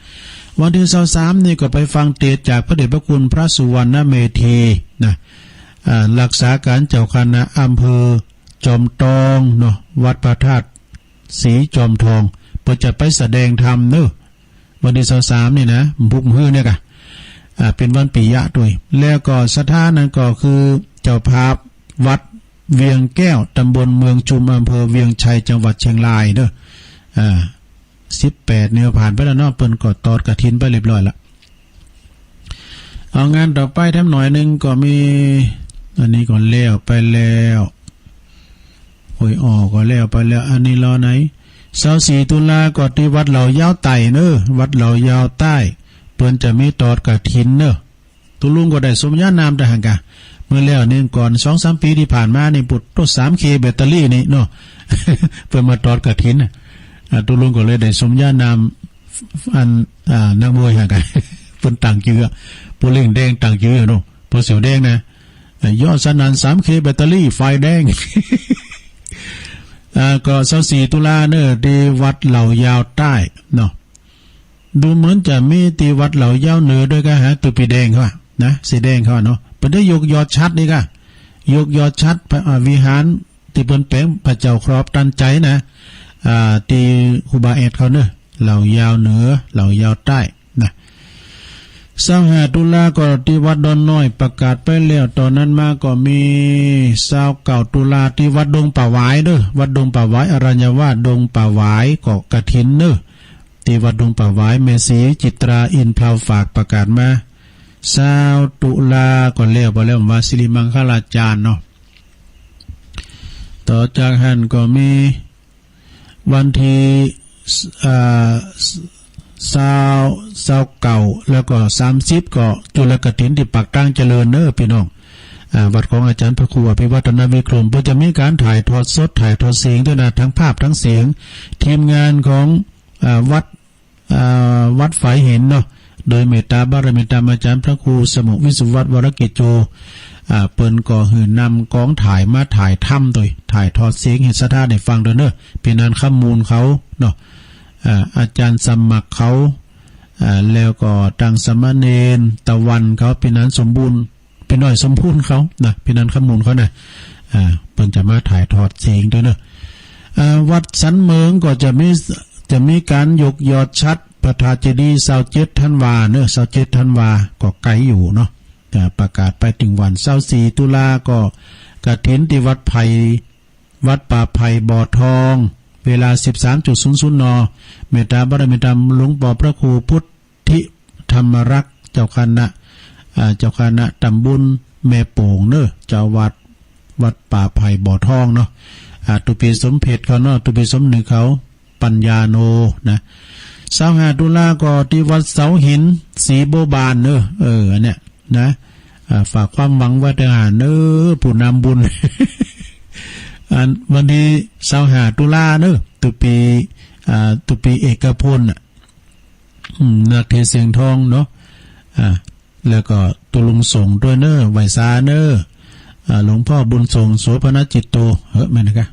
วันตี้ซาวสามนี่ก็ไปฟังเตสน์จากพระเดชพระคุณพระสุวรรณเมธีนะ อ่า รักษาก๋านเจ้าคณะอำเภอจอมตองเนาะ วัดพระธาตุศรีจอมทอง เปิ้นจะไปแสดงธรรมเน่อ วันตี้ซาวสามนี่นะ พุกมื้อเนี่ยก่ะ อ่า เป๋นวันปิยะตวย แล้วก็ศรัทธานั้นก็คือเจ้าภาพวัดเวียงแก้ว ตำบลเมืองชุม อำเภอเวียงชัย จังหวัดเชียงรายเน่อ อ่า สิบแปดเนี่ยผ่านไปแล้วเนาะ เปิ้นก็ตอดกฐินไปเรียบร้อยละ เอางานต่อไปแถมหน่อยนึ่งก็มี อันนี้ก็แล้วไปแล้ว หวยออกก็แล้วไปแล้ว อันนี้รอไหน ซาวสี่ตุลาก็ตี้วัดเหล่ายาวใต้เน่อ วัดเหล่ายาวใต้ เปิ้นจะมีตอดกฐินเน่อ ตุ๊ลุงก็ได้สมญานามตะหั้นก่ะ เมื่อแล้วนี่ก่อนสองสามปี๋ตี้ผ่านมานี่ ปุดโต๊ะ สามเค แบตเตอรี่นี่เนาะ เปิ้นมาตอดกฐินน่ะ อ่า ตุ๊ลุงก็เลยได้สมญานาม อัน อ่า นักมวยหั้นก่ะ เปิ้นตั้งจื้อ ป้อเล่งแดงตั้งจื้อเนาะ ป้อเสี่ยวแดงนะ อ่า ยอดสนั่น สามเค แบตเตอรี่ ฝ่ายแดง อ่า ก็ซาวสี่ตุลาเน่อ ตี้วัดเหล่ายาวใต้เนาะ ดูเหมือนจะมีตี้วัดเหล่ายาวเหนือด้วยก่ะ ฮะ ตุ๊ปีแดงเขาอะนะ สีแดงเขาอะเนาะ เปิ้นได้ยกยอดฉัตรนี่ก่ะ ยกยอดฉัตรพระ อ่า วิหารตี้เปิ้นแป๋งพระเจ้าครอบตันไจนะ อ่า ตี้ครูบาแอดเขาเน่อ เหล่ายาวเหนือ เหล่ายาวใต้นะ ซาวห้าตุลาก็ตี้วัดดอนน้อยประกาศไปแล้ว ต่อนั้นมาก็มี ซาวเก้าตุลา ตี้วัดดงป่าหวายเน่อ วัดดงป่าหวาย อรัญญวาส ดงป่าหวาย ก็กฐินเน่อ ตี้วัดดงป่าหวาย แม่ศรีจิตรา อินทร์พราว ฝากประกาศมา ซาวตุลาก็แล้วไปแล้ว ว่าสิริมังคลาจารย์เนาะ ต่อจากหั้นก็มีวันตี้ อ่า ซาว ซาวเก้า แล้วก็สามสิบ ก็จุลกฐินตี้ปากตางเจริญเน่อพี่น้อง อ่า วัดของอาจ๋ารย์พระครูอภิวัฒนวิกรม เปิ้นจะมีก๋านถ่ายทอดสด ถ่ายทอดเสียงตวยนะ ทั้งภาพทั้งเสียง ทีมงานของ อ่า วัด อ่า วัดฝายหินเนาะ โดยเมตตาบารมีตามอาจ๋ารย์พระครูสมุห์วิศวัตร วรกิจโจ อ่า เปิ้นก็หื้อนำก๋องถ่ายมาถ่ายทำตวย ถ่ายทอดเสียงหื้อศรัทธาได้ฟังตวยเน่อ เป๋นอันคำมูลเขาเนาะ อ่า อาจ๋ารย์สมัครเขา อ่า แล้วก็ตังสามเณรตะวันเขา เป๋นอันสมบูรณ์ เป๋นน้อยสมบูรณ์เขานะ เป๋นอันคำมูลเขานะ อ่า เปิ้นจะมาถ่ายทอดเสียงตวยเน่อ อ่า วัดสันเหมิงก็จะมี จะมีก๋านยกยอดฉัตรพระธาตุเจดีย์ ซาวเจ็ดธันวาเน่อ ซาวเจ็ดธันวา ก็ใก้อยู่เนาะ อ่า ประกาศไปเถิงวัน ซาวสี่ตุลาก็กฐินตี้วัดไผ่ วัดป่าไผ่บ่อทอง เวลา สิบสามจุดศูนย์ศูนย์ น. เมตตาบารมีตามหลวงปอพระครูพุทธิธรรมรักษ์ เจ้าคณะ อ่า เจ้าคณะตำบลแม่โป่งเน่อ เจ้าอาวาสวัดป่าไผ่บ่อทองเนาะ อ่า ตุ๊ปีสมเพ็ญเขาเนาะ ตุ๊ปีสมนึกเขา ปัญญาโน นะ ซาวห้าตุลาก็ตี้วัดเสาหิน ศรีบัวบานเน่อ เออ อันเนี้ยนะ อ่า ฝากความหวังไว้ตวยหั้นเน่อ ผู้นำบุญ อันวันตี้ซาวห้าตุลาเน่อ ตุ๊ปี อ่า ตุ๊ปีเอกพลน่ะ อืม นักเทศน์เสียงทองเนาะ อ่า แล้วก็ตุ๊ลุงสงฆ์ตวยเน่อ ไหว้สาเน่อ อ่า หลวงพ่อบุญสงฆ์ โสภณจิตโต เฮ้อ แม่นก่ะ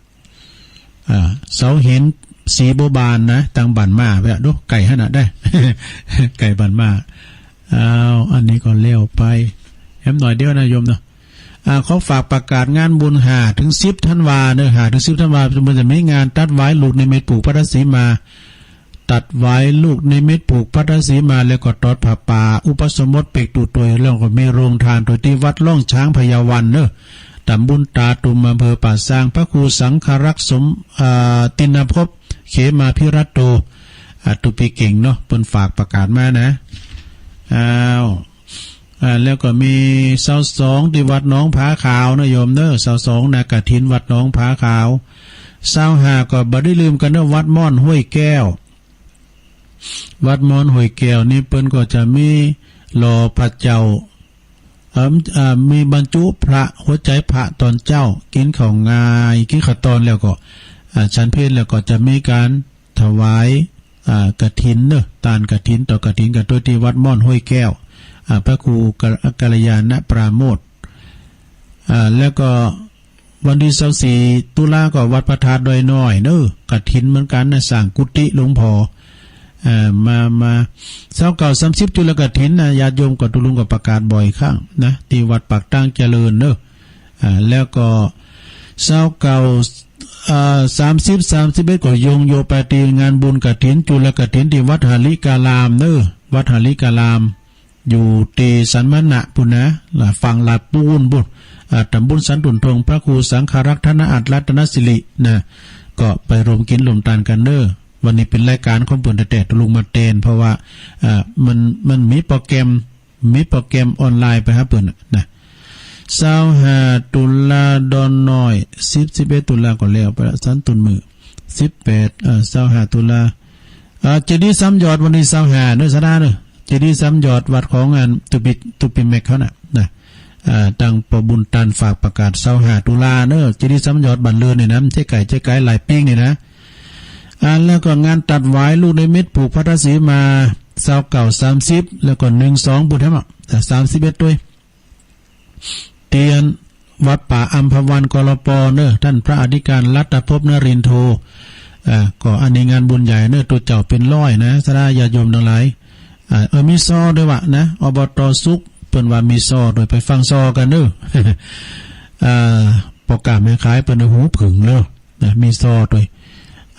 อ่า เสาหิน ศรีบัวบานนะ ตังบ้านม่าไปอะ ดู ใก้หั้นน่ะได้ ใก้บ้านม่า อ้าว อันนี้ก็แล้วไป แหมหน่อยเดียวนะโยมเนาะ อ่า ขอฝากประกาศงานบุญ ห้าเถิงสิบธันวาเน่อ ห้าเถิงสิบธันวา เปิ้นจะมีงานตัดหวายลูกนิมิตปลูกพระธาตุสีมา ตัดหวายลูกนิมิตปลูกพระธาตุสีมา แล้วก็ตอดผ้าป่าอุปสมบทเปกตุตวย แล้วก็มีโฮงตานตวยตี้วัดล่องช้างพญาวันเน่อ ตำบลตาตุ่ม อำเภอป่าซาง พระครูสังฆรักษ์สม อ่า ติณภพ เขมาภิรัตโต อ่า ตุ๊ปีเก่งเนาะ เปิ้นฝากประกาศมานะ อ้าว อ่า แล้วก็มีซาวสองตี้วัดหนองผาขาวนะโยมเน่อ ซาวสองนะ กฐินวัดหนองผาขาว ซาวห้าก็บ่ได้ลืมกั๋นเน่อ วัดม่อนห้วยแก้ว วัดม่อนห้วยแก้วนี่เปิ้นก็จะมีหล่อพระเจ้า เอิ่ม อ่า มีบรรจุพระ หัวใจ๋พระตอนเจ๊า กิ๋นข้าวงาย กิ๋นข้าวตอนแล้วก็ อ่า ฉันเพลแล้วก็จะมีก๋าน ถวาย อ่า กฐินเน่อ ตานกฐิน ตอดกฐินกั๋นตวยตี้วัดม่อนห้วยแก้ว อ่า พระครูกัล- กัลยาณปราโมทย์ อ่า แล้วก็วันตี้ซาวสี่ตุลาก็วัดพระธาตุดอยน้อยเนาะ กฐินเหมือนกั๋นนะ สร้างกุฏิหลวงพ่อ อ่า มา มา ซาวเก้า สามสิบจุลกฐินนะ ญาติโยมก็ตุ๊ลุงก็ประกาศบ่อยครั้งนะ ตี้วัดปากตางเจริญเนาะ อ่า แล้วก็ซาวเก้า อ่า สามสิบ สามสิบเอ็ดก็โยงโยไปตี้งานบุญกฐิน จุลกฐินตี้วัดหริการามเนาะ วัดหริการาม อยู่ตี้สันมณะปู้นนะ ละฝั่งลาดปูนปู้น อ่า ต๋ำบลสันตุ่นทง พระครูสังฆรักษ์ธนอัตถ์รัตนสิรินะ ก็ไปรวมกิ๋นรวมตานกั๋นเนาะ วันนี้เป๋นรายก๋านของเปิ้นแต๊ๆ ตุ๊ลุงมาแตน เพราะว่า อ่า มัน มันมีโปรแกรม มีโปรแกรมออนไลน์ไปหาเปิ้นน่ะนะ ซาวห้าตุลาดอนน้อย สิบ สิบเอ็ดตุลาก็แล้วไปละ สันตุ่นมื้อ สิบแปด เอ่อ ซาวห้าตุลา เอ่อ เจดีย์สามยอดวันตี้ซาวห้าเนาะ สะดาเนาะ เจดีย์สามยอดวัดของอันตุ๊ปิ ตุ๊ปิแม็กเขาน่ะนะ เอ่อ ตังป้อบุญตานฝากประกาศ ซาวห้าตุลาเนาะ เจดีย์สามยอดบ้านเรือนนี่นะ บ่ใจ้ไก๋ บ่ใจ้ไก๋ หลายปิ้งนี่นะ อ่า แล้วก็งานตัดหวายลูกนิมิตผูกพัทธสีมา ซาวเก้า สามสิบ แล้วก็ หนึ่งสอง ปู้นแถมอ่ะ อ่า สามสิบเอ็ดตวย เตียนวัดป่าอัมพวัน กลป เนาะ ต้านพระอธิการรัตภพนรินโท อ่า ก็อันนี้งานบุญใหญ่เนาะ ตุ๊เจ้าเป๋นร้อยนะ สะดาญาติโยมตังหลาย อ่า เออ มีซอตวยวะนะ อบต.สุข เปิ้นว่ามีซอตวย ไปฟังซอกั๋นเนาะ อ่า ป้อก๊าแม่ขายเปิ้นหูผึ่งเนาะ นะ มีซอตวย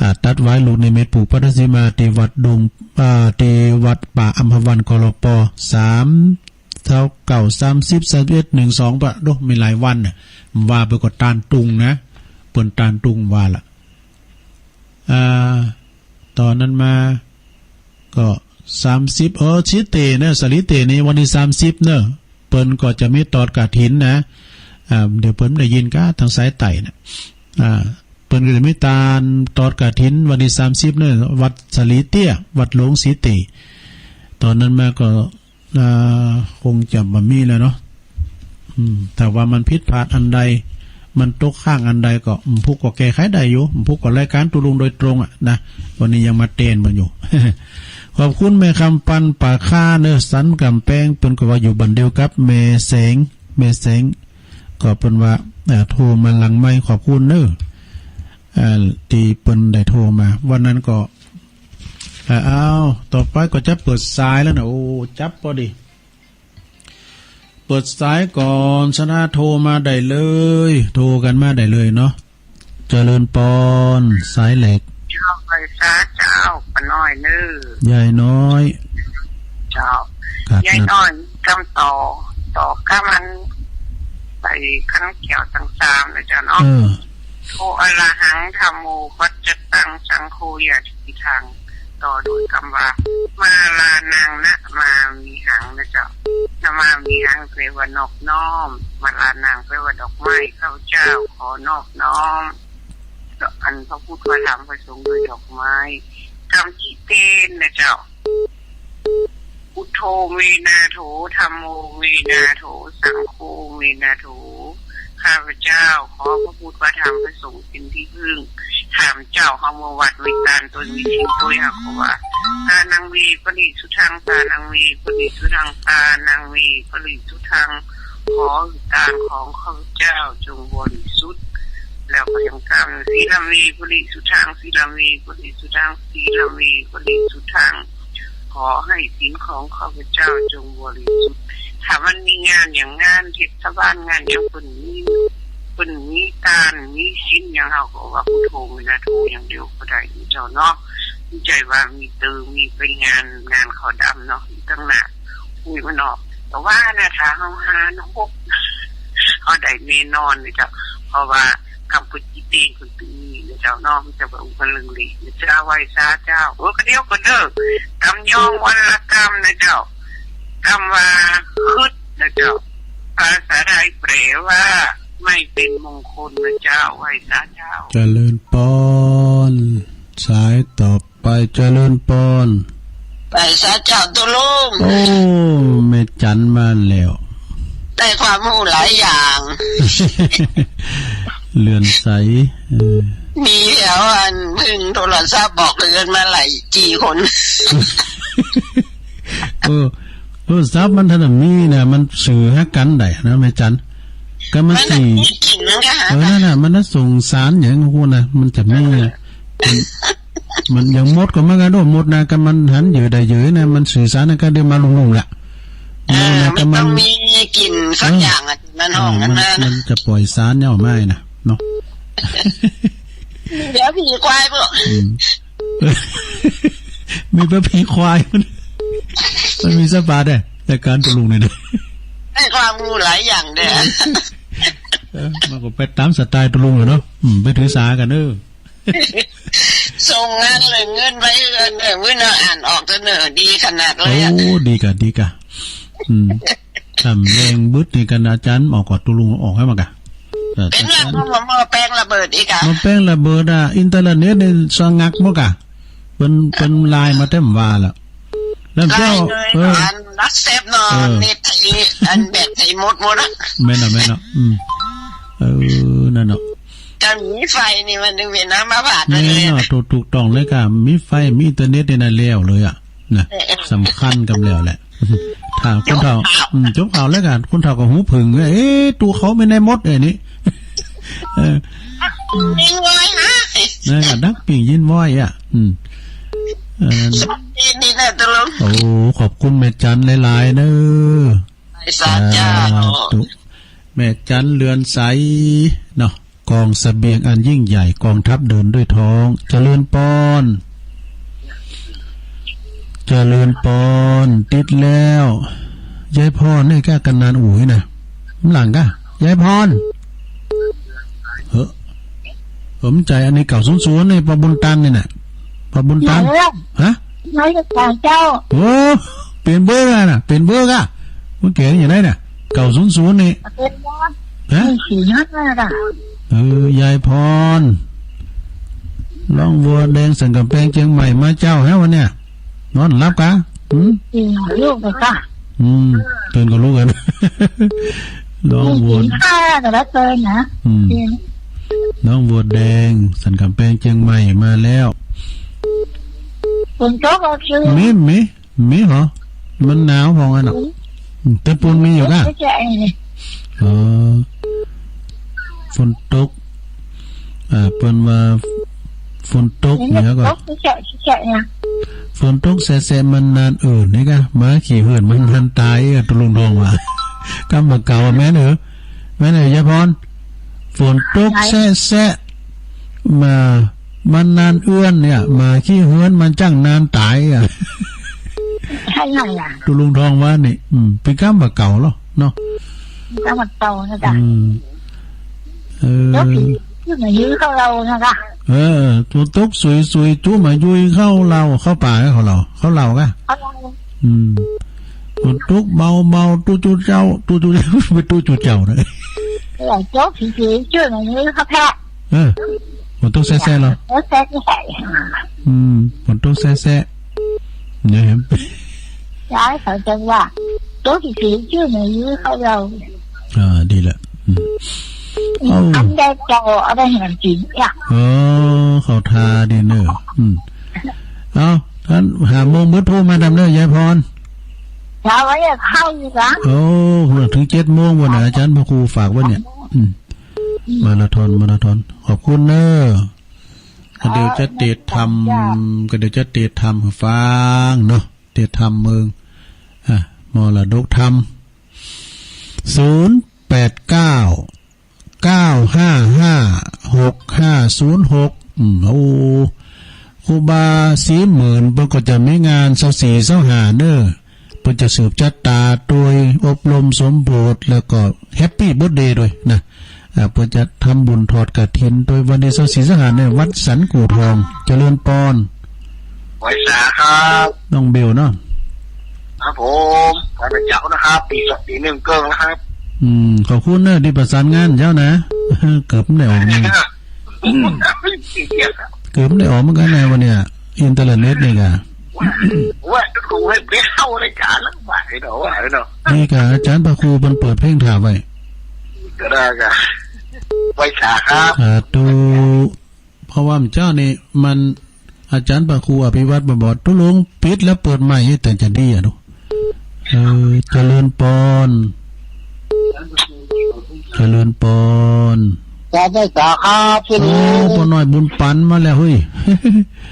อ่า ตัดหวายลูกนิมิตผูกพัทธสีมาตี้วัดดง อ่า ตี้วัดป่าอัมพวัน กลป สาม ซาวเก้า สามสิบ สามสิบเอ็ด หนึ่งสอง ปะ โด มีหลายวันน่ะ ว่าไปก็ตานตุงนะ เปิ้นตานตุงว่าละ อ่า ต่อนั้นมา ก็ สามสิบ เออ สีเตเนาะ สาลีเตนี่วันตี้สามสิบเนาะ เปิ้นก็จะมีตอดกฐินนะ อ่า เดี๋ยวเปิ้นได้ยินก้าตางสายใต้น่ะ อ่า เปิ้นก็จะมีตานตอดกฐินวันตี้สามสิบเนาะ วัดสาลีเตี้ย วัดหลวงสีเต ต่อนั้นมาก็ อ่า คงจะบ่มีแล้วเนาะ อืม ถ้าว่ามันผิดพลาดอันใด มันตกค้างอันใดก็ อืม ผู้ก็แก้ไขได้อยู่ อืม ผู้ก็รายก๋านตุ๊ลุงโดยตรงอะนะ วันนี้ยังมาแตนมันอยู่ ขอบคุณแม่คำปันป่าค่าเนาะ สันก๋ำแปง เปิ้นก็ว่าอยู่บ้านเดียวกับแม่แสง แม่แสง ก็เปิ้นว่า อ่า โทรมาหลังไมค์ ขอบคุณเนาะ อ่า ตี้เปิ้นได้โทรมา วันนั้นก็ อ่า อ้าว ต่อไปก็จะเปิดสายแล้วนะ โอ้ จับพอดี เปิดสายก่อน สะดาโทรมาได้เลย โทรกั๋นมาได้เลยเนาะ เจริญปอน สายแหลก เจ้า ไหว้สาเจ้า ป้าน้อยเน่อ ยายน้อย เจ้า ครับ ยายน้อย กำต่อ ต่อกำอัน ไปขันเกี่ยวตังสามนะเจ้าเนาะ เออ โธ อะระหัง ธัมโม ปัจจตัง สังโฆ ยะถิทัง ต่อโดยกำว่า มารานัง นะมามิหัง นะเจ้า นะมามิหัง แปลว่านอบน้อม มารานัง แปลว่าดอกไม้ ข้าพเจ้าขอนอบน้อม อันพระพุทธ พระธรรม พระสงฆ์ ด้วยดอกไม้ กำจิเตน นะเจ้า พุทโธ เมนาโถ ธัมโม เมนาโถ สังโฆ เมนาโถ ข้าพเจ้าขอพระพุทธ พระธรรม พระสงฆ์ เป๋นตี้พึ่ง ถามเจ้า เฮาเมือวัดมีตานตวยมีศีลตวย เฮาก็ว่า ทานัง เว ปริสุทธัง ทานัง เว ปริสุทธัง ทานัง เว ปริสุทธัง ขอตานของข้าพเจ้าจงบริสุทธิ์ แล้วก็ยังกำ สีลัง เว ปริสุทธัง สีลัง เว ปริสุทธัง สีลัง เว ปริสุทธัง ขอให้ศีลของข้าพเจ้าจงบริสุทธิ์ ถ้ามันมีงานอย่างงานเทศบาล งานอย่างเปิ้นมี เปิ้นมีตาน มีศีลอย่าง เฮาก็ว่าพุทโธ เมนาโถ อย่างเดียวก็ได้เจ้าเนาะ บ่ใจ้ว่ามีเตอ มีไปงาน งานขาวดำเนาะ อยู่ตังหน้า อุ้ย มันออก แต่ว่านะ ถ้าเฮาหาญหก เฮาได้แน่นอนเลยเจ้า เพราะว่ากำปุจิเตงคนตีนะเจ้าเนาะ มันจะแบบมันเรื่องหลีกนะเจ้า ไหว้สาเจ้า เออ ก็เดี๋ยวก่อนเด้อ กำยองวันละกำนะเจ้า กำว่าคึดนะเจ้า ภาษาไทยแปลว่า ไม่เป็นมงคลนะเจ้า ไหว้สาเจ้า เจริญปอน สายต่อไป เจริญปอน ไหว้สาเจ้าตุ๊ลุง โอ้ แม่จันมาแล้ว ได้ความฮู้หลายอย่าง เลื่อนใส เออ มีแล้วอันเพิ่งโทรศัพท์บอกเอิ้นมาหลายจี่คน เออ โทรศัพท์มันถ้ามีนะ มันสื่อหากั๋นได้นะ แม่จัน ก็มัน มันน่ะ สิ มีกิ่งนะ เออ นั่นน่ะ มันน่ะส่งสารอย่างพวกนั้น มันจะมีอะ มัน มันอย่างมดก็เหมือนกั๋น โอ้ มดนะ ก็มันหันเหยื่อได้เหยื่อนะ มันสื่อสารนะ ก็เดินมาลุ่งๆ ละ เออ มดนะ มันก็มัน ต้องมีกิ่งสัก เออ อย่างอะ มันห้อง เออ มัน มันนะ มันจะปล่อยสารเนี่ยออกมานะ เนาะ เดี๋ยวผีควายพวก อืม มีแต่ผีควาย มัน มันมีสัตว์ป่าด้วย รายก๋านตุ๊ลุงนี่นะ ให้ความรู้หลายอย่างเด้อ เออ มันก็ไปต๋ามสไตล์ตุ๊ลุงอะเนาะ อืม ไปถือสากั๋นเนาะ ส่งงานเลยเงินไปเอิ้นเด้อ มื้อนั้นอ่านออกเสนอดีขนาดเลยอะ โอ้ ดีก่ะ ดีก่ะ อืม ถ้าแมลงบึดนี่กั๋น อาจ๋ารย์ออกก่อตุ๊ลุงออกหื้อมั่งก่ะ เออ เป๋นว่าหม้อ หม้อแปลงระเบิดอีกอะ หม้อแปลงระเบิดอะ อินเทอร์เน็ตนี่สงักหมดก่ะ เปิ้น เปิ้นไลน์มาเต็มว่าละ แล้วเจ้า ไลน์เลย เออ อันลักแซบเนาะ เออ เน็ตไถ อันแบตไถหมดหมดอะ แม่นเนาะ แม่นเนาะ อืม เออ นั่นเนาะ ถ้ามีไฟนี่มันนึกเป๋นน้ำมาบาด แม่น เลย เนาะ ถูก ถูกต้องเลยก่ะ มีไฟ มีอินเทอร์เน็ตนี่นะ แล้วเลยอะ นะ เออ เออ สำคัญกำแล้วแหละ ถ้าคนเฒ่า จบข่าว อืม จบข่าวแล้วก่ะ คนเฒ่าก็หูผึ่ง เอ๊ะ ตั๋วเขาไปไหนหมด เอ้ย นี่ เออ ยินวอยฮะ นั่นก่ะ ดักปิ้งยินวอยอะ อืม เออ สวัสดีนี่นะตุ๊ลุง โอ้ ขอบคุณแม่จันหลายๆ เน้อ สาธุ สาธุ แม่จันเรือนใส เนาะ กองเสบียงอันยิ่งใหญ่ กองทัพเดินด้วยท้อง เจริญปอน เจริญปอน ติดแล้ว ยายพรนี่ก้ากำนันอุ๋ยนะ หลังก้า ยายพร เฮ้อ ผมจ่ายอันนี้เก้าศูนย์ศูนย์นี่ ป้อบุญตันนี่น่ะ ป้อบุญตัน เดี๋ยว ฮะ ไม่ได้จ่ายเจ้า โอ้ เปลี่ยนเบอร์แล้วน่ะ เปลี่ยนเบอร์ก่ะ เมื่อกี้นี่อย่างไรน่ะ เก้าศูนย์ศูนย์นี่ เปลี่ยนเบอร์ ฮะ นี่สี่ห้าน่ะ เออ ยายพร ร้องวัวแดงสันกำแพงเจียงใหม่มาเจ้าฮะวันเนี้ย นอนหลับก่ะ หืม ตื่นลูกเลยก่ะ อืม ตื่นก็ลุกกัน ร้องวัว สี่ห้าก็แล้วเกินนะ อืม อืม น้องวัวแดง สันกำแพงเจียงใหม่มาแล้ว ฝนตกก็คือ มี มี มีเหรอ มันหนาวพองอะเนาะ อืม อืม แต่ปูนมีอยู่ก่ะ ไม่ใช่ไอ้นี่ เออ ฝนตก อ่า เปิ้นว่า ฝนตกเนี่ยก่ะ ตกแฉะแฉะเนี่ย ฝนตกแฉะแฉะมันนานเอิ้นนี่ก่ะ หมาขี้เหิ้นมันนานต๋ายอะ ตุ๊ลุงทองว่า กำบ่าเก่าอะ แม่นเหรอ แม่นเหรอ ยายพร ฝนตกแฉะแฉะ มา มันนานเอื้อนเนี่ย หมาขี้เหิ้นมันจั้งนานต๋ายอะ ใช่ไงอะ ตุ๊ลุงทองว่านี่ อืม เป๋นกำบ่าเก่าเหรอ เนาะ กำบ่าเก่านะจ๊ะ อืม เออ แล้วผีจุ๊มายื้อเข้าเล้านะจ๊ะ เออ ฝนตกสุยๆ จุ๊มายื้อเข้าเล้า เข้าป่าเข้าเล้า เข้าเล้าก่ะ เข้าเล้า อืม ฝนตกเบาๆ ตุ๊จุเจ้า ตุ๊จุเจ้า เป๋นตุ๊จุเจ้านะ เออ ตกผีผีจุ๊มายื้อเข้าแพะ เออ ฝนตกแฉะแฉะเหรอ เออ แฉะแฉะ อืม ฝนตกแฉะแฉะ เนี่ยครับ ยายเขาจะว่า ตกผีผีจุ๊มายื้อเข้าเล้า อ่า ดีละ อืม เอา อันใดเจ้าเอาไปให้มันกินเนี่ย เออ เข้าท่าดีเนอะ อืม เอา อันห้าโมงเปิ้นโทรมาดำเนอะ ยายพร เช้าไว้อะเข้าอยู่นะ โอ้ ถึงเจ็ดโมงวันน่ะ อาจ๋ารย์พระครูฝากไว้เนี่ย อืม มาราธอน มาราธอน ขอบคุณเนอะ ก็เดี๋ยวจะเตรียมทำ ก็เดี๋ยวจะเตรียมทำหื้อฟังเนาะ เตรียมทำเมือง อ่ะ มรดกธรรม ศูนย์แปดเก้า เก้าห้าห้า หกห้าศูนย์หก อืม โอ้ ครูบาศรีหมื่น เปิ้นก็จะมีงานซาวสี่ซาวห้าเนอะ เปิ้นจะสืบชะตาโดยอบรมสมโพธิ แล้วก็แฮปปี้เบิร์ธเดย์ด้วยนะ อ่า เปิ้นจะทำบุญทอดกฐินโดยวันที่ซาวสี่ซาวห้าในวัดสันกู่ทอง เจริญปอน ไหว้สาครับ น้องเบลเนาะ ครับผม วันเสาร์นะครับ ตีสอง ตีหนึ่งเกินแล้วครับ อืม ขอบคุณเนอะ ตี้ประสานงานเจ้านะ เกือบบ่ได้ออกนี่ อืม เกือบบ่ได้ออกเหมือนกั๋นนะวันเนี้ย อินเทอร์เน็ตนี่ก่ะ ว่า ว่าจะคงให้ไปเข้ารายการแล้ว ว่าให้เนาะ ว่าให้เนาะ นี่ก่ะ อาจ๋ารย์พระครูเปิ้นเปิดเพลงถ่าไว้ ก็ได้ก่ะ ไหว้สาครับ สาธุ เพราะว่าเมื่อเจ๊านี่มัน อาจ๋ารย์พระครูอภิวัตรบอกว่า ตุ๊ลุงปิดแล้วเปิดใหม่ แต่จะดีอะเนาะ เออ เจริญปอน เจริญปอน กราบไหว้สาครับ โอ้ ป้อน้อยบุญปันมาแล้ว เฮ้ย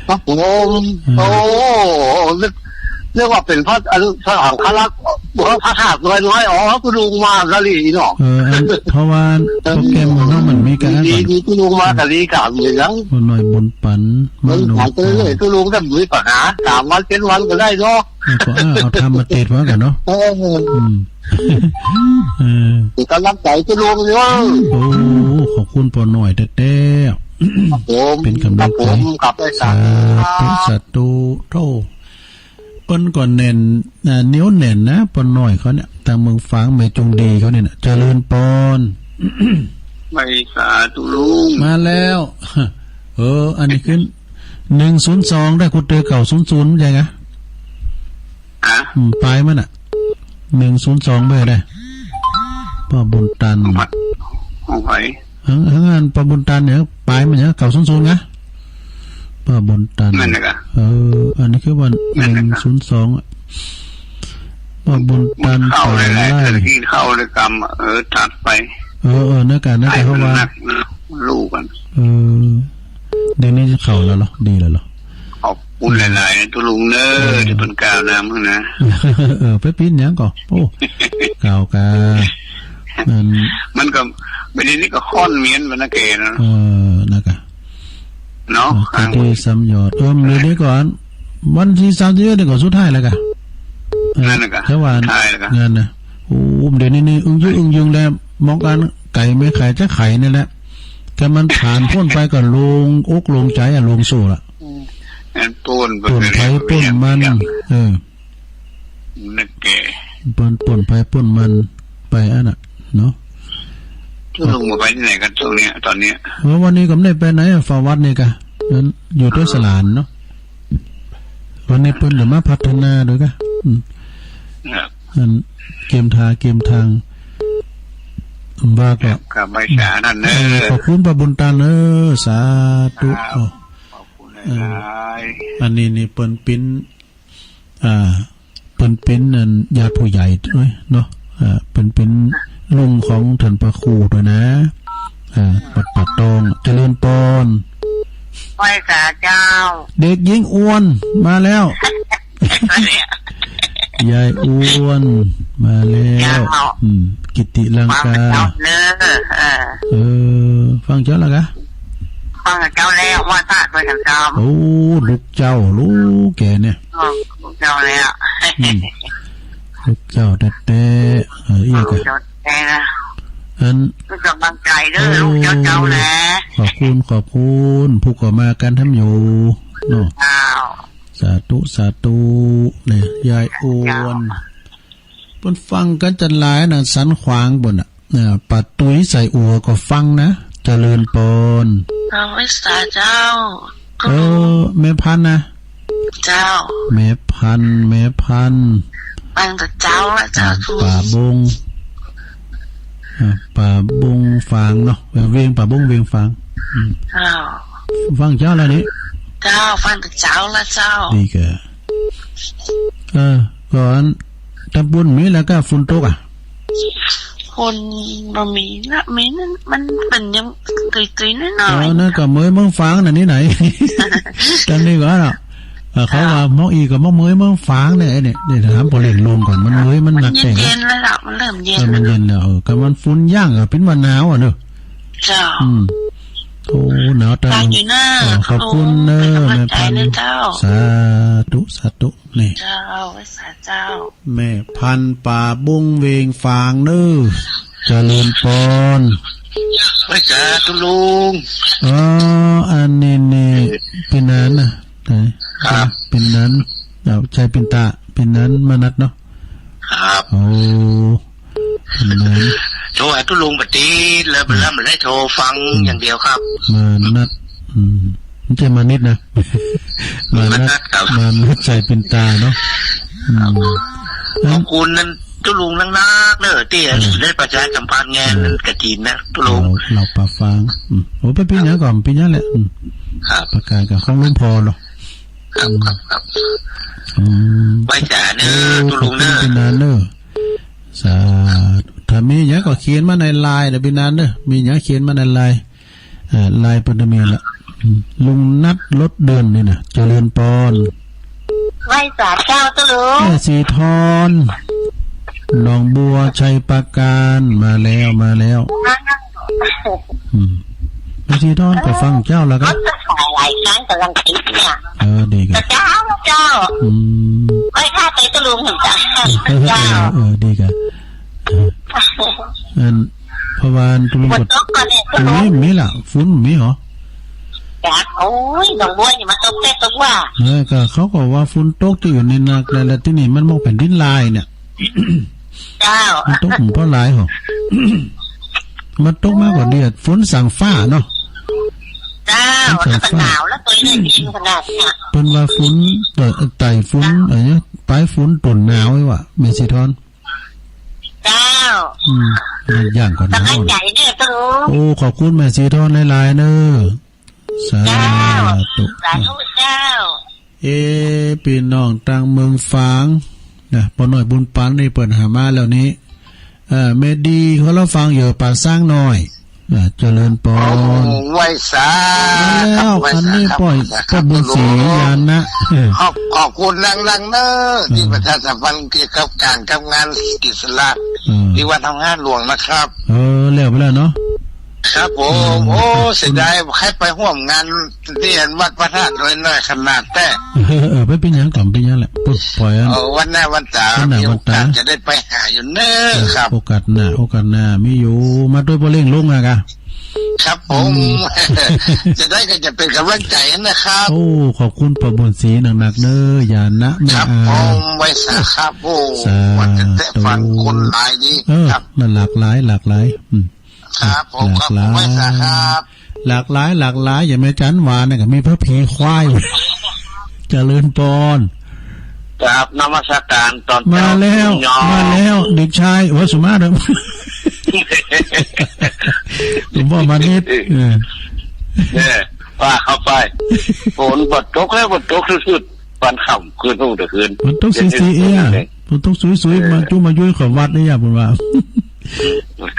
ครับผม อืม โอ้ นึก นึกว่าเป๋นพระ อัน พระอังครักษ์ พระธาตุน้อยๆ อ๋อ ตุ๊ลุงมาซะอี้เนาะ เออ อัน เพราะว่า เออ โปรแกรมของเฮามันมีการ ดี ดี ตุ๊ลุงมาซะอี้ กราบเรียน ป้อน้อยบุญปัน มา หลวงปู่ ตุ๊ลุงก็มีปัญหา สามวันเจ็ดวันก็ได้เนาะ แล้วก็ เออ เอาธรรมมาเตศน์ว่ากั๋นเนาะ เออ อืม เออ เป๋นก๋ำลังใจ๋ตุ๊ลุงอยู่ โอ้ ขอบคุณป้อน้อยแต๊ๆ ครับผม เป๋นก๋ำลังใจ๋ ครับผม กราบไหว้สา สาธุ สาธุ โธ่ เปิ้นก็แน่น อ่า เหนียวแน่นนะ ป้อน้อยเขาเนี่ย ตางเมืองฝางแม่จงดีเขาเนี่ยนะ เจริญปอน ไหว้สาตุ๊ลุง มาแล้ว เออ อันนี้ขึ้น หนึ่งศูนย์สอง ได้ กูเตอเก้าศูนย์ศูนย์ ใจ้กะ ฮะ อืม ป๋ายมันน่ะ หนึ่งศูนย์สอง เบอร์ใด ป้อบุญตัน ของใผ ของใผ หัง หังอันป้อบุญตันเนี่ย ป๋ายมันเนี่ย เก้าศูนย์ศูนย์ นะ ป้อบุญตัน นั่นน่ะกะ เออ อันนี้คือว่า นั่นน่ะกะ หนึ่งศูนย์สอง อะ ป้อบุญตัน เข้าเลยแหละ ป๋ายไล่ เออ กิ๋นข้าวเลยกำ เออ ตัดไป เออ เออ นั่นกะ นั่นกะ ให้ เพราะว่า มันนัก ลูกกัน เออ เดี๋ยวนี้เข้าแล้วเหรอ ดีแล้วเหรอ ขอบคุณหลายๆ ตุ๊ลุงเน้อ เออ ตี้เปิ้นก้าวนำนะ เออ ไปปิ้นหยังก่อ โอ้ ก้าวกา มัน มันก็ บ่าเดี่ยวนี้ก็ค่อนเมียนไปนะแกนะ เออ นั่นกะ เนาะ เออ ตี้สามยอด เออ เดี๋ยวนี้ก่อน วันตี้สามสิบเอ็ดนี่ก็สุดท้ายแล้วกะ เออ นั่นน่ะกะ แต่ว่า สุดท้ายแล้วกะ งานนะ โอ้ เดี๋ยวนี้นี่อึ้งยึงอึ้งยึงแล้ว มองอันไก่ไม่ไข่จะไข่นี่แหละ แต่มันผ่านป๊นไปก็โล่งอกโล่งใจ๋อะ โล่งโซ่ละ อืม อันป๊นไป ป๊นไผป๊นมัน เออ นั่นแก ป๊น ป๊นไผป๊นมันไปอันน่ะ เนาะ ตุ๊ลุงบ่ไปตี้ไหนกั๋นตรงเนี้ย ต๋อนเนี้ย เออ วันนี้ก็บ่ได้ไปไหนอะ เฝ้าวัดนี่กะ นั้นอยู่ตวยสลานเนาะ วันนี้เปิ้นจะมาพัฒนาตวยกะ อืม ครับ อันเกียมทาเกียมทาง ว่าก็ ครับ ไหว้สานั่นเน้อ เออ ขอบคุณป้อบุญตันเน้อ สาธุ ครับ โอ้ ขอบคุณหลายๆ เออ อันนี้นี่เปิ้นปิ้น อ่า เปิ้นปิ้นอันญาติผู้ใหญ่ตวยเนาะ อ่า เปิ้นปิ้นลุงของต้านพระครูตวยนะ อ่า วัดป่าตอง เจริญปอน ไหว้สาเจ้า เด็กหญิงอ้วนมาแล้ว ยายอ้วนมาแล้ว เจ้า อืม กิตติลังกา ฟังเจ้าเน้อ เออ เออ ฟังเจ้าแล้วกะ ฟังเจ้าแล้ว ไหว้สาตวยกั๋นเจ้า โอ้ ลูกเจ้า ลูกแกเนี่ย อ๋อ ลูกเจ้าแล้ว อืม ลูกเจ้าแต๊ๆ เออ อี้กะ ลูกเจ้าแต๊นะ อัน ลูกเจ้าบังใจเด้อ เออ ลูกเจ้าเจ้าแหละ ขอบคุณ ขอบคุณ ผู้ก็มากั๋นทำอยู่เนาะ เจ้า สาธุ สาธุ เนี่ย ยายอ้วน เจ้า เปิ้นฟังกั๋นจั้นหลายนะ สันขวางปู้นน่ะ เอ่อ ป้าตุ้ยใส่อั่วก็ฟังนะ เจริญปอน เอาไหว้สาเจ้า เออ แม่พันธุ์นะ เจ้า แม่พันธุ์ แม่พันธุ์ ฟังแต่เจ๊าละเจ้า อ่า ป่าบง อ่า ป่าบงฝางเนาะ เออ เวียง ป่าบงเวียงฝาง อืม เจ้า ฟังเจ๊าแล้วนี่ เจ้า ฟังแต่เจ๊าละเจ้า ดีแก่ เออ ก่อน ตำบลมีแล้วก็ฝนตกอะ ฝนบ่มีละ มีนั่น มันเป๋นยังตุยๆ น้อยๆ อ๋อ นั่นก็เหมยเมืองฝางน่ะนี่ไหน ตอนนี้ก็เนาะ เออ เขาว่า เออ มอกอีก็มอกเหมยเมืองฝางเนี่ย ไอ้เนี่ย เดี๋ยวถามป้อเล็กลุงก่อน มันเหมยมันหนัก มันเย็นๆ แล้วล่ะ มันเริ่มเย็น เออ มันเย็นแล้ว เออ ก็มันฝนย่างก็เป๋นว่าหนาวอะเนาะ เจ้า อืม โอ้ หนาวตาย ตายอยู่นะ เออ ขอบคุณเน้อ เป๋นกำลังใจ๋ แม่พันธุ์ เน้อเจ้า สาธุ สาธุ นี่ เจ้า ไหว้สาเจ้า แม่พันธุ์ป่าบงเวียงฝางเน้อ เจริญปอน ไหว้สาตุ๊ลุง อ๋อ อันนี้นี่ เป๋นหนานนะ ไหน ครับ เป๋นหนาน เอา ใจ้เป๋นตา เป๋นหนานมานัดเนาะ ครับ โอ้ เป๋นหนาน โทรหาตุ๊ลุงบ่ติดแล้ว อืม บ่ได้โทรฟัง อืม อย่างเดียวครับ มานัด อืม บ่ใจ้มานิดนะ มานัด มานัดครับ มานัดใจ้เป๋นตาเนาะ อืม ขอบคุณนั่นตุ๊ลุงนักๆ เน้อ ตี้ เออ ได้ประชาสัมพันธ์งาน เออ กฐินนะ ตุ๊ลุง เหล่า เหล่าป่าฝาง อืม โอ้ ไปปิ้นหยังก่อน ปิ้นหยังแหละ อืม ครับ ประกาศกับของหลวงพ่อเนาะ ครับ ครับ ครับ อืม ไหว้สาเน่อ เออ ตุ๊ลุงเน่อ ขอบคุณปี้นานเน่อ สาธุ ถ้ามีหยังก็เขียนมาในไลน์เน่อปี้นานเน่อ มีหยังเขียนมาในไลน์ เอ่อ ไลน์เปิ้นจะมีละ อืม ลุงนัดรถเดือนนี่นะ เจริญปอน ไหว้สาเจ้าตุ๊ลุง แม่สีทอน หนองบัว ชัยปราการ มาแล้ว มาแล้ว อืม แม่สีทอนก็ฟังเจ้าแล้วก็ รถก็สายหลายครั้งกำลังติดเนี่ย เออ ดีกะ เจ้า เจ้า อืม ไหว้ข้าไปตุ๊ลุงเถอะจ้ะ เจ้า เออ เออ ดีกะ เออ อัน เพราะว่าตุ๊ลุง ฝนตกก่อนเนี่ยตุ๊ลุง มี มีละ ฝนมีเหรอ จ้ะ โอ้ย หนองบัวนี่มาตกแต่ตกว่า เออ ก็เขาก็ว่าฝนตกตี้อื่นนี่นัก แล้วตี้นี่มันมองแผ่นดินไหวเนี่ย เจ้า มันตกเพราะหลายเหรอ มันตกมากกว่าเดียด ฝนสั่งฟ้าเนาะ เจ้า ฝนสั่งฟ้า แล้วก็หนาวแล้วตัวเนี่ยเย็นขนาดเนี่ย เปิ้นว่าฝน เอ่อ ไต่ฝน เจ้า อะไรเนี่ย ปลายฝนต้นหนาวไอ้วะ แม่สีทอน เจ้า อืม มันย่างกว่าหนาว สบายใจเนี่ยตุ๊ลุง โอ้ ขอบคุณแม่สีทอนหลายๆ เน่อ สาธุ เจ้า สาธุเจ้า เอ๊ะ ปี้น้องตางเมืองฝางนะ ป้อน้อยบุญปันนี่เปิ้นหามาแล้วนี้ เอ่อ แม่ดีเขาเล่าฟังอยู่ป่าซางน้อยนะ เจริญปอน โอ้ ไหว้สา มาแล้ว ครับ ไหว้สา อันนี้ ครับ ป้อ ไหว้สา ป้อบุญศรี ครับ ญาณนะ เออ ขอบ ขอบคุณนักๆ เน่อ เออ ตี้ประชาสัมพันธ์เกี่ยวกับก๋านกับงานกิจสละ เออ ตี้วัดถ้ำห้าหลวงนะครับ เออ แล้วไปแล้วเนาะ ครับผม เออ โอ้ เสียดาย ใค่ไปฮ่วมงานตี้วัดพระธาตุดอยน้อยขนาดแต๊ เออ เออ บ่เป๋นหยัง บ่เป๋นหยังแหละ ปลดปล่อยอัน เออ วันหน้าวันต๋า วันหน้าวันต๋า มีโอกาสจะได้ไปหาอยู่เน่อ เออ ครับ โอกาสหน้า โอกาสหน้า มีอยู่ มาตวยป้อเล้งลงอะกะ ครับผม อืม จะได้ก็จะเป๋นก๋ำลังใจ๋นะครับ โอ้ ขอบคุณป้อบุญศรีนักๆ เน่อ ญาณนะ แม่ ครับ อา ผม ไหว้สาครับ โอ้ สาธุ วันจะแตะฟังคนหลายดี เออ ครับ มันหลากหลาย หลากหลาย อืม ครับผม ครับผม หลากหลาย ไหว้สาครับ หลากหลาย หลากหลาย อย่างแม่จันหวานเนี่ยก็มีพระผีควาย เจริญปอน กราบนมัสการตอนเจ๊า มาแล้ว ยอม มาแล้ว เด็กชาย โอ้ สุมาเถอะ หลวงป้อมานิด เออ เนี่ย ว่าเข้าไป ฝนบ่ตกแล้ว บ่ตกสุดๆ วันค่ำคืน ฮุ่งแต่คืน ฝนตกสุยๆ เอี้ย ฝนตกสุยๆ เออ มาจุมายุ้ยขอบวัดเนี่ย เปิ้นว่า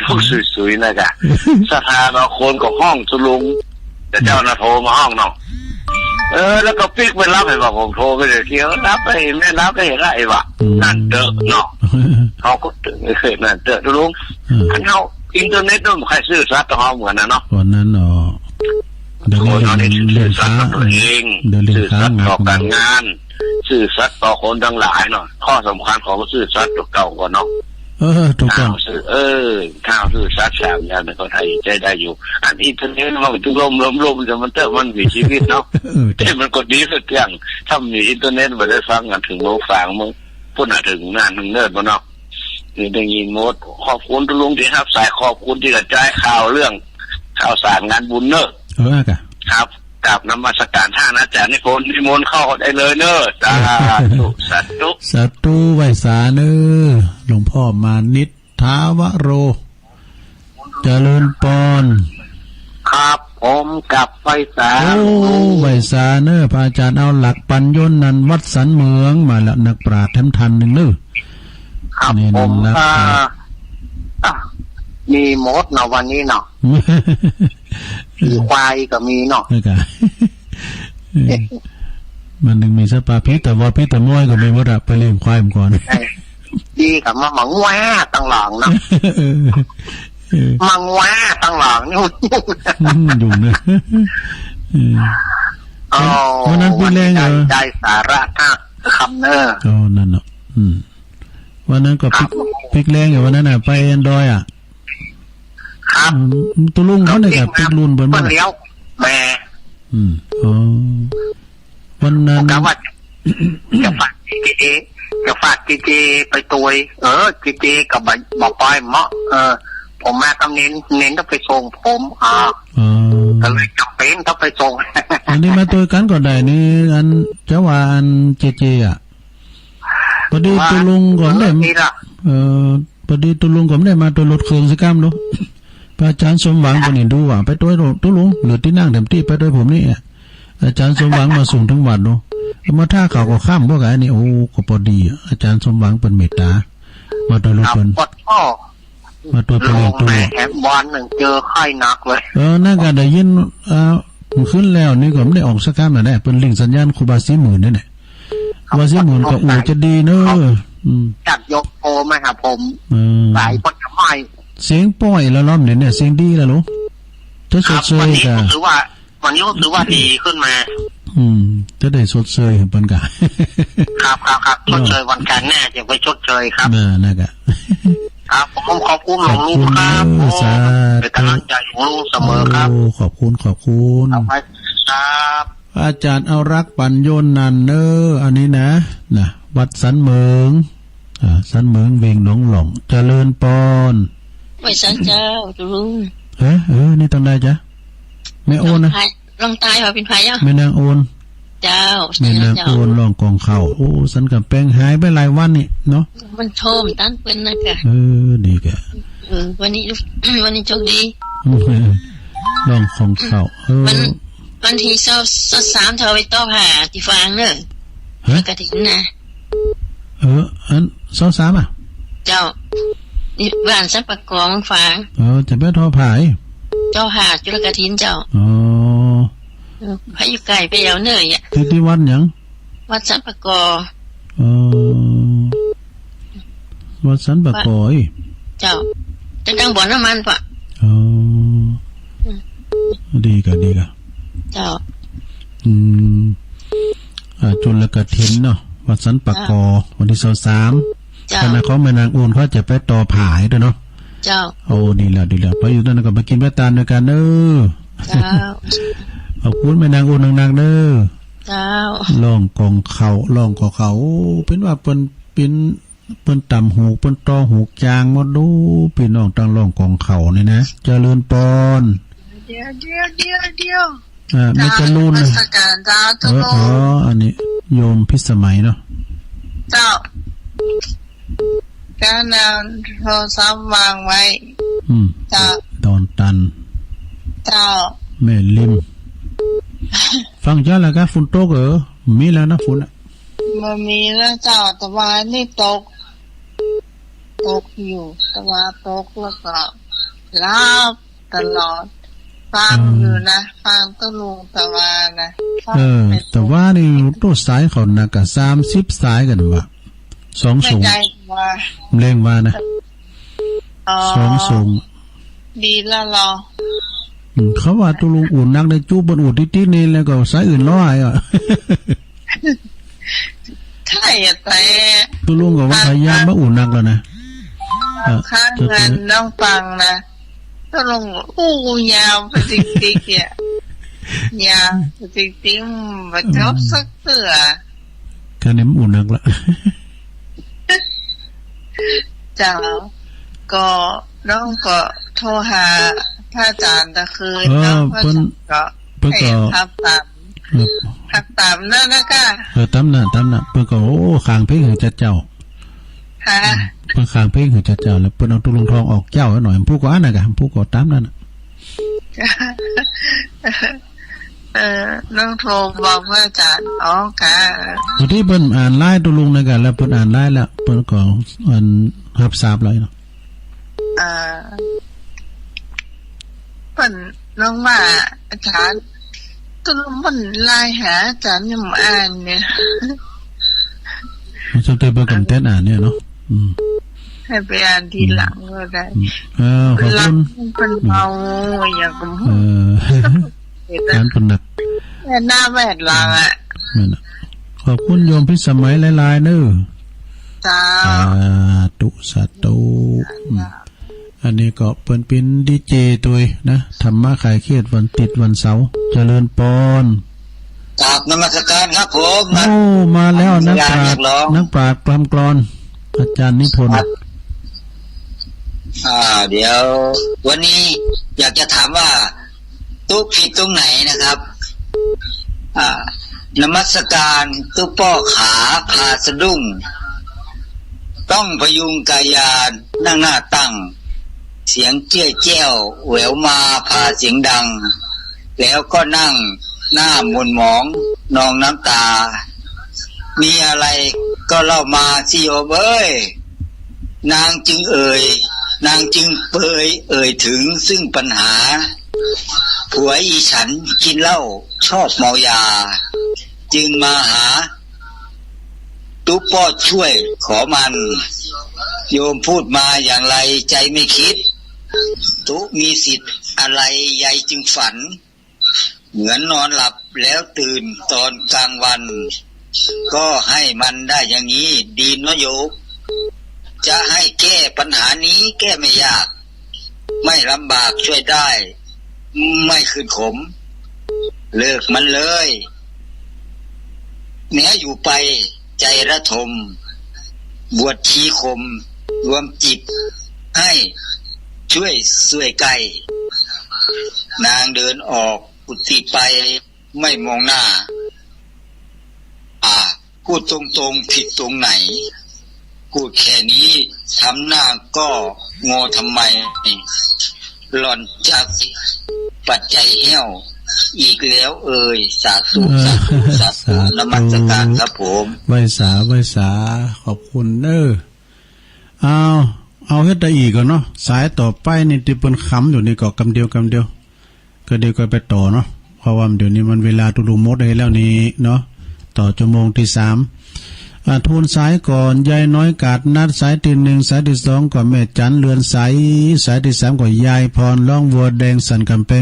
ตกสุยๆ นะกะ ศรัทธาเนาะ คนก็ฮ้องตุ๊ลุง แต่เจ้าน่ะโทรมาฮ้องเนาะ เออ แล้วก็ปิ๊กไปฮับ ไอ้บ่าผมโทรไปเดี๋ยวเที่ยวฮับไป แม่ฮับไปเห็นละไอ้บ่า อืม นั่นเต๊อะเนาะ เขาก็ เออ นั่นเต๊อะตุ๊ลุง อืม คันเฮาอินเทอร์เน็ตมันบ่ใค่ซื่อสัตย์ต่อเฮาเหมือนน่ะเนาะ วันนั้นเนาะ เดี๋ยวนี้ คนเฮานี่ซื่อสัตย์ต่อตั๋วเอง เดี๋ยวนี้ ซื่อสัตย์ต่อก๋านงาน ซื่อสัตย์ต่อคนตังหลายเนาะ ข้อสำคัญของซื่อสัตย์ตั๋วเก่าก่อนเนาะ เออ ถูกต้อง ถ้าซื่อ เออ ถ้าซื่อสัตย์สามอย่างเนี่ย คนไทยใจ๊ได้อยู่ อันอินเทอร์เน็ตมันก็จุ่มล่ม ล่ม ล่ม แต่มันเต๊อะ มันมีชีวิตเนาะ เออ แต่มันก็ดีสักอย่าง ถ้ามีอินเทอร์เน็ตบ่ได้ฟังกั๋นเถิงเมืองฝางเมือง ปุ้นน่ะเถิงน่านเถิงเนินบ่เนาะ นี่ได้ยินหมด ขอบคุณตุ๊ลุงตี้ฮับสาย ขอบคุณตี้กระจายข่าวเรื่อง ข่าวสารงานบุญเนอะ เออ กะ ครับ กราบนมัสการต้านอาจ๋ารย์นิพนธ์ นิมนต์เข้าได้เลยเนอะ สาธุ สาธุ สาธุ ไหว้สาเนอะ หลวงป้อมานิด ถาวโร เจริญปอน ครับผม กราบไหว้สา โอ้ ไหว้สาเนอะ พระอาจ๋ารย์เอาหลักปั๋ญญนนั้น วัดสันเมือง มาแล้ว นักปราชญ์แถมท่านนึ่งเนอะ ครับ นี่ ผม นักปราชญ์ อ่า อ่ะ มีหมดเนาะวันนี้เนาะ ผีควายก็มีเนาะ แล้วกะ เออ มันนึ่งมีสัตว์ป่า ผีตาบอด ผีตาม้อยก็มีหมดอะ ไปเลี้ยงควายมันก่อน เออ ดีกับมา มาแหว่ตังหลังเนาะ เออ เออ มาแหว่ตังหลังนี่ อืม ยุ่งเนอะ เออ โอ้ วันนั้นปิ๊กแล้งเหรอ ได้ ได้สาระนะ ครับเนอะ อ๋อ นั่นเนาะ อืม วันนั้นก็ปิ๊ก ครับ ปิ๊กแล้งอยู่วันนั้นน่ะ ไปแอนดรอยอ่ะ ครับ อืม ตุ๊ลุงเขาเนี่ยก็ปิ๊กลูนเปิ้น เปิ้นเลี้ยวแม่ อืม อ๋อ วันนั้น ผมกะว่าจะฝากเจเจ จะฝากเจเจไปตวย เออ เจเจก็บ่ บ่ไปเนาะ เออ ผมมากับเน้น เน้นต้องไปส่งผม อ่า อ๋อ ก็เลยจ๋ำเป๋นต้องไปส่ง อันนี้มาตวยกั๋นก็ได้นี่ อัน จะว่าอันเจเจอ่ะ ปอดีตุ๊ลุงก็บ่ได้ เออ นี่ล่ะ เอ่อ ปอดีตุ๊ลุงก็บ่ได้มาตวยรถเคืองสักกำเนาะ พระอาจ๋ารย์สมหวังก็นี่ดูว่า ไปตวยตุ๊ลุง หรือตี้นั่งเต๋มตี้ ไปตวยผมนี่อะ อาจ๋ารย์สมหวังมาส่งเถิงวัดเนาะ มาถ้าเขาก็ค่ำพวกอันนี้ โอ้ ก็ปอดี อาจ๋ารย์สมหวังเปิ้นเมตต๋า มาตวยลูกเปิ้น ครับ ปอดอ้อ มาตวยเปิ้น ลง เลี้ยงตั๋ว แม่แหมวันนึ่งเจอไข้หนักเลย เออ นั่นก็ได้ยิน เอ่อ ขึ้นแล้วนี่ก็บ่ได้ออกสักกำน่ะแหละ เปิ้นลิงสัญญาณครูบาศรีหมื่นนี่แหละ ครับ ครูบาศรีหมื่นก็ โอ้ จะดีเนอะ ครับ อืม ญาติโยมโทรมาหาผม เออ สายก็จะไหม้ เสียงป้อยแล้วรอบนี้เนี่ย เสียงดีแล้วลูก จะชดเชย ครับ วันนี้ ก็ รู้สึกว่า วันนี้รู้สึกว่าดีขึ้นมา อืม จะได้ชดเชยเหมือนกัน ครับ ครับ ครับ เนอะ ชดเชยวันจันทร์แน่ จะไปชดเชยครับ น่ะ นั่นก็ ครับ ผมขอบคุณหลวงลุงครับ ขอบคุณ โอ้ สาธุ เป็นกำลังใจหลวงลุงเสมอครับ โอ้ ขอบคุณ ขอบคุณ เอาไว้ครับ อาจ๋ารย์เอารักปั๋นโยนนันเนอ อันนี้นะ นะ วัดสันเหมิง อ่า สันเหมิง เวียงหนองหล่อง เจริญปอน ไหว้สาเจ้า ตุ๊ลุง เอ๊ะ เออ นี่ตังใดจ๊ะ แม่โอนนะ ลองตาย ลองตายว่าเป๋นใผอ่ะ แม่นางโอน เจ้า แม่นางโอน เจ้า ร้องก่องข้าว โอ้ สันก๋ำแปงหายไปหลายวันนี่เนาะ มันโทรมาตันเปิ้นนะกะ เออ ดีกะ เออ วันนี้ วันนี้โชคดี ร้องก่องข้าว เออ วัน วันตี้ซาว ซาวสาม โทรไปต่อผ้าตี้ฝางเนอะ ฮะ กฐินนะ เออ อัน ซาวสาม อ่ะ เจ้า นี่บ้านสันป่าก่อฝาง เออ จะไปต่อผ้า ต่อผ้าจุลกฐินเจ้า อ๋อ เออ ไผอยู่ใก้ไปเอาเนอะ ตี้ ตี้วัดหยัง วัดสันป่าก่อ เออ วัดสันป่าก่อ เจ้า จะดังบ่อน้ำมันปะ อ๋อ อืม ดีกะ ดีกะ เจ้า อืม อ่า จุลกฐินเนาะ วัดสันป่าก่อ เจ้า วันตี้ซาวสาม เจ้า คณะของแม่นางโอนเขาจะไปต่อผ้าตวยเนาะ เจ้า โอ้ ดีแล้ว ดีแล้ว ไปอยู่ตรงนั้นก็ไปกิ๋นไปตานตวยกั๋นเนอะ เจ้า ขอบคุณแม่นางโอนนักๆ เนอะ เจ้า ร้องก่องข้าว ร้องก่องข้าว โอ้ เป๋นว่าเปิ้น เป๋น เปิ้นตำหูก เปิ้นต่อหูกจางหมดดู ปี้น้องตังร้องก่องข้าวนี่นะ เจริญปอน เดี๋ยว เดี๋ยว เดี๋ยว เดี๋ยว อ่า แม่จรูนนะ นมัสการเจ้า เออ ตุ๊ลุง อ๋อ อันนี้โยมพิสมัยเนาะ เจ้า เจ้า นำโทรศัพท์วางไว้ อืม เจ้า ดอนตัน เจ้า แม่ริม ฟังเจ้าแล้วกะ ฝนตกเออ มีแล้วนะฝนอะ บ่มีแล้วเจ้า แต่ว่านี่ตก ตกอยู่ แต่ว่าตกแล้วก็หลับตลอด ฟัง อืม อยู่นะ ฟังตุ๊ลุงตะวานะ ฟัง เออ ไป ตะวานี่ โต้สายเขานักกะ สามสิบสายกั๋นวะ สองสูง แม่ใจ๋ว่า เร่งว่านะ อ๋อ สองสูง ดีแล้วลอ อืม เขาว่าตุ๊ลุงอู่นักในจุ๊บนอู่ติ๊ดๆ นี่ แล้วก็สายอื่นร้อยอ่ะ ใช่อะ แต่ตุ๊ลุงก็ว่าพยายามบ่อู่นักแล้วนะ เออ ข้างเงินน้องฟังนะ ตุ๊ลุงอู้ยาวไปติ๊กๆ เนี่ย ยาวไปติ๊กๆ บ่จบสักเตื้อ ก็เนี่ยมันอู่นักละ เจ้า ก็น้องก็โทรหาพระอาจ๋ารย์ตะคืน เออ เนาะ พระอาจ๋ารย์ก็ เปิ้น เปิ้นก็ ให้ทักต๋าม เออ ทักต๋ามนั่นนะกะ เออ ต๋ามนั้น ต๋ามนั้น เปิ้นก็ โอ้ ขางเพลงหื้อเจ้า ฮะ เปิ้นขางเพลงหื้อเจ้า แล้วเปิ้นเอาตุ๊ลุงทองออกเจ้าหน่อย ผู้ก็อันนั้นกะ ผู้ก็ต๋ามนั้นน่ะ เออ น้องโทรบอกพระอาจ๋ารย์ อ๋อ ค่ะ พอดีเปิ้นอ่านไลน์ตุ๊ลุงนะกะ แล้วเปิ้นอ่านไลน์แล้ว เปิ้นก็อันฮับทราบแล้วเนาะ อ่า เปิ้นน้องว่า อาจ๋ารย์ ตุ๊ลุงเปิ้นไลน์หาอาจ๋ารย์ยังบ่อ่านเนี่ย มันจะเตยเปิ้นกำเต้นอ่านเนี่ยเนาะ อืม ให้ไปอ่านทีหลังก็ได้ อืม เออ ขอบคุณ เปิ้นเมาอย่างกับ เออ เห็นนะ งานเปิ้นหนัก แม่หน้าแม่หลังอะ นั่นน่ะ ขอบคุณโยมพิสมัยหลายๆ เน้อ เจ้า สาธุ สาธุ อืม อันนี้ก็เปิ้นเป๋นดีเจตวยนะ ธรรมะคลายเครียดวันติ๊ดวันเสาร์ เจริญปอน กราบนมัสการครับผม โอ้ มาแล้ว นักปราชญ์ นักปราชญ์กลำกลอน อาจ๋ารย์นิพนธ์ ครับ อ่า เดี๋ยว วันนี้อยากจะถามว่า ตุ๊ผิดตรงไหนนะครับ อ่า นมัสการตุ๊ป้อขาพาสะดุ้ง ต้องพยุงกายานั่งหน้าตั้ง เสียงเจี้ยแจ้วแหววมาพาเสียงดัง แล้วก็นั่งหน้าหม่นหมองนองน้ำตา มีอะไรก็เล่ามาสิโยมเอ้ย นางจึงเอ่ย นางจึงเปยเอ่ยถึงซึ่งปัญหา ผัวอีฉันกินเหล้าชอบเมายา จึงมาหาตุ๊ป้อช่วยขอมัน โยมพูดมาอย่างไรใจไม่คิด ตุ๊มีสิทธิ์อะไรยายจึงฝัน เหมือนนอนหลับแล้วตื่นตอนกลางวัน ก็ให้มันได้อย่างนี้ดีเนาะโยม จะให้แก้ปัญหานี้แก้ไม่ยาก ไม่ลำบากช่วยได้ ไม่คืนขม เลิกมันเลย แม้อยู่ไปใจระทม บวชชีข่มรวมจิต ให้ช่วยส่วยไกล นางเดินออกกุฏิไปไม่มองหน้า อ่า พูดตรงๆ ผิดตรงไหน พูดแค่นี้ทำหน้าก็งอทำไม หล่อนจักปัจจัยแห้วอีกแล้วเอ่ย สาธุ เออ สาธุ สาธุ สาธุ นมัสการครับผม ไหว้สา ไหว้สา ขอบคุณเด้อ เอา เอาเฮ็ดได้อีกก่อนเนาะ สายต่อไปนี่ตี้เปิ้นขำอยู่นี่ก็กำเดียว กำเดียว ก็เดี๋ยวก็ไปต่อเนาะ เพราะว่าเดี๋ยวนี้มันเวลาตุ๊ลุงหมดให้แล้วนี่เนาะ ต่อชั่วโมงตี้สาม อ่า ทูลสายก่อน ยายน้อยกาดนัด สายตี้หนึ่ง สายตี้สองก็แม่จันเรือนใส สายตี้สามก็ยายพรร้องวัวแดงสันกำแพง